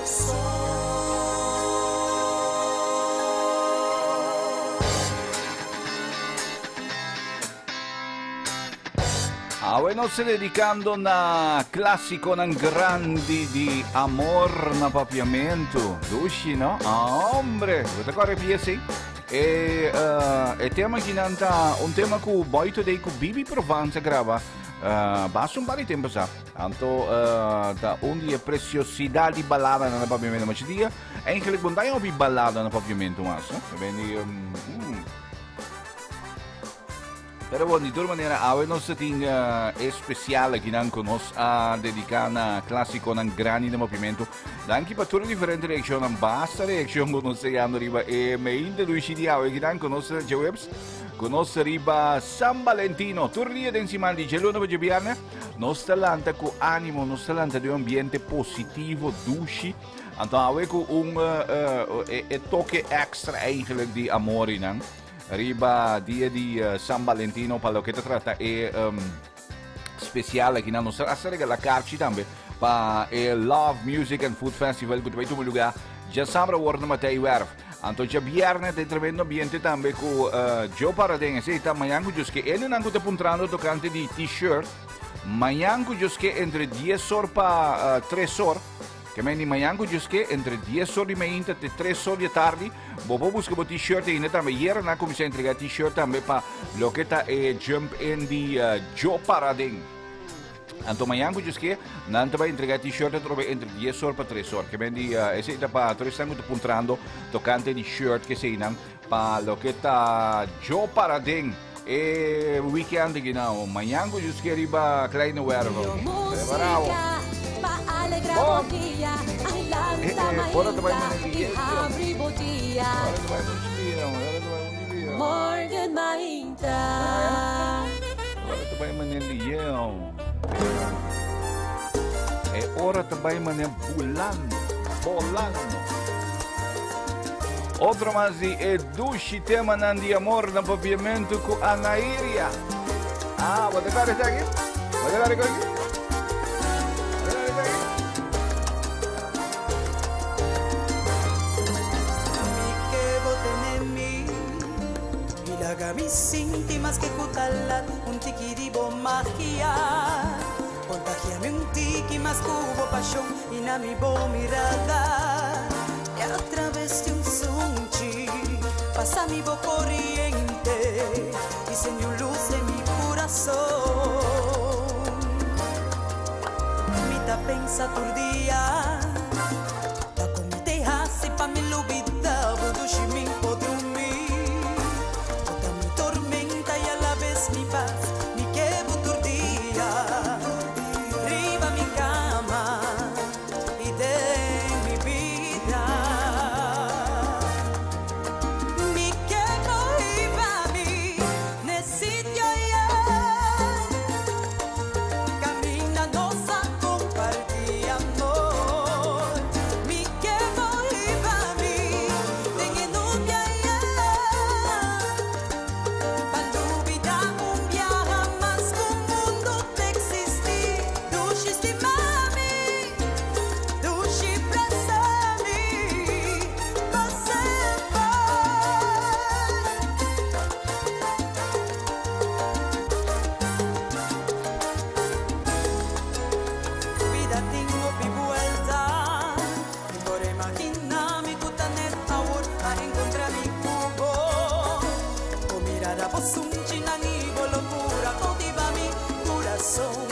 Speaker 6: so.
Speaker 3: Awe nos ta dedikando na klásikonan grandi di amor na papiamentu. Dushi, no? Ah, hombre, bo ta kòrda pies, sí? E, uh, e tema akinan ta un tema ku Boy Today ku Bibi Provence a graba uh, basta un par di tempo sa. Anto uh, ta un di e preciosidad di balada na papiamentu. Maar dia, eigenlijk bon dai opi balada na papiamentu mas. No? Ben di, um, Pero bon, di tur manera, awe nos ta tin e spesial akinan ku nos a dediká na klásikonan grandi den Papiamentu. Danki pa tur e diferente reakshonnan. Basta reakshon ku nos ta yando riba e mainta dushi di awe akinan ku nos ta djaweps, ku nos ta riba San Valentino. Tur dia den siman di djaluna pa djabièrnè nos ta lanta ku ánimo, nos ta lanta den un ambiente positivo, dushi. Anto awe ku un e toke èkstra eigenlijk di amor einan. Riba dia di San Valentino pa loke ta trata e special aki nan nos a regala karchi tambe pa e Love Music and Food Festival ku ta bai tuma lugar djasabra awor na Matei Werf. Anto djabierne ta e tremendo ambiente tambe ku Joe Paradin. Esei ta mañan ku djoske hendenan ku ta puntrando tokante di t-shirt. Mañan ku djoske entre dies or pa tres or. Ke men di mañan ku Dios ke, entre dies or di meinta te tres or di atardi, bo por buska bo t-shirt ainda tambe. Yera nan a kuminsá entregá t-shirt tambe pa loke ta e jump in di Joe Paradin. Anto mañan ku djis nan ta bai entrega t-shirt atrobe entre 10 or pa 3 or. Ke men di uh, esei ta pa tur esnan ku ta puntrando tokante di shirt ke eseinan pa loke ta jo para den e weekend aki nou. Mañan ku djis riba Kleine Wervel. Preparado.
Speaker 17: Pa alegra
Speaker 3: Bom.
Speaker 17: bo dia,
Speaker 3: Eh,
Speaker 17: lanta
Speaker 3: eh, ora ta bai
Speaker 17: mainta
Speaker 3: manendi
Speaker 17: y habri bo dia. Morgen mainta.
Speaker 3: Ora ta bai manendi yeo. E ora ta bai mane bulando, bolando. Otro mas di e dushi temanan di amor na papiamento ku Anairia. Ah, bo ta kare esaki? Bo ta kare aki?
Speaker 11: Mi ke bo tene mi I laga mi sinti maske ku ta lat un tiki di bo magia Contagia mi un tiki mas ku bo pashon i na mi bo mirada I a traves di un sunchi pasa mi bo koriente I sendi un lus den mi kurason Mi ta pensa tur dia Ta kon mi te hasi pa mi lubida bo dushi mi por drumi Bo ta mi tormenta y a la vez mi paz Mi ke bo tur dia riba mi kama y den mi bida Mi ke bo hiba mi n'e sitio ya Kaminda nos a kompartí amor Mi ke bo hiba mi den e nubia ya Pa lubidá un biaha mas ku mundu ta eksistí Dushi stima mi, dushi brasa mi pa semper. Bida tin hopi buelta Mi por imaginá mi ku ta net awor a enkontrá mi ku bo Bo mirada, bo sunchinan i bo lokura koutiva mi kurason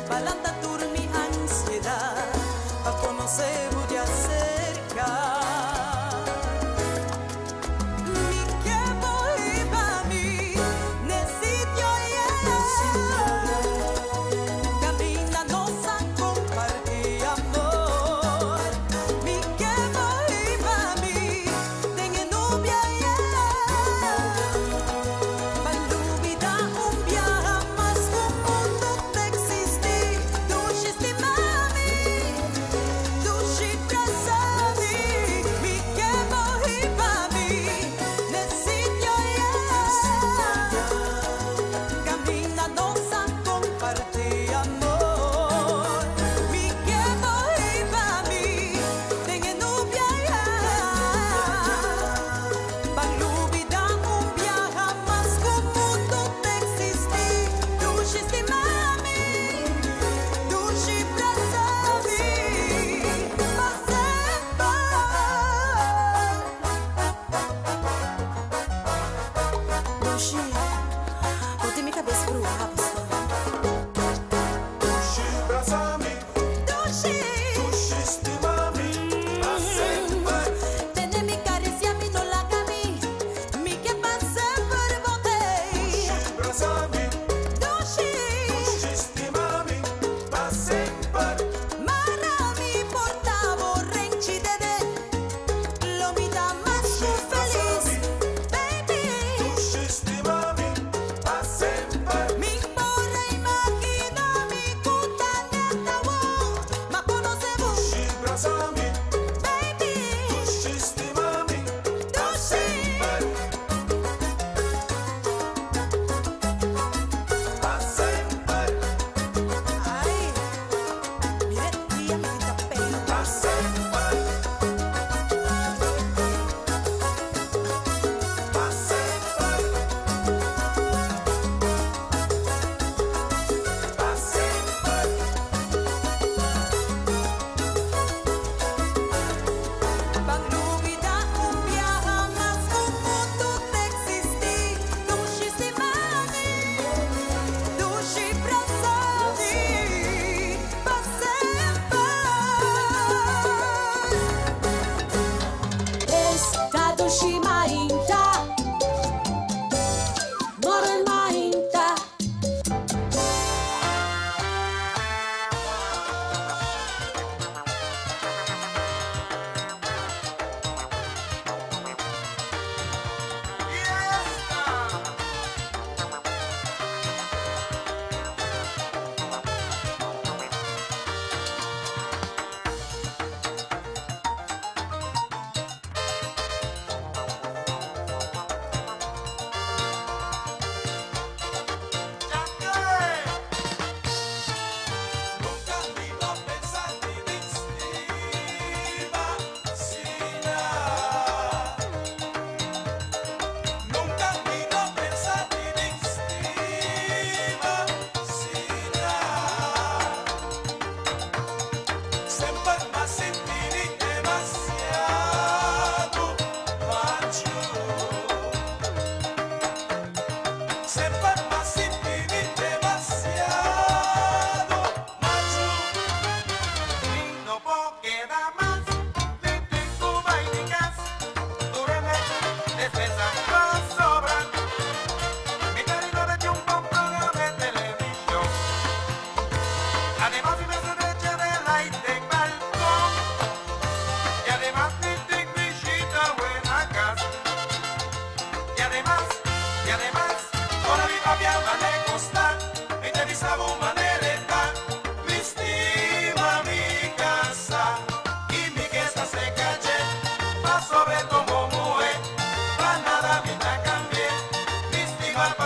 Speaker 11: Pa lanta tur mi ansiedat pa konosé bo di aserka Mi ke bo hiba mi n'e sitio ya Kaminda nos a kompartí amor Mi ke bo hiba mi den e nubia ya Pa lubidá un biaha mas ku mundu ta eksistí Dushi stima mi, dushi brasa mi Mi ke bo hiba mi n'e sitio ya Kaminda nos a kompartí amor Mi ke bo hiba mi den e nubia ya Pa lubidá un biaha mas ku mundu ta eksistí Dushi stima mi, dushi brasa mi pa semper. Dushi, bo tin mi kabes bruha, pastor.
Speaker 1: Dushi brasa mi,
Speaker 11: Dushi,
Speaker 1: dushi stima mi, pa semper.
Speaker 17: Tene mi karisia mi no laga mi, mi ke pa semper bo t'ei.
Speaker 1: Dushi brasa mi,
Speaker 17: Dushi,
Speaker 1: dushi stima mi, pa semper.
Speaker 11: Mara mi por ta bo renchi dede, lo mi ta mas ku felis, baby.
Speaker 1: Dushi stima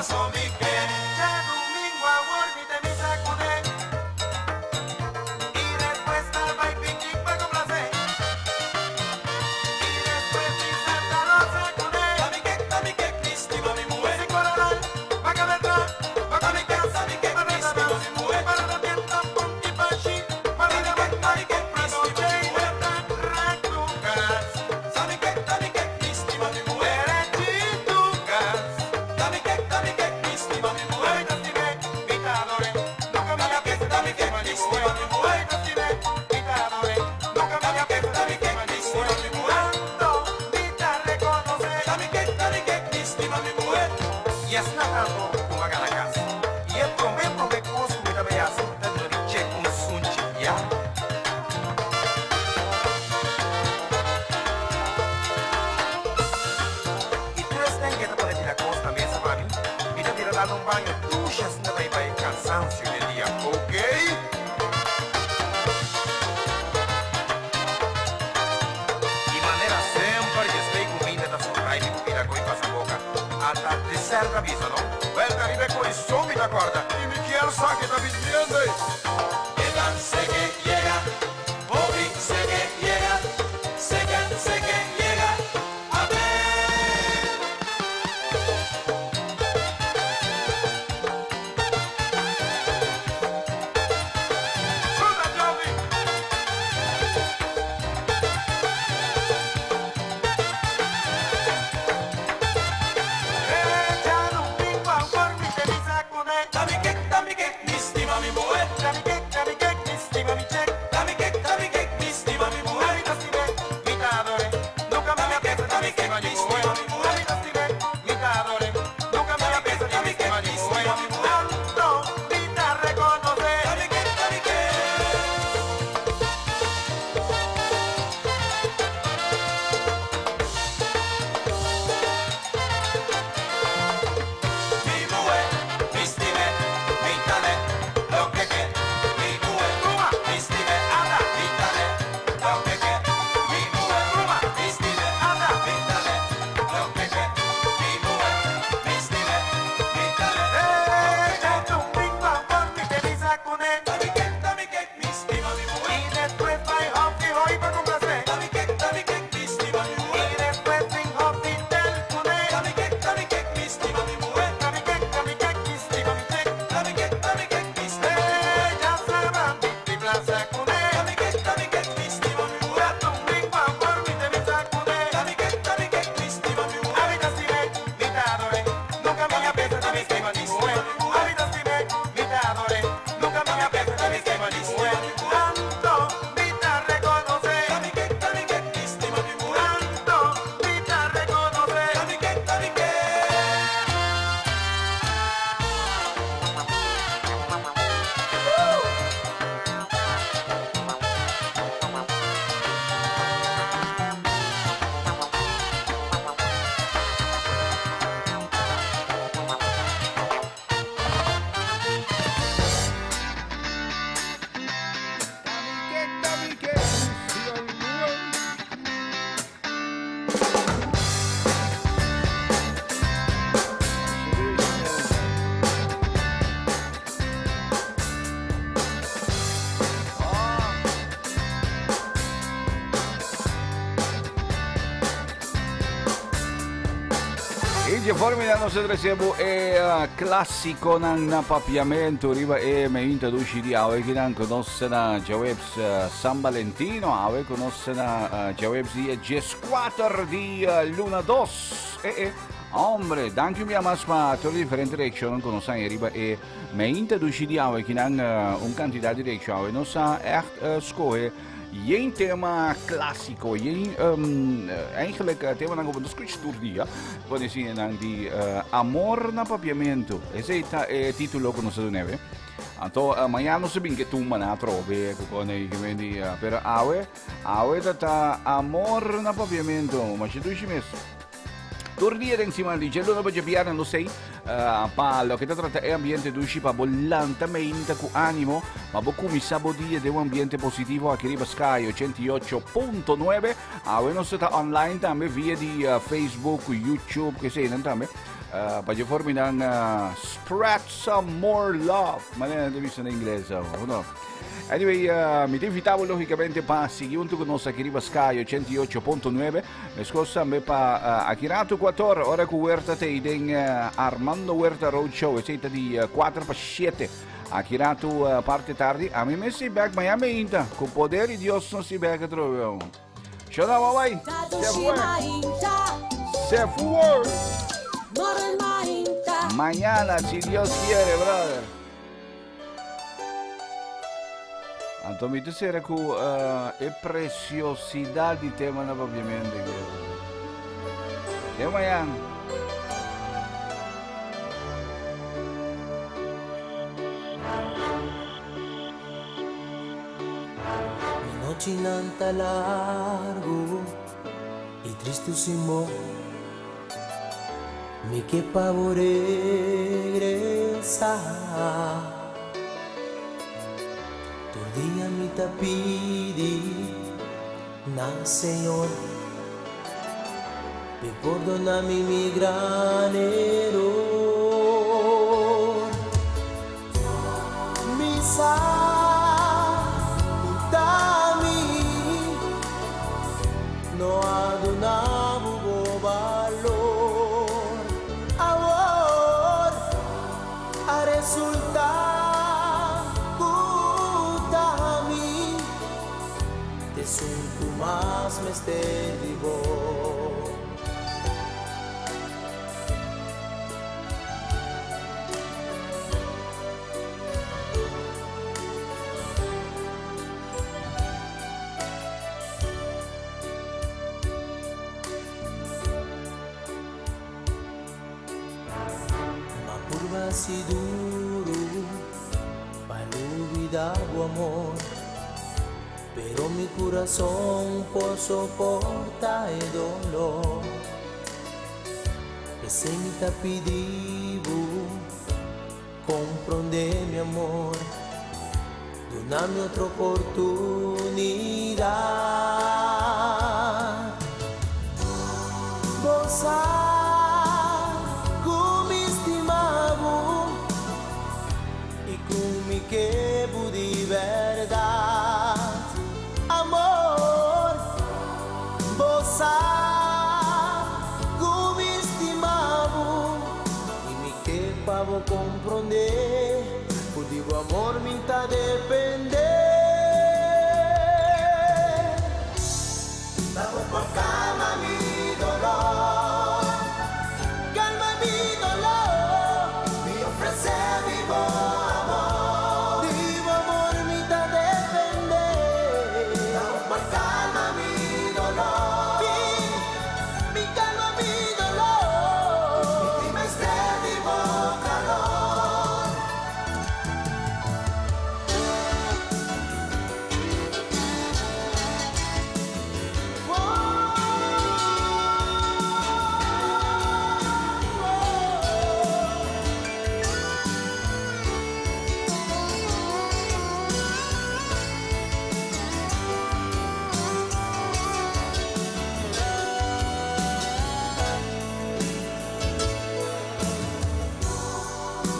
Speaker 5: Paso mi ke. Djadumingu awor mi ta misa kuné. I despues ta bai piknik pa komplasé. I despues di Santa Rosa kuné. Ta mi ke, ta mi ke, mi stima mi muhé. Si kororal, baka letra, baka mi kas, ta mi ke, mi stima mi muhé. Para na tienda, punti pashi, para na baka, mi ke, mi stima mi muhé. Ta rak tu kas. Ta mi ke, ta mi ke, mi stima mi muhé. Derechi tu kas. Ta mi ke, ta mi ke, mi stima mi muhé. Mi ta stim'é, mi ta ador'é. Nunka mi a pensa ta mi ke, mi stima mi muhé. Mi ta stim'é, mi ta ador'é. Nunka mi a pensa ta mi ke, mi stima mi muhé. Anto mi ta rekonosé. Ta mi ke, ta mi ke, mi stima mi muhé. I asina tantu ku mi a gana kas. I e promé promé kos ku mi ta bai hasi ta duna di chek un sunchi, ya. I tur esnan ke ta pone tira kos na mesa pa mi, mi ta tira dal un baño dushi asina ta bai e kansansio di e dia, okey? I manera semper djesbei kuminda ta sobra i mi ku bira koi pasa boka, ata dessert ta bisa no? Wèl ta riba e koi so mi ta kòrda i mi kier sa ke ta biniendo ei. Eta sé ke yega, hopi sé ke yega, sé ke sé ke yega, amen. Suta Jovi! Djadumingu awor mi te bisa kuné. Ta mi ke, ta mi ke, mi stima mi muhé. Ta mi ke, ta mi ke, mi stima mi chek. Ta mi ke, ta mi ke, mi stima mi muhé. Mi ta stim'é, mi ta ador'é. Nunka mi a pensa ta mi ke, mi stima mi muhé. Mi ta stim'é, mi ta ador'é. Nunka mi a pensa ta mi ke, mi stima mi muhé. Anto mi ta rekonosé. Ta mi ke, ta mi ke. Mi muhé, mi stim'é, mi ta n'e, loke ke. Mi muhé, mi stim'é, anda, mi ta n'e, loke ke. Mi muhé, mi stim'é, anda, mi ta n'e, loke ke. Mi muhé, mi stim'é, mi ta n'e, loke ke. Djadumingu awor mi te bisa kuné. Ta mi ke, ta mi ke, mi stima mi muhé. I despues bai hòfi hoi pa komplasé. Ta mi ke, ta mi ke, mi stima mi muhé. I despues bin hòfi tel kuné. Ta mi ke, ta mi ke, mi stima mi muhé. Ta mi ke, ta mi ke, mi stima mi chek. Ta mi ke, ta mi ke, mi stima mi muhé. Djasabra mi di plaza kuné. Ta mi ke, ta mi ke, mi stima mi muhé. Djadumingu awor mi te bisa kuné. Ta mi ke, ta mi ke, mi stima mi muhé. Ami ta stim'é, mi ta ador'é. Nunka mi a pensa ta mi ke, mi stima mi muhé. Ami ta stim'é, mi ta ador'é. Nunka mi a pensa ta mi ke, mi stima mi muhé. Anto mi ta rekonosé. Ta mi ke, ta mi ke, mi stima mi muhé. Anto mi ta rekonosé. Ta mi ke, ta mi ke.
Speaker 3: I dje forma ya nos a trece bo e clasiconan na papiamento riba e meinta dushi di awe kinan ku nos na djaweps San Valentino awe ku nos na djaweps dia 14 di luna 2. Eh eh. Hombre, danki un bia mas pa tur diferente reaccionnan ku nos haña riba e meinta dushi di awe kinan un cantidad di reaccion awe nos a echt scohe Yen tema clásico, yen um, eigenlijk tema nan ku scuch tur dia. Pone si nan di amor na papiamento. Ese ta e título ku nos neve. Anto uh, mañana nos bin ke tumba na atrobe ku kone que di uh, pero awe awe ta ta amor na papiamento. Ma si dushi mes. Tur dia den siman di djeluna pa djebièrnè no sei pa loke ta trata e ambiente dushi pa bo lanta meinta ku ánimo pa bo kuminsá bo dia den un ambiente positivo aki riba Sky 88.9. Awe nos ta online tambe via di Facebook, YouTube, ke eseinan tambe. Pa dje forma nan spread some more love. Manera nan ta bisa na ingles, of no? Anyway, mi ta invita bo logicamente pa sigui hunto cu nos aki riba Sky 88.9. Mescos tambe pa aki rato 4 ora cu Huerta te den Armando Huerta Road Show. Esey ta di 4 pa 7. Aki rato parte tardi. A mi mes si back Miami inta. Cu poder di Dios nos si back atrobe. Shona, bye bye. Se fue. Se fue. Mañana, si Dios quiere, brother. Anto mi te sera cu e preciosidad di tema na papiamento. Te mañana.
Speaker 6: Mi nochinan ta largu i tristu sin bo. Mi ke pa bo regresá. Tur dia mi ta pidi na Señor p'e pordona mi mi gran eror. Mi sa ku ta mi no a duna bo bo balor. Awor a resulta ku ta mi t'esun ku mas mester di bo. Ma purba si duru pa lubida bo amor, pero mi kurason por soporta e dolor. P'esei mi ta pidi bo Comprende mi amor, duna mi otro oportunidad. Bo sa cu mi stima bo y cu mi ke bo di berdad. Amor, bo sa cu mi stima bo y mi ke pa bo comprende cu di bo amor mi ta depende. Ta bo por calma mi dolor, calma mi dolor, mi ofrece mi bo amor. Di bo amor mi ta depende. Ta bo por calma mi dolor, mi calma mi dolor, mi tin mester di bo calor.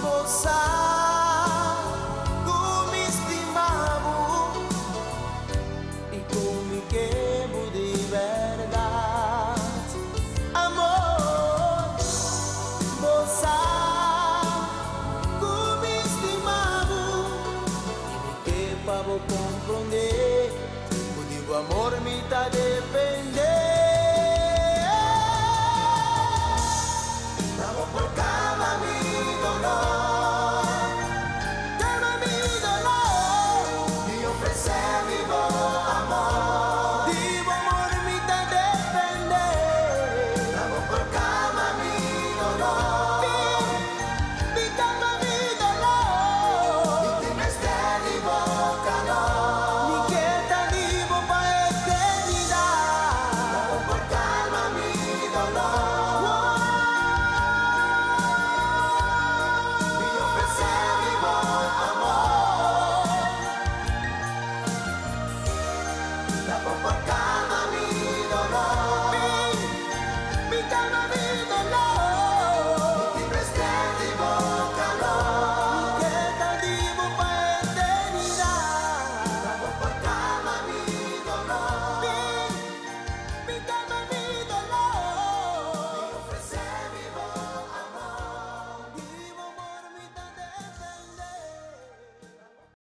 Speaker 6: Bo sa ku mi stima bo i ku mi ke bo di bèrdat. Amor, bo sa ku mi stima bo i mi ke pa bo komprondé ku di bo amor mi ta dependé.